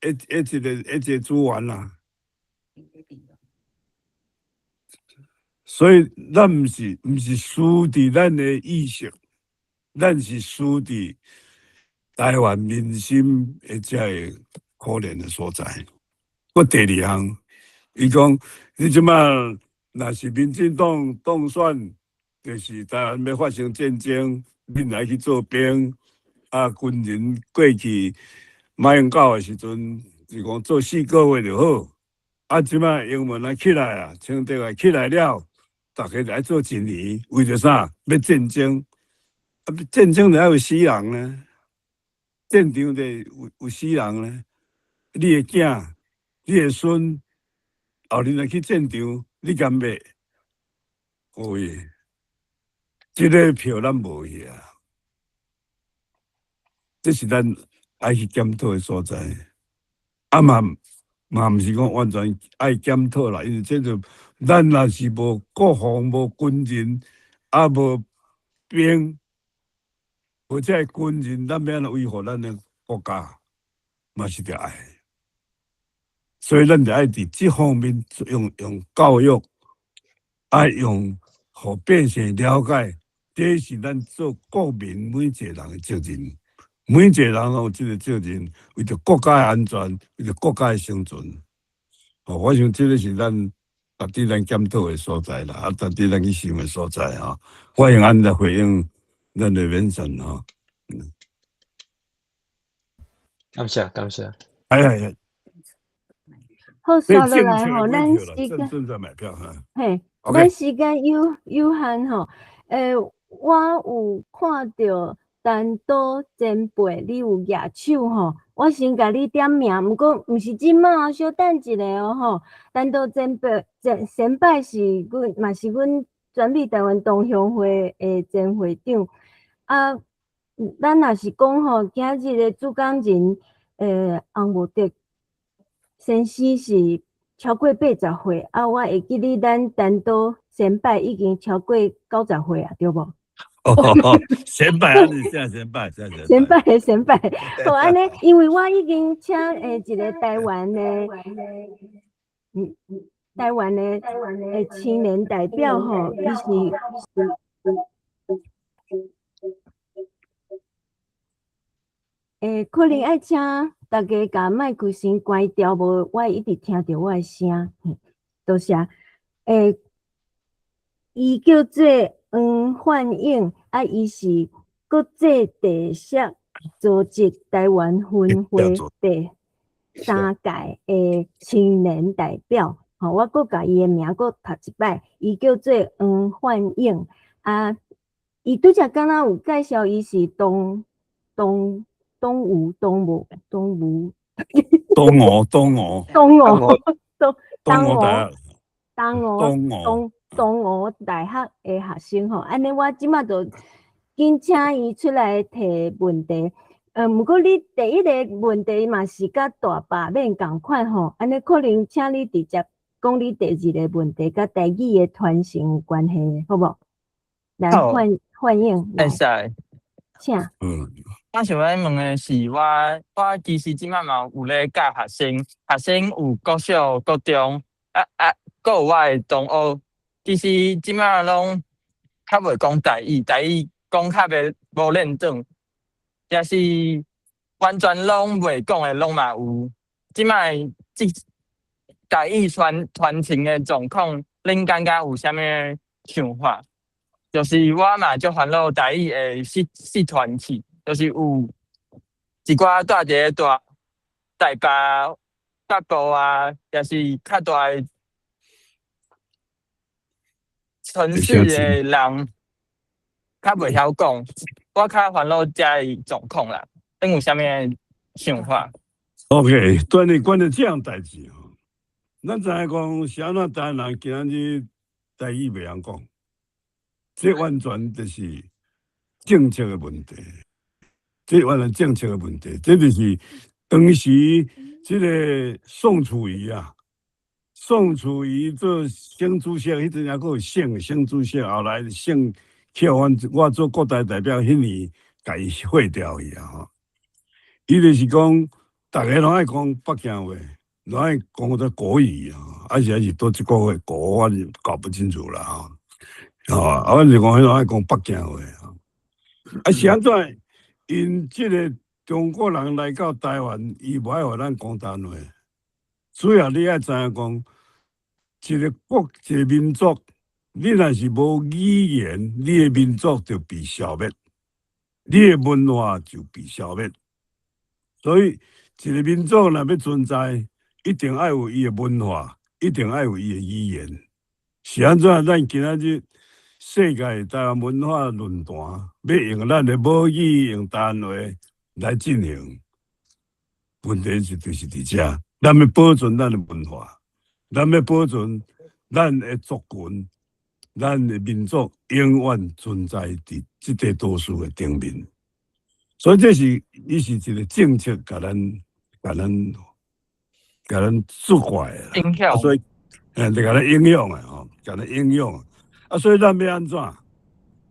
的一個資源啦。所以咱毋是輸佇咱的意識，咱是輸佇台灣民心的這个可憐的所在。閣第二項，伊講你這馬若是民進黨當選，就是台灣欲發生戰爭，恁來去做兵，啊，軍人過去馬英九的時陣，是講做四個月就好。啊，這馬英文啊起來啊，清德啊起來了，逐家就愛做一年，為著啥？欲戰爭，啊，戰爭就愛有死人呢，戰場就有死人呢。你的囝、你的孫，後日若去戰場，你敢欲？各位，這个票咱無去啊，這是咱愛去檢討的所在。啊嘛嘛毋是講完全愛檢討啦，因為這就咱若是無國防、無軍人，啊無兵，無這个軍人，咱欲按怎維護咱的國家，嘛是著愛。所以咱著愛佇這方面用教育，愛用予百姓了解，這是咱做國民每一個人的責任。每一個人攏有這个責任，為著國家的安全，為著國家的生存。哦，我想這个是咱值得咱檢討的所在啦，啊，值得咱去想的所在吼。歡迎按呢來回應咱的 Vincent 吼。感謝感謝。哎哎。好，煞落來吼，咱時間，正在買票哈。嘿，咱時間有限吼。我有看著陳島前輩，你有舉手吼，我先共你點名，毋過毋是這馬，小等一下哦吼。陳島前輩前擺是阮，嘛是阮全美臺灣同鄉會的前會長。啊，咱若是講吼，今日的主講人，洪慕德先生是超過80歲，啊，我會記得咱陳島前輩已經超過90歲啊，對無？哦，前輩啊，你現前輩，前輩前輩，好按呢，因為我已經請一個臺灣的，臺灣的青年代表吼，伊是，可能愛請大家共麥克先關掉，無我一直聽著我的聲，多謝。伊叫做黃煥勇，啊，伊是國際地協組織臺灣分會第三屆的青年代表。吼，我閣共伊的名閣讀一擺，伊叫做黃煥勇。啊，伊拄才敢若有介紹，伊是東東東吳東吳東吳東吳東吳東吳東東吳大學東吳東東吳大學的學生吼，按呢我這馬就緊請伊出來提問題。毋過你第一個問題嘛是佮大罷免仝款吼，按呢可能請你直接講你第二個問題，佮台語的傳承有關係，好無？來，歡歡迎，會使，請。我想欲問的是我，我其實這馬嘛有咧教學生，學生有國小、國中，啊啊，閣有我的同學，其實這馬攏較袂講台語，台語講較袂無輪轉，也是完全攏袂講的攏嘛有。這馬這台語傳承的狀況，恁感覺有啥物想法？就是我嘛足煩惱台語會失傳去，就是有一寡住佇咧大台北北部啊，也是較大的城市的人，較袂曉講，我較煩惱這个狀況啦。恁有啥物想法？OK，對你關於這項代誌吼，咱知影講是按怎台灣人今仔日台語袂曉講，這完全就是政策的問題，這完全政策的問題，這就是當時這個宋楚瑜啊，宋楚瑜做省主席，彼陣猶閣有省省主席，後來省去予阮我做國大代表，彼年共伊廢掉去啊吼。伊就是講，逐家攏愛講北京話，攏愛講這國語啊，還是佗一個國，我是搞不清楚啦吼。吼，啊，阮是講彼攏愛講北京話啊。啊，是按怎？𪜶這個中國人來到台灣，伊無愛予咱講台灣話。主要你愛知影講，一個國，一個民族，你若是無語言，你的民族就被消滅，你的文化就被消滅。所以，一個民族若欲存在，一定愛有伊的文化，一定愛有伊的語言。是按怎？咱今仔日世界台灣文化論壇，欲用咱的母語，用台灣話來進行。問題是就是佇遮，咱欲保存咱的文化，咱欲保存咱的族群，咱的民族永遠存在佇這塊島嶼的頂面。所以這是伊是一個政策，共咱作怪的啦。影響。所以，就共咱影響的吼，共咱影響。啊，所以咱欲按怎？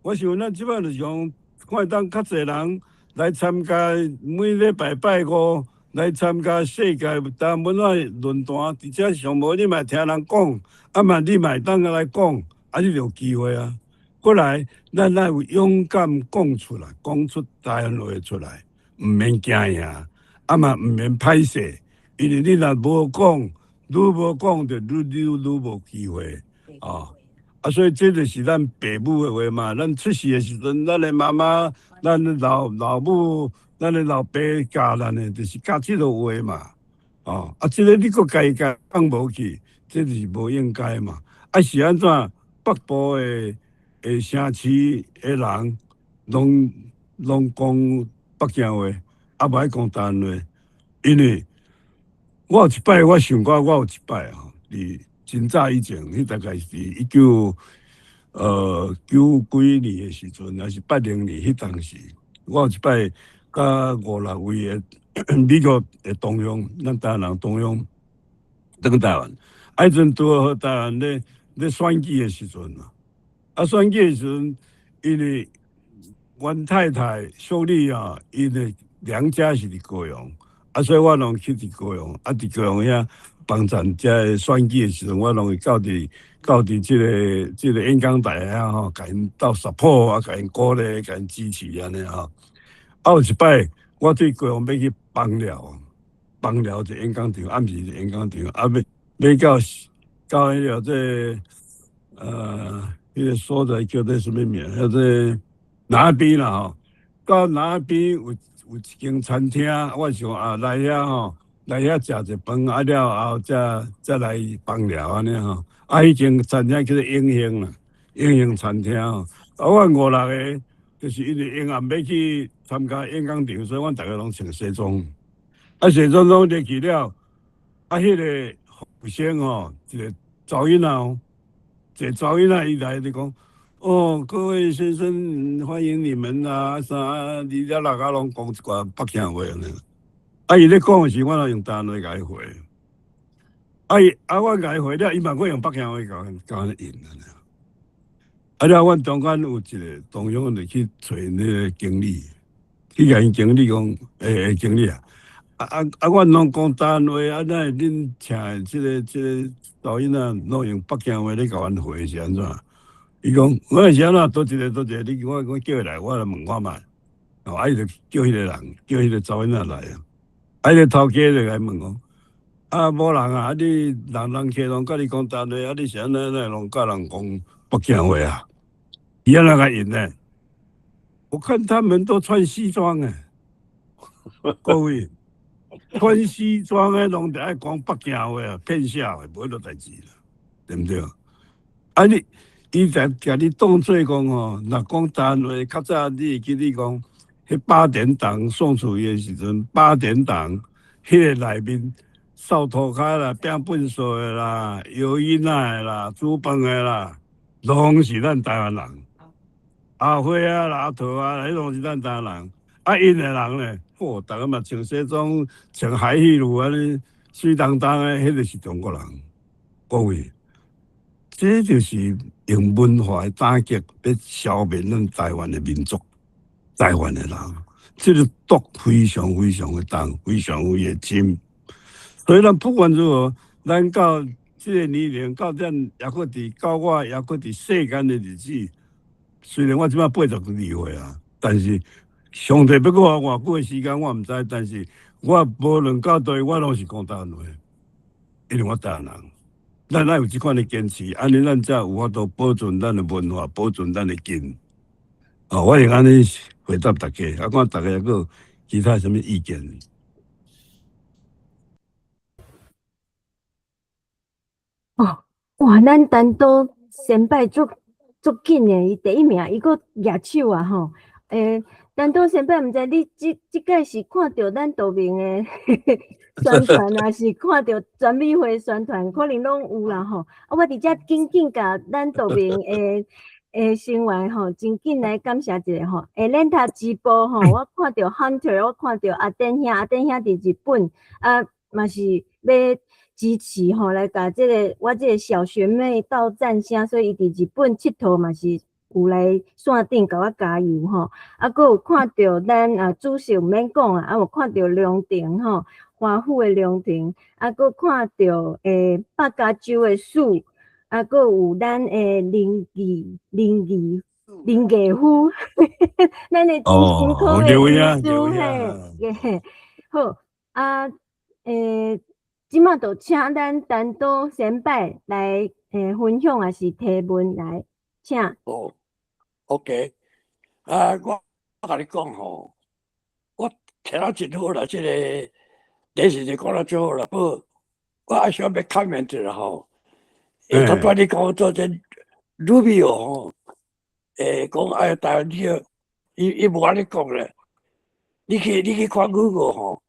我想咱這擺就是講，看會當較濟人來參加，每禮拜拜五來參加世界台灣文化論壇，佇遮上無你嘛會聽人講，啊嘛你嘛會當來講，啊你就有機會啊。過來，咱愛有勇敢講出來，講出台灣話出來，毋免驚贏，啊嘛毋免歹勢，因為你若無講，愈無講就愈愈愈無機會啊！啊，所以這就是咱爸母的話嘛。咱出世的時陣，咱的媽媽、咱的老老母、咱的老爸教咱的，就是教這个話嘛。哦，啊，這个你閣共伊共放無去，這就是無應該嘛。啊，是按怎？北部的城市的人，攏攏講北京話，啊，無愛講台灣話，因為我有一擺，我想過，我有一擺吼，佇真早以前，彼大概是一九九幾年的時陣，抑是80年彼當時，我有一擺佮五六位的美國的同鄉，咱台灣人同鄉，轉台灣，啊，彼陣拄好台灣咧咧選舉的時陣啊，啊選舉的時陣，因為阮太太秀麗啊，𪜶的娘家是佇高雄，啊，所以我攏去佇高雄，啊，佇高雄遐幫贊遮个選舉的時陣，我攏會到佇這個演講台遐吼，共𪜶鬥 support 啊，共𪜶鼓勵，共𪜶支持按呢吼。啊，有一擺我對高雄欲去枋寮，枋寮一個演講場，暗時一個演講場，啊，欲欲到彼個這個彼個所在叫做啥物名？叫做南邊啦吼。到南邊有一間餐廳，我想啊來遐吼，來遐食一頓，啊了後才來枋寮按呢吼。啊，彼間餐廳叫做永興啦，永興餐廳吼。啊，阮五六个就是因為永暗欲去參加演講場，所以阮逐个攏穿西裝。啊，西裝攏入去了，啊，彼个服務生吼，一個查某囡仔哦，一個查某囡仔伊來就講。哦，各位先生，歡迎你們啊！啥，你了六個攏講一寡北京話呢。啊，伊咧講的時，我攏用台灣話共伊回。啊伊啊，我共伊回了，伊嘛閣用北京話共共應啊。啊了，阮中間有一個同鄉就去揣彼个經理，去共𪜶經理講，欸，經理啊，啊啊啊，阮攏講台灣話，啊，哪會恁請的這個查某囡仔攏用北京話咧共阮回是按怎？伊講我是按怎？佗一个佗一个，你我叫伊來，我來問看覓。哦，啊，伊就叫彼个人，叫彼个查某囡仔來啊。啊，彼个頭家就共伊問講，啊，某人啊，啊你人人客攏佮你講台灣話，啊你是按怎哪會攏佮人講北京話啊？伊按怎共應呢？我看他們都穿西裝誒，各位穿西裝的攏著愛講北京話啊，騙笑的，無彼落代誌啦，對毋對？啊你，伊就共你當做講吼，若講台灣話，較早你會記得講，彼八點檔宋楚瑜的時陣，八點檔彼个內面掃塗跤啦、摒糞掃的啦、搖囡仔的啦、煮飯的啦，攏是咱台灣人。阿花啊、阿桃啊，彼攏是咱台灣人。啊，𪜶的人咧，吼，逐个嘛穿西裝、穿海戲褲按呢，媠當當的，彼个是中國人。各位，這就是用文化的打擊，欲消滅咱台灣的民族、台灣的人。這个毒非常非常的重，非常非常的深。所以咱不管如何，咱到這个年齡，到咱抑閣佇到我抑閣佇世間的日子，雖然我這擺82歲啊，但是上帝欲閣予我偌久的時間，我毋知。但是我無論到佗位，我攏是講台灣話，因為我台灣人。咱愛有這款的堅持，按呢咱才有法度保存咱的文化，保存咱的根。哦，我會按呢回答大家，啊，看大家閣有其他啥物意見。哦，哇，咱陳都先輩足足緊的，伊第一名，伊閣舉手啊吼。欸，陳都先輩，毋知你這這擺是看著咱道明的宣傳，抑是看著全美會宣傳，可能攏有啦吼。啊，我佇遮緊緊共咱道明的成員吼，真緊來感謝一下吼。欸，咱頭直播吼，我看著 Hunter，我看著阿典兄，阿典兄佇日本啊，嘛是欲支持吼，來共這个我這个小學妹鬥讚聲，所以伊佇日本𨑨迌嘛是有來線頂共我加油吼。啊，閣有看著咱啊主席毋免講啊，啊有看著梁婷吼，華府的梁婷，啊閣看著北加州的樹，啊閣有咱的林義林義林義夫，咱的真辛苦的醫師嘿，好啊，欸。這馬就請咱陳島先輩來分享，抑是提問來，請。哦，OK，啊，我共你講吼，我聽得真好啦，這個電視就講得真好啦，不過我還想欲 comment 一下吼。頭拄你講做這 Rubio 吼，講哎台灣你，伊無按呢講咧，你去看 Google 吼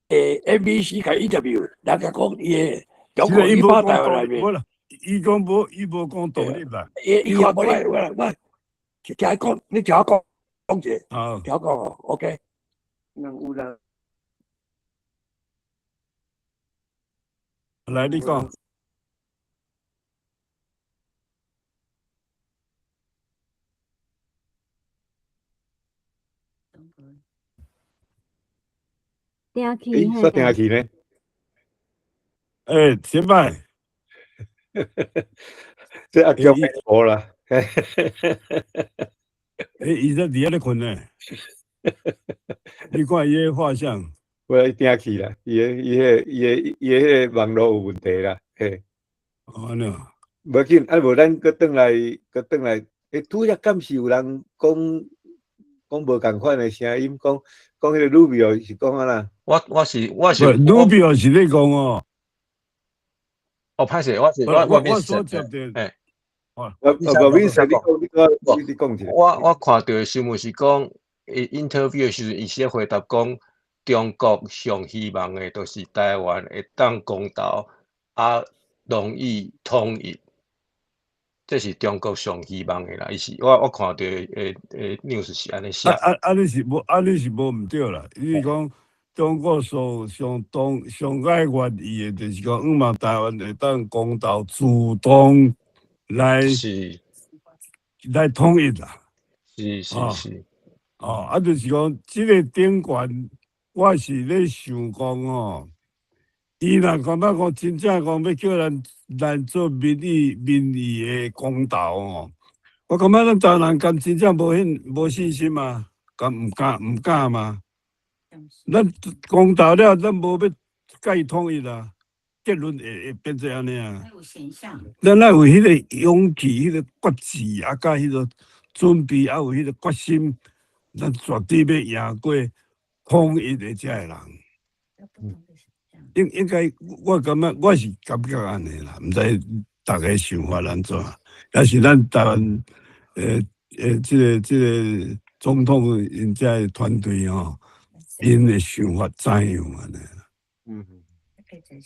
，NBC 共 interview，人家講伊的中國伊把台灣內面，伊講無，伊無講獨立啦。伊伊話無來，我我聽伊講，你聽我講講者，聽我講哦，OK。有人來，你講。聽去，欸，煞聽去呢？欸，先輩，這阿強無啦。欸，伊在佇遐咧睏呢。你看伊个畫像，無伊聽去啦，伊个伊彼伊个伊彼个網路有問題啦，嘿。哦，按呢。無要緊，啊無咱閣轉來，閣轉來，欸，拄則敢是有人講講無仝款的聲音，講講彼個 Rubio 是講按怎？我是 Rubio 是咧講哦。哦，歹勢，我是我我我所接著，欸。我無免說，你講你講你講一下。我看著的新聞是講，伊 interview 的時陣，伊是咧回答講，中國上希望的，就是台灣會當公投，啊，容易統一，這是中國上希望的啦。伊是我看著的 news 是按呢寫。啊，你是無啊，你是無毋對啦。伊是講中國所上當上愛願意的，就是講，向望台灣會當公投主動來是來統一啦。是是是。哦，啊，就是講，這個頂懸，我是咧想講吼，伊若感覺講真正講欲叫咱來做民意的公投吼，我感覺咱台灣人敢真正無信心嘛？敢毋敢嘛？咱公投了，咱無欲共伊統一啊，結論會變做按呢啊？咱愛有彼個勇氣、彼個決志，啊，佮彼個準備，啊，有彼個決心，咱絕對欲贏過統一的這个人。應該，我感覺我是感覺按呢啦，毋知逐家想法按怎，抑是咱台灣這個總統𪜶這个團隊吼，𪜶的想法怎樣按呢？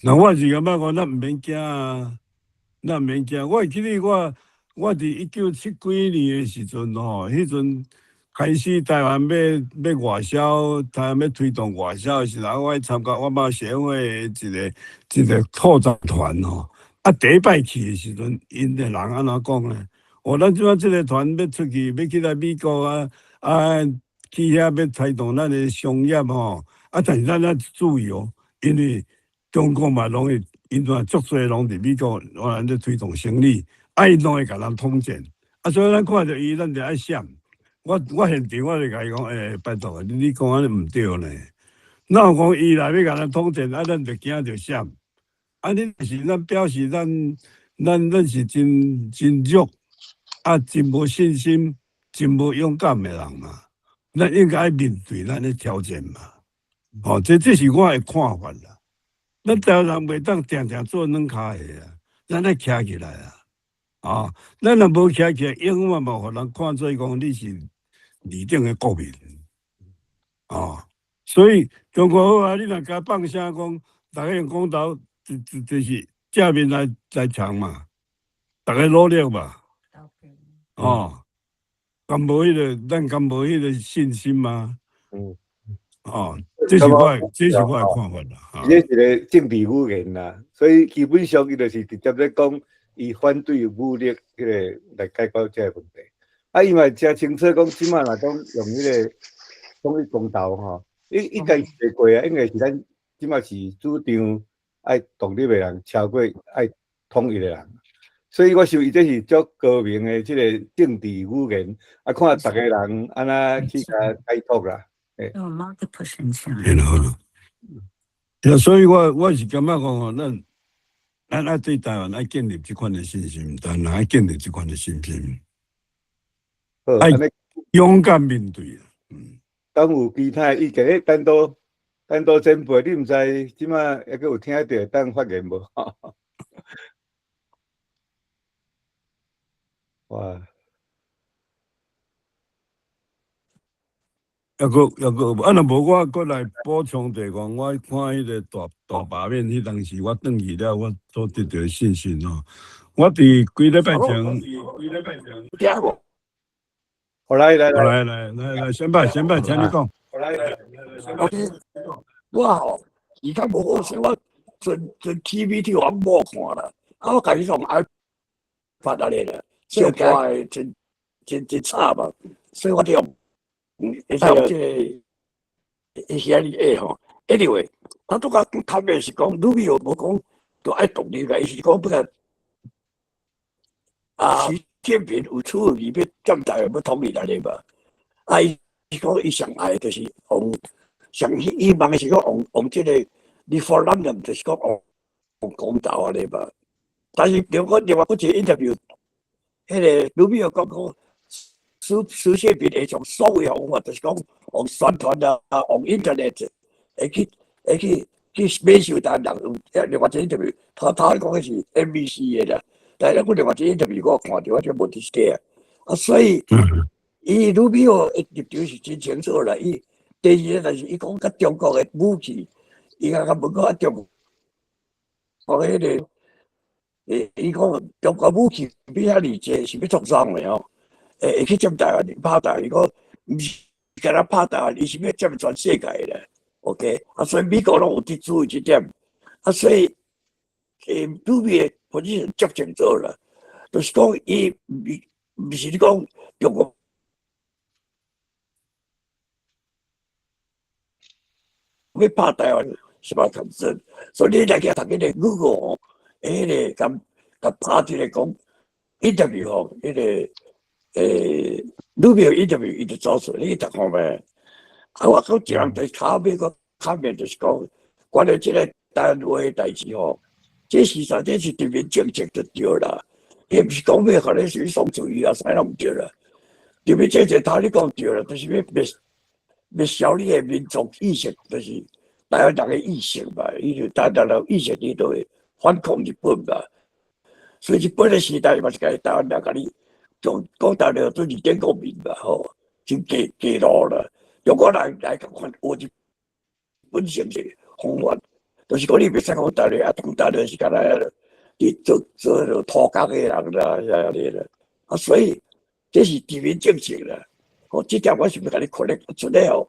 那我是感覺講，咱毋免驚啊，咱毋免驚。我會記得我佇1979年的時陣吼，彼陣開始台灣欲外銷，台灣欲推動外銷的時陣，我去參加外貿協會的一個拓展團吼。啊，第一擺去的時陣，𪜶的人按怎講咧？哦，咱這擺這個團欲出去，欲去來美國啊，啊，去遐欲推動咱的商業吼。啊，但是咱愛注意哦，因為中國嘛攏會，𪜶嘛足濟攏佇美國，我咱咧推動生意，啊，𪜶攏會共咱統戰。啊，所以咱看著伊，咱就愛閃。我現場我就共伊講，欸，拜託，你講按呢毋對呢。哪有講伊來欲共咱統戰，啊，咱就驚著閃。啊，你是咱表示咱是真弱，啊，真無信心，真無勇敢的人嘛。咱應該愛面對咱的挑戰嘛。哦，這是我的看法啦。咱台灣人袂當定定做軟跤的啊，咱愛徛起來啊。啊，咱若無徛起來，永遠嘛予人看做講你是二等的國民。啊，所以中國好啊，你若共放聲講，逐家用公投，就是正面來搶嘛，逐家努力嘛。哦，敢無彼個，咱敢無彼個信心嗎？哦，這是我的看法啦。這是一個政治語言啦，所以基本上伊就是直接咧講，伊反對武力彼個來解決這個問題。啊，伊嘛誠清楚講，這擺若講用彼個統一公投吼，應該是會過啊，應該是咱這擺是主張愛獨立的人超過愛統一的人，所以我想伊這是足高明的這個政治語言，啊，看逐家人按怎去共解讀啦。所以我是感覺講吼，咱愛對台灣愛建立這款的信心，但愛建立這款的信心，愛勇敢面對。敢有其他的意見？欸，單刀單刀前輩，你毋知這馬猶閣有聽著會當發言無？哇！猶閣猶閣，啊，若無我閣來補充者講，我看彼个大大罷免彼當時，我轉去了，我所得著的信息吼，我佇幾禮拜前，聽無？好來來來來來來，先擺先擺，請你講。來來來，我吼，而家無好勢，我陣陣 TV 去我某看啦，啊，我家己用 iPad 按呢啦，小看的真真真差嘛，所以我就用。會使用這個，會遐爾下吼。Anyway，他拄甲講的是講，魯比奧無講都愛獨立個，伊是講不個啊，習近平有出意欲佔台灣欲統一按呢嘛。啊，伊是講伊上愛就是用上希望的是講用用這個 referendum，就是講用用公投按呢嘛。但是另外閣一個 interview，彼個魯比奧講講。習習近平會從所有方法，就是講用宣傳啊，用 internet，會去會去去買受台灣人。有另外一個 interview，他講的是 NBC 的啦，但是我另外一個 interview 我看著我就無佇寫啊，所以伊魯比奧的立場是真清楚啦。伊第二個就是伊講佮中國的武器，伊共佮問講啊中國彼个，伊講中國武器比遐爾濟，是欲創啥的吼？會去佔台灣，拍台灣，伊講毋是干焦拍台灣，伊是欲佔全世界啦。OK，啊，所以美國攏有佇注意這點，啊，所以魯比的 position 足清楚啦，就是講伊毋是你講中國欲拍台灣是嘛抗爭，所以你來去讀彼個 Google 吼，彼个共共拍一个講 interview 吼，彼个。魯比奧 interview 伊就走出來，你去讀看覓？啊，我閣一人佇跤尾閣較面，就是講關於這个台灣話的代誌吼，這事實這是殖民政策就對啦，伊毋是講欲予你屬於爽主義啊，啥攏毋對啦。殖民政策頭你講對啦，就是欲滅滅消你的民族意識，就是台灣人的意識嘛，伊就台灣人意識，伊就會反抗日本嘛。所以日本的時代嘛是共台灣人共你。講講大了都是點國民嘛吼，真假假路啦。中國人來共款學日本成的方法，就是講你袂使講大陸啊，講大陸是干焦佇做做土工的人啦，啥啥啦。啊，所以這是殖民政策啦。哦，這點我是欲共你 correct 出來哦。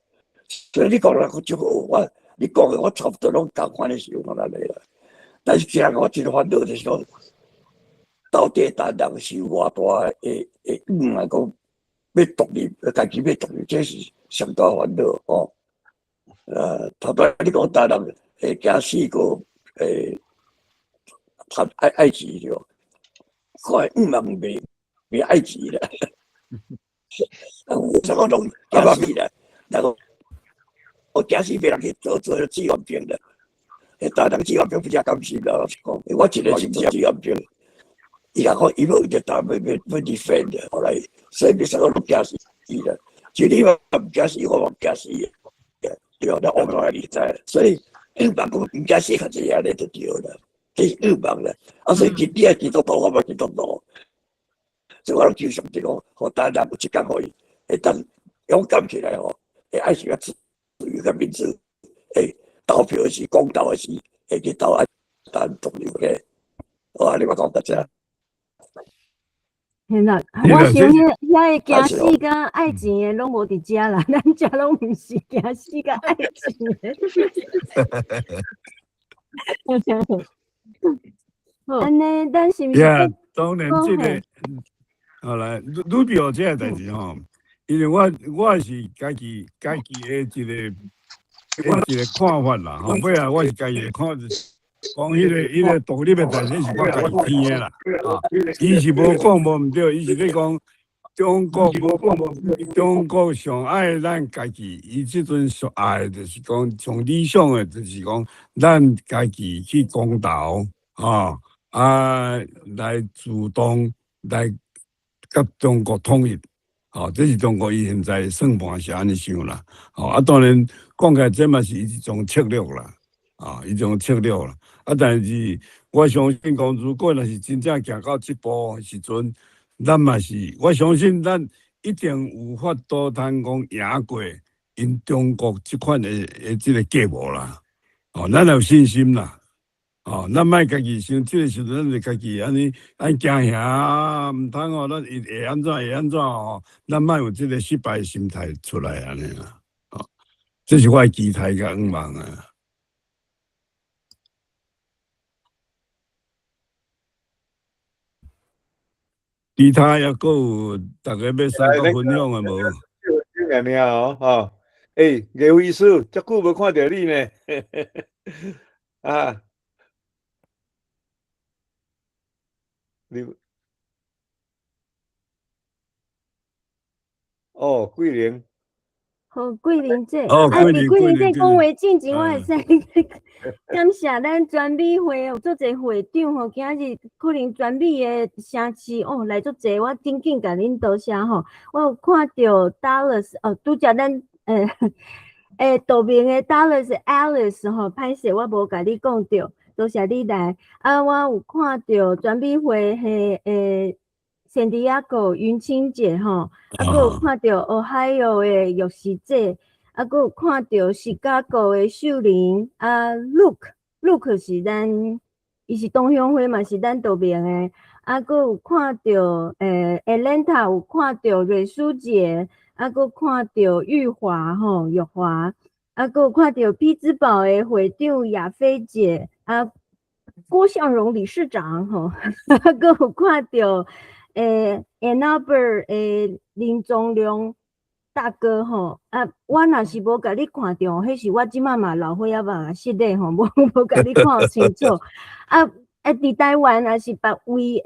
所以你講了足好，我你講的我差不多攏共款的想法按呢啦。但是這個我真煩惱，就是講。到底台灣人是有偌大的的願望講欲獨立，家己欲獨立，這是上大煩惱吼。頭拄你講台灣人會驚死個，愛愛愛錢對無？看願望袂袂愛錢啦。我啥個攏驚死啦，然後我驚死別人去做做志願兵啦。台灣人志願兵不遮甘心啦，老實講，我一個是志願兵。伊共講，伊欲為著台灣欲欲 defend 的，後來所以袂使講攏驚死伊啦。就你嘛毋驚死，我嘛毋驚死對啊，咱烏來你知，所以願望講毋驚死，較濟按呢就對啦，這是願望啦。啊，所以今你愛基督徒，我嘛基督徒，所以我攏求上帝講，予台灣人有一工予伊會當勇敢起來吼，會愛是較自由佮民主，會投票時、公投時，會去投愛台灣獨立的。好啊，你我講到這。嘿啦，我想遐遐个驚死佮愛錢的攏無佇遮啦，咱遮攏毋是驚死佮愛錢的。好，按呢，咱是毋是？ Yeah，當然這个，好來，魯比奧這個代誌吼，因為我是家己家己的一个一个看法啦，吼，尾仔我是家己的看法。講彼个獨立的代誌是我家己編的啦，啊，伊是無講無毋對，伊是咧講中國上愛咱家己，伊這陣上愛就是講上理想的，就是講咱家己去公投，吼啊來主動來佮中國統一，吼，這是中國伊現在算盤是按呢想啦，吼啊當然講起來這嘛是一種策略啦，啊一種策略啦，啊但是我相信講，如果若是真正行到這步的時陣，咱嘛是，我相信咱一定有法度通講贏過𪜶中國這款的這个計謀啦。哦，咱有信心啦。哦，咱莫家己想，這个時陣咱就家己按呢按驚嚇，毋通哦，咱會會按怎會按怎哦，咱莫有這个失敗心態出來按呢啦。哦，這是我的期待佮願望啊。其他抑閣有逐家欲啥閣分享的無？爾爾哦，吼，欸，魏醫師，遮久無看著你呢，啊，你，哦，桂玲。好，桂玲姐，啊，佇桂玲姐講話進前，我會使感謝咱全美會有足濟會長吼，今日可能全美的城市哦來足濟，我真緊共恁多謝吼。我有看著 Dallas 哦，拄才咱道明的 Dallas Alice 吼，歹勢我無共你講著，多謝你來。啊，我有看著全美會彼聖地亞哥雲清姐吼，啊，閣有看著 Ohio 的玉璽姐，啊，閣有看著芝加哥的秀玲，啊，Luke，Luke 是咱，伊是東鄉會嘛，是咱道明的，啊，閣有看著Atlanta 有看著瑞淑姐，啊，閣看著玉華吼，玉華，啊，閣有看著匹茲堡的會長亞菲姐，啊，郭向榮理事長吼，閣有看著。Ann Arbor 的林宗良大哥吼，啊，我若是無共你看著，彼是我這擺嘛老歲仔目失禮吼，無共你看清楚。啊，佇台灣也是別位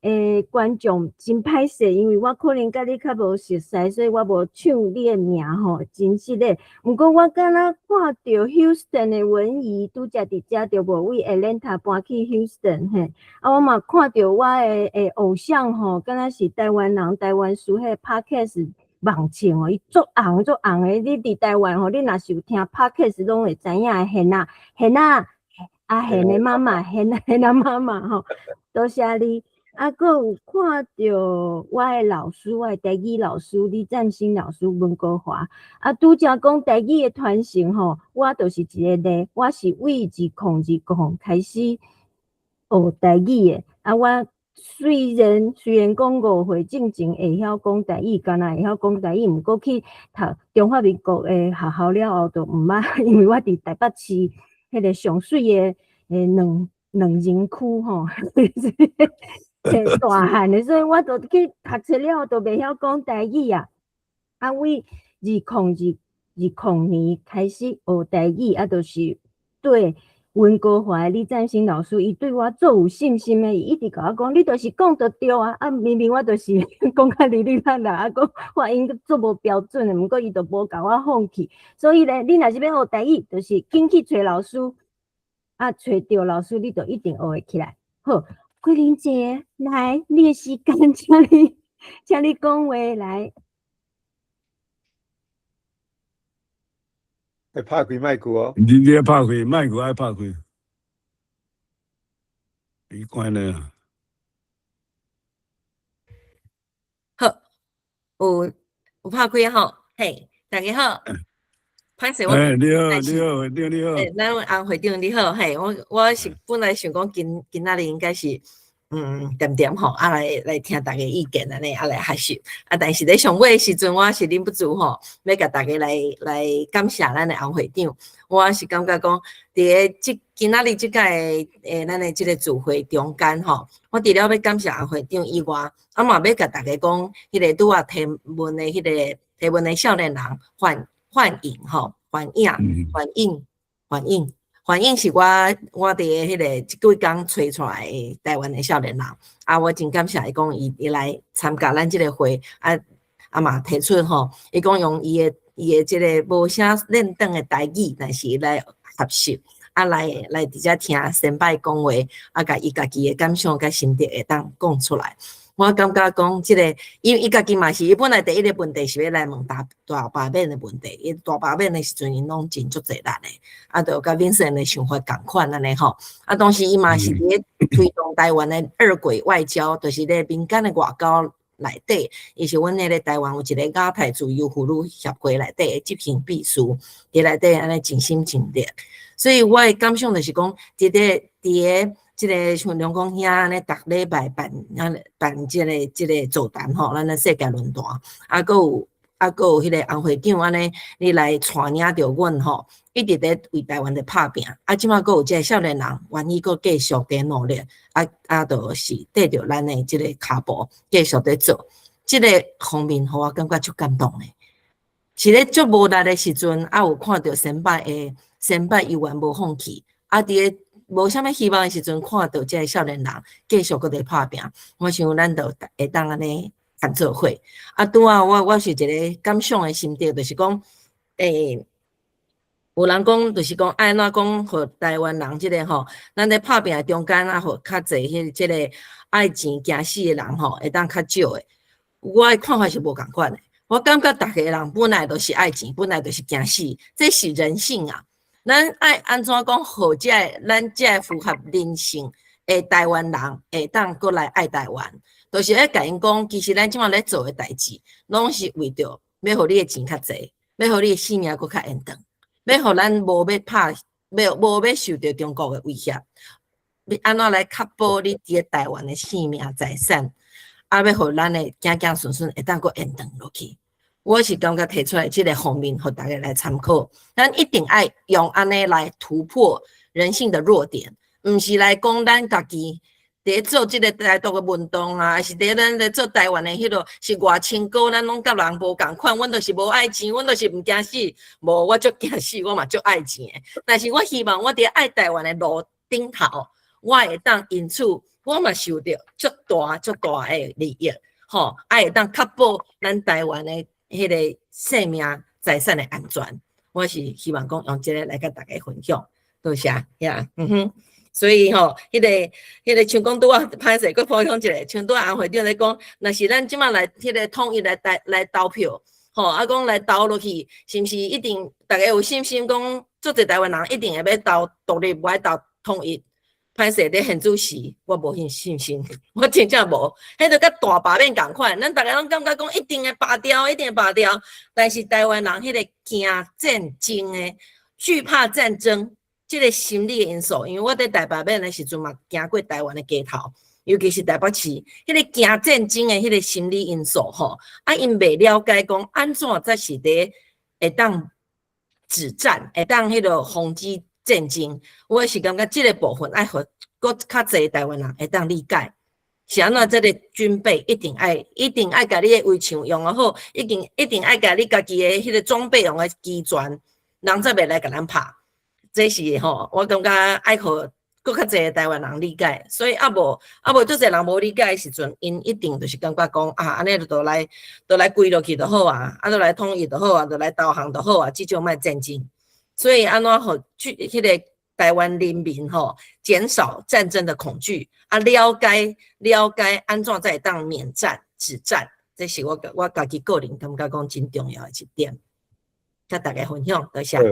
的觀眾真歹勢，因為我可能佮你較無熟似，所以我無唱你的名吼，真失禮。毋過我敢若看著 Houston 的文怡拄才佇遮著無為 Atlanta 搬去 Houston 嘿，啊，我嘛看著我的偶像吼，敢若是台灣人，台灣書彼 Podcast 網唱哦，伊足紅足紅的。你佇台灣吼，你若是有聽 Podcast，攏會知影的。賢啊，賢啊，阿賢的媽媽，賢賢啊媽媽吼，多謝你。啊，閣有看著我的老師，我的台語老師李占新老師溫哥華。啊，拄才講台語的傳承吼，我就是一個例，我是為2020開始學台語的。啊，我雖然講5歲進前會曉講台語，敢若會曉講台語，毋過去讀中華民國的學校了後就毋捌，因為我佇台北市彼個上媠的兩人區吼。大漢的，所以我就去讀冊了後，就袂曉講台語啊。啊，為2020年開始學台語，啊，就是對溫哥華的李占新老師，伊對我足有信心的，伊一直共我講，你就是講就對啊。啊，明明我就是講較哩哩啦啦，啊，閣發音足無標準的，毋過伊就無共我放棄。所以咧，你若是欲學台語，就是緊去揣老師，啊，揣著老師，你就一定學會起來。好。桂玲姐，來，你的時間，請你講話來。愛拍開麥克哦。你愛拍開麥克，愛拍開。你關了。好，有拍開吼，嘿，大家好。歹勢我。欸，你好，你好，會長你好。欸，咱洪會長你好，嘿，我是本來想講今仔日應該是恬恬吼，啊來聽大家意見按呢，啊來學習。啊，但是咧上尾的時陣，我是忍不住吼，欲共大家來感謝咱的洪會長。我是感覺講，佇个這今仔日這屆咱的這个聚會中間吼，我除了欲感謝洪會長以外，啊嘛欲共大家講，彼个拄仔提問的彼个提問的少年人，范。反應吼，反應，反應，反應，反應是我佇彼個這幾工揣出來的台灣的少年人，啊，我真感謝伊講伊來參加咱這個會，啊啊嘛提出吼，伊講用伊的這個無啥輪轉的台語，但是伊來學習，啊來佇遮聽先輩講話，啊，共伊家己的感想佮心得會當講出來。我感覺講這個，因為伊家己嘛是，伊本來第一個問題是欲來問大罷免的問題，伊大罷免的時陣，𪜶攏真足濟力的，啊，就佮 Vincent 的想法仝款按呢吼，啊，當時伊嘛是佇咧推動台灣的二軌外交，就是咧民間的外交內底，伊是阮彼個台灣有一個亞太自由婦女協會內底的執行秘書，佇內底按呢盡心盡力，所以我的感想就是講，佇個這個像梁公兄按呢，逐禮拜辦這個座談吼，咱的世界論壇，啊，閣有彼個洪會長按呢，你來帶領著阮吼，一直咧為台灣咧拍拚。啊，這馬閣有這個少年人願意閣繼續佇努力，啊啊，就是綴著咱的這個跤步繼續咧做，這個方面，予我感覺足感動的。是咧足無力的時陣，啊，有看著先輩猶原無放棄，啊，佇咧無啥物希望的時陣，看著這个少年人繼續閣咧拍拚，我想咱就會當按呢合做伙。啊，拄仔我是一個感想的心得，就是講，有人講就是講愛按怎講，予台灣人這個吼，咱咧拍拚的中間啊，予較濟彼這個愛錢驚死的人吼，會當較少的。我的看法是無仝款的。我感覺逐个人本來就是愛錢，本來就是驚死，這是人性啊。咱愛按怎講，予這个咱這个符合人性的台灣人會當閣來愛台灣，就是咧共𪜶講，其實咱這馬咧做的代誌，攏是為著欲予你的錢較濟，欲予你的性命閣較延長，欲予咱無欲拍，欲無欲受著中國的威脅，欲按怎來確保你佇咧台灣的性命財產，啊，欲予咱的子子孫孫會當閣延長落去。我是感覺提出來這個方面，予大家來參考。咱一定愛用按呢來突破人性的弱點，毋是來講咱家己佇咧做這個台獨的運動啊，還是佇咱咧做台灣的彼落是偌清高，咱攏佮人無仝款，阮就是無愛錢，阮就是毋驚死。無，我足驚死，我嘛足愛錢的。但是我希望我佇愛台灣的路頂頭，我會當因此，我嘛受著足大足大的利益，吼，啊會當確保咱台灣的彼個性命財產的安全，我是希望講用這個來佮大家分享，多謝呀，嗯哼。所以吼，彼個像講拄仔歹勢，閣補充一下，像拄仔洪會長咧講，若是咱這馬來彼個統一來投票，吼，啊講來投落去，是毋是一定大家有信心講，足濟台灣人一定會欲投獨立，無愛投統一？歹勢咧現主時，我無彼信心，我真正無。彼就佮大罷免仝款，咱逐家攏感覺講一定會罷掉，一定會罷掉。但是台灣人彼個驚戰爭的、懼怕戰爭這個心理因素，因為我佇大罷免的時陣嘛，行過台灣的街頭，尤其是台北市，彼個驚戰爭的彼個心理因素吼，啊，𪜶袂了解講按怎才是佇會當止戰，會當彼個防止戰爭。我是感覺這個部分愛予閣較濟台灣人會當理解，是按怎這個軍備一定愛共你的圍牆用予好，一定愛共你家己的彼個裝備用予齊全，人才袂來共咱拍。這是吼，我感覺愛予閣較濟台灣人理解，所以啊無足濟人無理解的時陣，𪜶一定就是感覺講啊，按呢就來歸落去就好啊，啊，就來統一就好啊，就來投降就好啊，至少莫戰爭。所以按怎予去彼個台灣人民吼，減少戰爭的恐懼啊，了解按怎才會當免戰止戰，這是我家己個人感覺講真重要的一點，佮大家分享，多謝。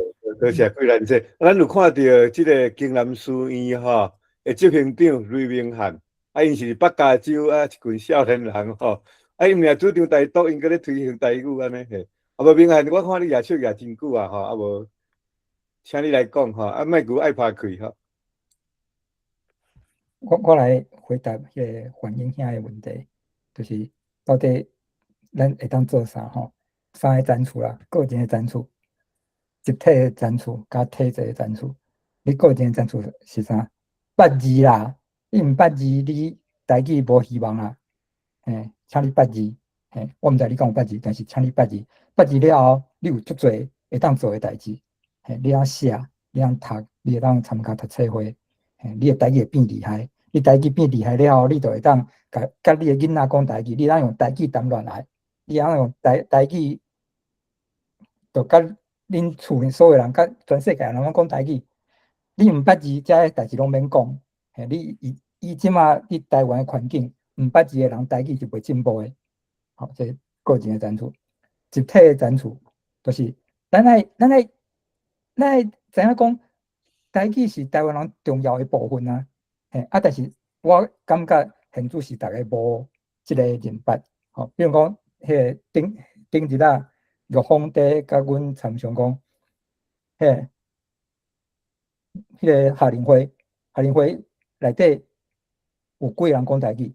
多謝桂蘭姐。咱有看著這個京南書院吼的執行長呂明翰，啊，𪜶是北加州啊一群少年人吼，啊，𪜶若主張台獨，𪜶閣咧推行台語按呢嘿。啊無明翰，我看你舉手舉真久啊吼，啊無，請你來講吼，啊，麥閣愛拍開吼。我來回答彼個反應兄的問題，就是到底咱會當做啥吼？三个層次啦，個人的層次、集體的層次、佮體制的層次。你個人的層次是啥？捌字啦，你毋捌字，你台語無希望啦。嘿，請你捌字，嘿，我毋知你敢有捌字，但是請你捌字。捌字了後，你有足濟會當做的代誌。嘿，你曉寫，你曉讀，你會當參加讀冊會，嘿，你的台語會變厲害。你台語變厲害了後，你就會當共佮你的囡仔講台語，你會當用台語談戀愛，你會當用台語，就佮恁厝裡所有人，佮全世界人攏講台語。你毋捌字，這个代誌攏免講。嘿，你以以這馬佇台灣的環境，毋捌字的人台語就袂進步的。吼，這個人的展處，集體的展處，就是咱愛知影講，台語是台灣人重要的部分啊。嘿，啊，但是我感覺現主是逐家無這个認捌。吼，比如講，彼个頂頂日啊，玉峰佇共阮參詳講，彼个夏令會內底有幾个人講台語？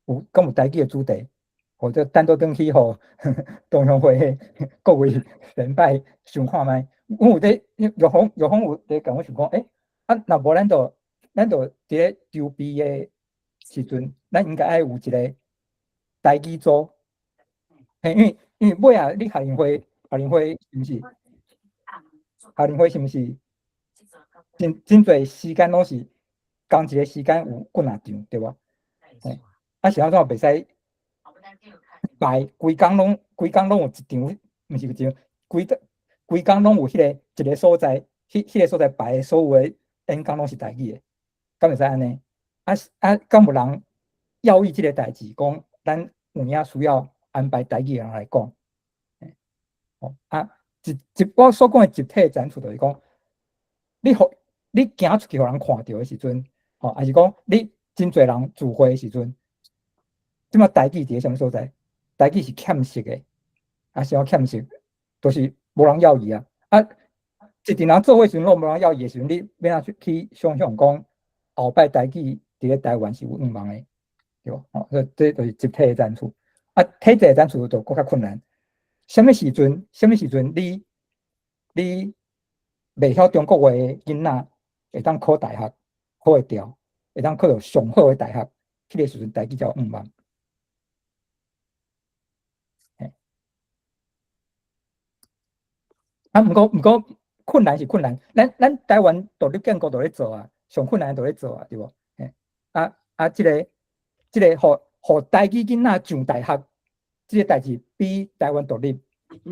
有敢有台語的主題？或者等倒轉去予同鄉會的各位前輩想看覓？阮有佇玉峰有佇共阮想講，欸，啊，若無咱就佇咧籌備的時陣，咱應該愛有一個台語組。嘿，因為尾仔你夏令會是毋是？夏令會是毋是？真濟時間攏是仝一個時間有幾若場，對無？嘿，啊是按怎袂使排規工攏有一場，毋是一場，規工攏有彼个一個所在，彼个所在排的所有的演講攏是台語的，敢會使按呢？啊，敢有人要意這个代誌，講咱有影需要安排台語的人來講？吼啊，我所講的集體展出就是講，你予你行出去予人看著的時陣，吼，抑是講你真濟人聚會的時陣，這馬台語佇咧啥物所在？台語是欠熟的，啊，啥欠熟，就是無人要伊啊。啊，一陣人做伙時陣攏無人要伊的時陣，你欲按怎去想象講後擺台語佇咧台灣是有向望的，對無？吼，這就是集體的展出。啊，體制的展出就閣較困難。啥物時陣？啥物時陣？你袂曉中國話的囡仔會當考大學，考會著，會當考著上好的大學，彼个時陣台語才有向望。嘿，啊，毋過困難是困難，咱台灣獨立建國就咧做啊，上困難就咧做啊，對無？嘿，啊，這個予台語囡仔上大學，這個代誌比台灣獨立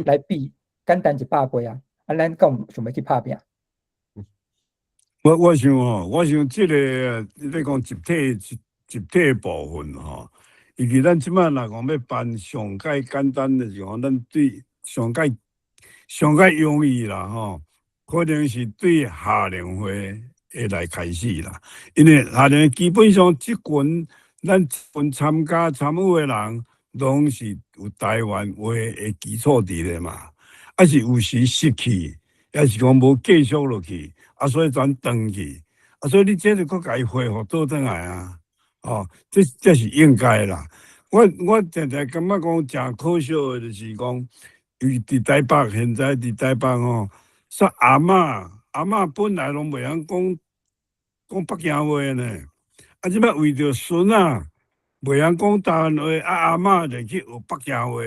來比簡單100倍啊！啊，咱敢有想欲去拍拚？我想吼，我想這个你講集體部分吼，尤其咱這擺若講欲辦上蓋簡單的，是講咱對上蓋容易啦吼，可能是對夏令會會來開始啦，因為夏令基本上這群咱這群參加參與的人，攏是有台灣話的基礎佇咧嘛，啊是有時失去，抑是講無繼續落去，啊所以轉斷去，啊所以你這就閣共伊恢復倒轉來啊，哦，這是應該啦。我定定感覺講誠可惜的，就是講，伊佇台北現在佇台北吼，說阿嬤本來攏袂曉講北京話呢，啊這擺為著孫仔袂曉講台灣話，啊阿嬤就去學北京話，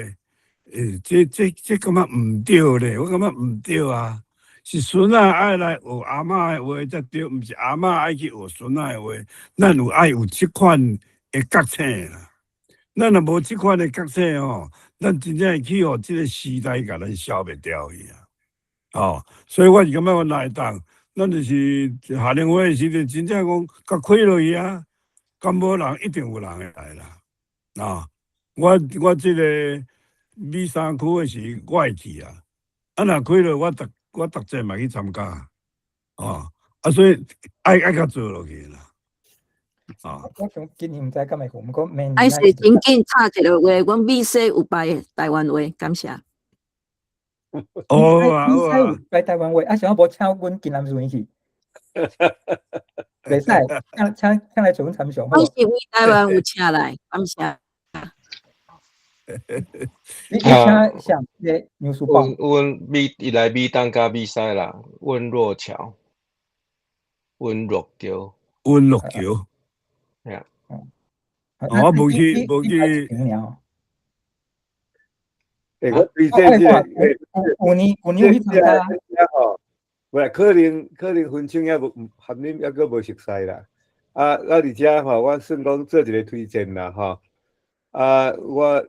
欸，這感覺毋對咧，我感覺毋對啊，是孫仔愛來學阿嬤的話才對，毋是阿嬤愛去學孫仔的話。咱有愛有這款的覺醒啦，咱若無這款的覺醒吼，咱真正會去予這个時代共咱消滅掉去啊！哦，所以我是感覺阮來當，咱就是夏令會的時陣，真正講共開落去啊，敢無人一定有人會來啦。啊，我這个美山區的時，我會去啊。啊，若開落，我逐屆嘛去參加。哦，啊，所以愛共做落去啦。啊，我想今年毋知敢會去，毋過明年。歹勢真緊插一个話，阮美西有排台灣話，感謝。好啊，好啊。有排台灣話，啊，啥無請阮金南順去？袂使，請來做阮參詳。我是為台灣有請來，感謝。你請啥？個楊書寶。阮美伊來美東佮美西啦，溫若橋，溫若橋，溫若橋。係啊。我無去，無去。欸，我對這這，舊年有去參加。吼，無啦，可能分清猶無含恁猶閣無熟似啦。啊，佇遮吼，我算講做一个推薦啦，吼。啊，我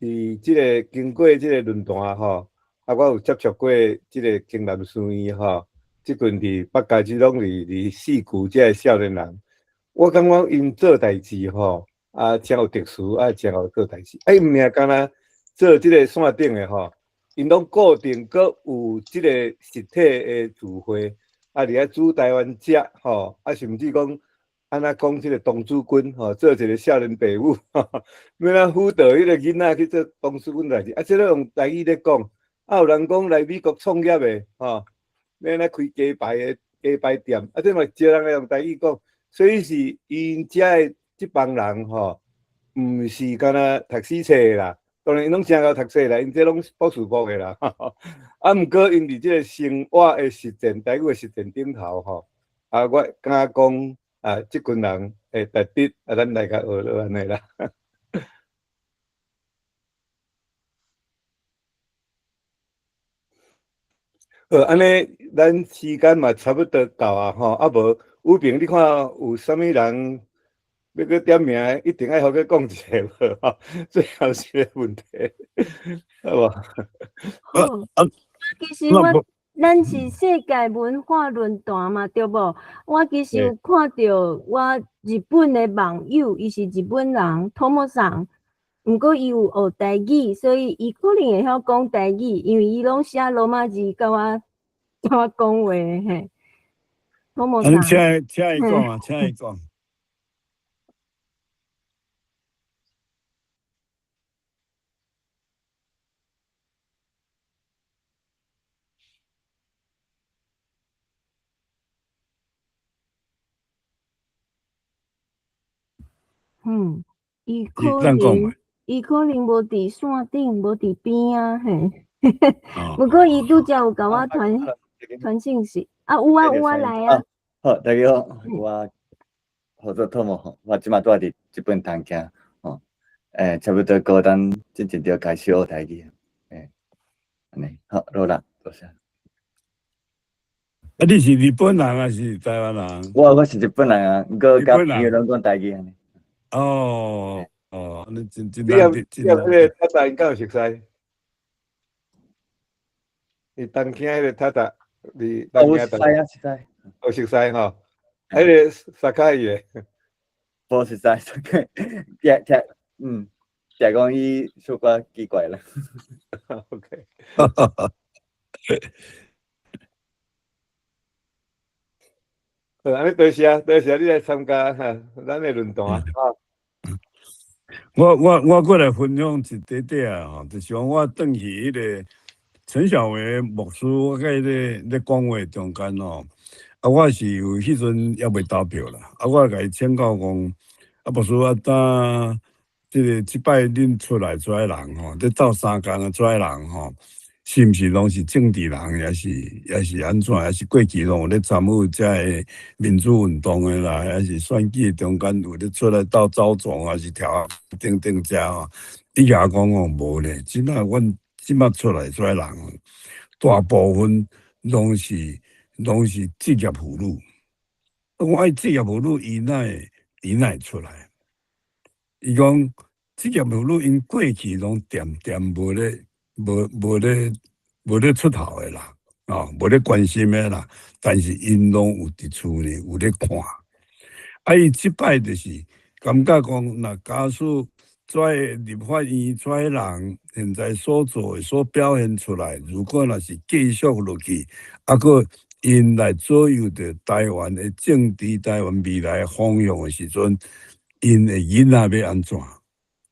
佇這个經過這个論壇吼，啊，我有接觸過這个京南書院吼，這群佇北加州攏是佇四區這个少年人，我感覺𪜶做代誌吼，啊，誠有特殊，啊，誠會做代誌。啊，𪜶毋爾干焦做這个線頂的吼，𪜶攏固定閣有這个實體的聚會，啊，佇遐煮台灣食吼，啊，甚至講按怎講這个童子軍吼，做一个少年爸母，欲按怎輔導彼个囡仔去做童子軍代誌，啊，這个用台語咧講，啊，有人講來美國創業的吼，欲按怎開雞排的雞排店，啊，這嘛招人來用台語講，所以是𪜶遮的這幫人吼，毋是干焦讀死冊的啦。當然，𪜶攏誠𠢕讀冊啦，𪜶這攏博士博的啦。啊，毋過𪜶佇這个生活的實踐，台語的實踐頂頭吼，啊，我敢講啊，這群人會值得啊，咱來共學落按呢啦。好，按呢，咱時間嘛差不多到啊吼，啊無，宇平，你看有啥物人欲閣點名，一定愛予佢講一下無吼？最後一個問題，好無？好，其實我咱是世界文化論壇嘛，對無？我其實有看著我日本的網友，伊是日本人，托莫桑，毋過伊有學台語，所以伊可能會曉講台語，因為伊攏寫羅馬字佮我佮我講話嘿。托莫桑，請請伊講啊，請伊講。嗯，伊可能伊可能無佇線頂，無佇邊仔嘿。毋過伊拄才有共我傳傳訊息，啊有啊有啊來啊。好，大家好，我號做托莫吼，我這馬住佇日本東京吼，差不多高中進前就開始學台語，按呢，好，努力，多謝。啊，你是日本人還是台灣人？我是日本人啊，毋過佮朋友攏講台語按呢。哦哦，你真真你佮彼个塔塔𪜶敢有熟似？佇東京彼个塔塔，佇東京熟似啊，熟似。有熟似吼，彼个萨卡伊的，無熟似，薩卡，聽聽，嗯，聽講伊小可奇怪啦。 OK。好，按呢多謝，多謝你來參加哈，咱的論壇哈。我閣來分享一塊塊仔吼，就是講我轉去彼个陳小維牧師，我佮伊咧咧講話中間吼，啊，我是有彼陣猶未投票啦，啊，我共伊請教講，啊，牧師啊，當這个這擺恁出來遮的人吼，咧鬥相共的遮的人吼，是毋是攏是政治人，抑是按怎，抑是過去攏有咧參與遮个民主運動的啦，抑是選舉中間有咧出來鬥走總，抑是跳等等遮吼？伊共我講吼無咧，這擺阮這擺出來遮的人，大部分攏是職業婦女。我愛職業婦女，伊哪會出來？伊講職業婦女𪜶過去攏恬恬無咧出頭的啦，哦，無咧關心的啦。但是𪜶攏有佇厝裡有咧看。啊，伊這擺就是感覺講，若假使遮个立法院遮个人現在所做的、所表現出來，如果若是繼續落去，啊，閣𪜶來左右著台灣的政治、台灣未來的方向的時陣，𪜶的囡仔欲按怎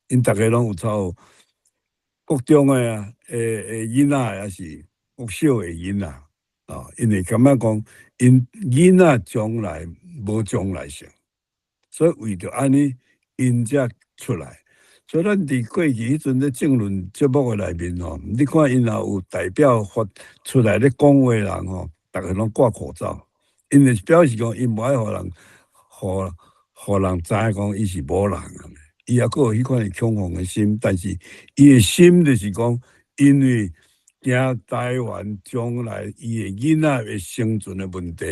？𪜶逐家攏有操國中的啊，的囡仔，抑是國小的囡仔，哦，𪜶會感覺講，𪜶囡仔將來無將來性，所以為著按呢，𪜶才出來。所以咱佇過去彼陣咧政論節目的內面吼，你看𪜶若有代表發出來咧講話的人吼，逐家攏掛口罩，因為表示講𪜶無愛予人，予人知影講伊是某人啊。伊猶閣有彼款的恐慌的心，但是伊的心就是講，因為驚台灣將來伊的囡仔會生存的問題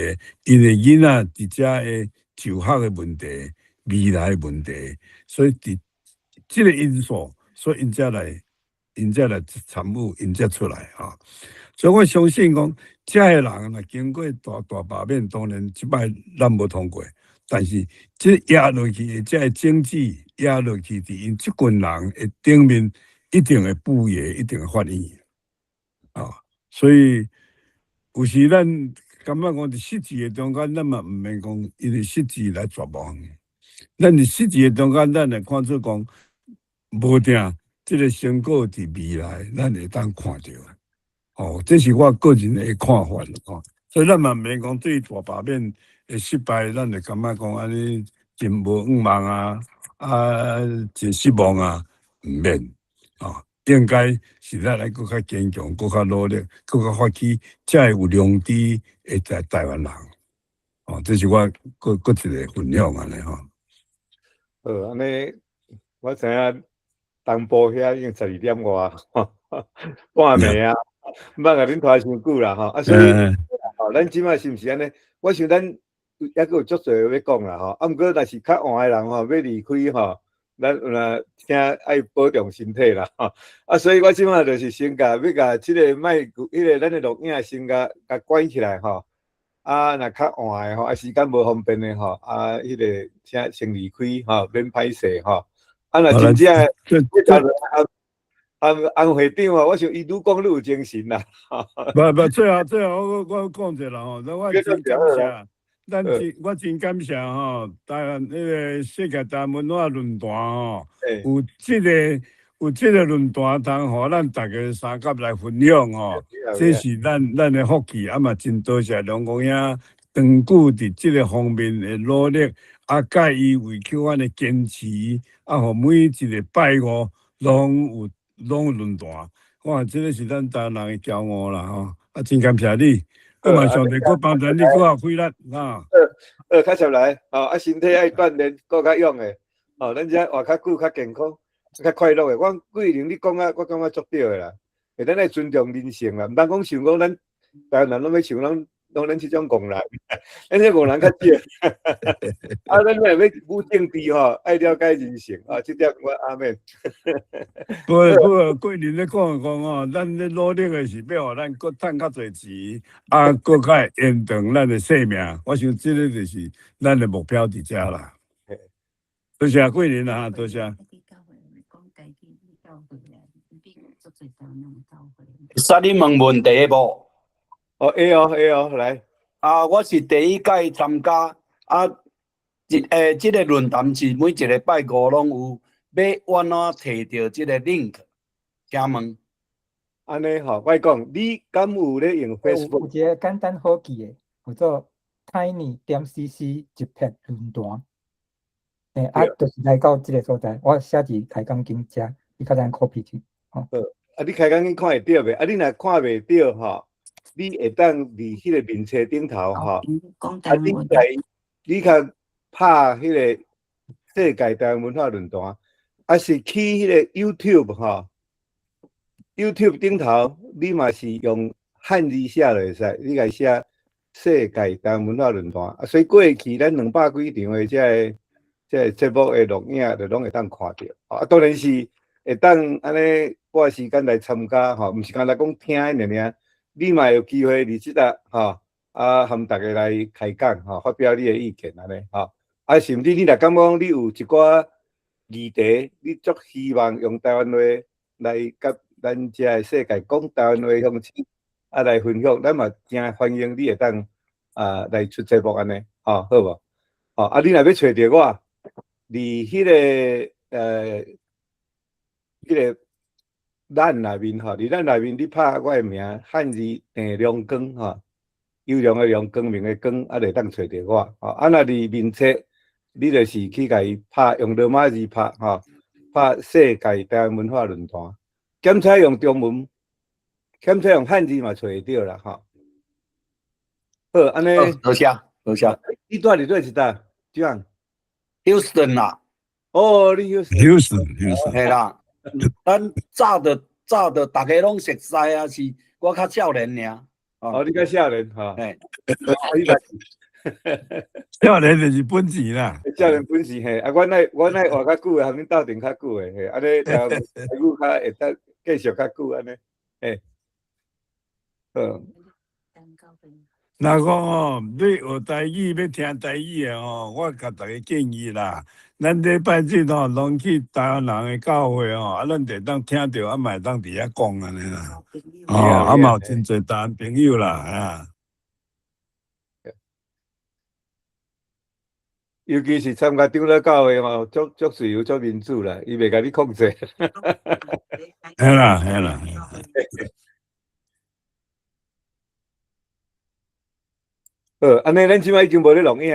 ，𪜶的囡仔佇遮的就學的問題、未來的問題，所以佇這個因素，所以𪜶才來，𪜶才來參與，𪜶才出來吼。所以我相信講，遮的人若經過大大罷免，當然這擺咱無通過，但是這壓落去的這个政治壓落去，佇𪜶這群人的頂面，一定會布耶，一定會發現。啊，所以有時咱感覺講佇失志的中間，咱嘛毋免講因為失志來絕望。咱佇失志的中間，咱會看出講無定，這个成果佇未來，咱會當看著。哦，這是我個人的看法吼。所以咱嘛毋免講對大罷免的失敗，咱會感覺講按呢真無向望啊，啊，真失望啊，毋免，啊。應該是咱來閣較堅強，閣較努力，閣較發起，才會有良知的台台灣人。哦，這是我閣閣一個分享按呢吼。好，按呢，我知影東部遐已經12點外，半暝啊，毋通共恁拖傷久啦吼。啊，所以，吼，咱這擺是毋是按呢？我想咱猶閣有足濟欲講啦吼。啊，毋過若是較晚的人吼，欲離開吼，咱有若請愛保重身體啦吼。啊，所以我這擺就是先共欲共這个麥，彼个咱的錄影先共共關起來吼。啊，若較晚的吼，啊時間無方便的吼，啊，彼个請先離開吼，免歹勢吼。啊，若真正安安會長吼，我想伊愈講愈有精神啦。無無，最後最後我我講一下吼，我真感謝，咱真我真感謝吼，台灣彼个世界台灣文化論壇吼，有這个論壇通予咱逐家相佮來分享吼，這是咱咱的福氣，啊嘛真多謝梁公兄長久佇這个方面的努力，啊，佮伊為抾阮的堅持，啊，予每一個拜五攏有攏有論壇，我這个是咱台灣人的驕傲啦吼，啊，真感謝你，閣嘛上帝閣幫助你閣較費力啊。較捷來，吼，啊，身體愛鍛鍊，閣較勇的，吼，咱才活較久、較健康、較快樂的。我桂玲，你講啊，我感覺足對的啦。欸，咱愛尊重人性啦，毋通講想講咱台灣人攏欲像攏攏咱這種戇人，咱這戇人較少。啊，咱若欲舞政治吼，愛了解人性啊，這點我阿免。不過不過，桂林咧講講吼，咱咧努力的是欲予咱閣趁較濟錢，啊，閣較會延長咱的生命。我想這个就是咱的目標佇遮啦。多謝桂林啊，多謝。會使你問問題無？哦，會哦，會哦，來。啊，我是第一屆參加，啊，這欸，這个論壇是每一个拜五攏有，欲按怎提著這个 link？請問。按呢吼，我講，你敢有咧用 Facebook？有一个簡單好記的，叫做 tiny.cc 一撇論壇。欸，啊，就是來到這个所在，我寫佇開講間遮，你較咱 copy 去。吼。好，啊，你開講間看會著袂？啊，你若看袂著吼，你會當佇彼个面冊頂頭吼，啊，你來，你較拍彼个世界台灣文化論壇，啊是去彼个 YouTube 吼，YouTube 頂頭你嘛是用漢字寫就會使，你共寫世界台灣文化論壇，啊，所以過去咱200幾場的這个節目的錄影，就攏會當看著。啊，當然是會當按呢撥時間來參加吼，毋是干焦講聽爾爾，你嘛有機會佇這搭吼，啊，和大家來開講吼，發表你的意見按呢吼。啊，甚至你若感覺講你有一寡議題，你足希望用台灣話來佮咱遮的世界講台灣話鄉親啊來分享，咱嘛誠歡迎你會當啊來出節目按呢，吼，好無？吼，啊，你若欲揣著我，佇彼个咱內面吼，佇咱內面你拍我的名漢字鄭良光吼，優良的良，光明的光，啊，就會當揣著我。吼，啊，若佇面冊，你就是去共伊拍，用羅馬字拍吼，拍世界台灣文化論壇，檢查用中文，檢查用漢字嘛揣會著啦，吼。好，按呢。多謝，多謝。你住佇佗一搭？這樣。 Houston 啦。哦，你 Houston。 Houston，Houston。嘿啦，咱早就早就逐家攏熟似啊，是我較少年爾。哦，你較少年吼。嘿。少年就是本錢啦。少年本錢嘿，啊，阮愛活較久的，含恁鬥陣較久的嘿，按呢台語較會當繼續較久按呢，嘿。嗯。若講吼，欲學台語，欲聽台語的吼，我共大家建議啦，咱禮拜日吼，攏去台灣人的教會吼，啊，咱就會當聽著，啊，嘛會當佇遐講按呢啦。哦，啊嘛有真濟台灣朋友啦，啊。尤其是參加長老教會吼，足足自由、足民主啦，伊袂共你控制。嘿啦，嘿啦。好，按呢，咱這擺已經無咧錄影。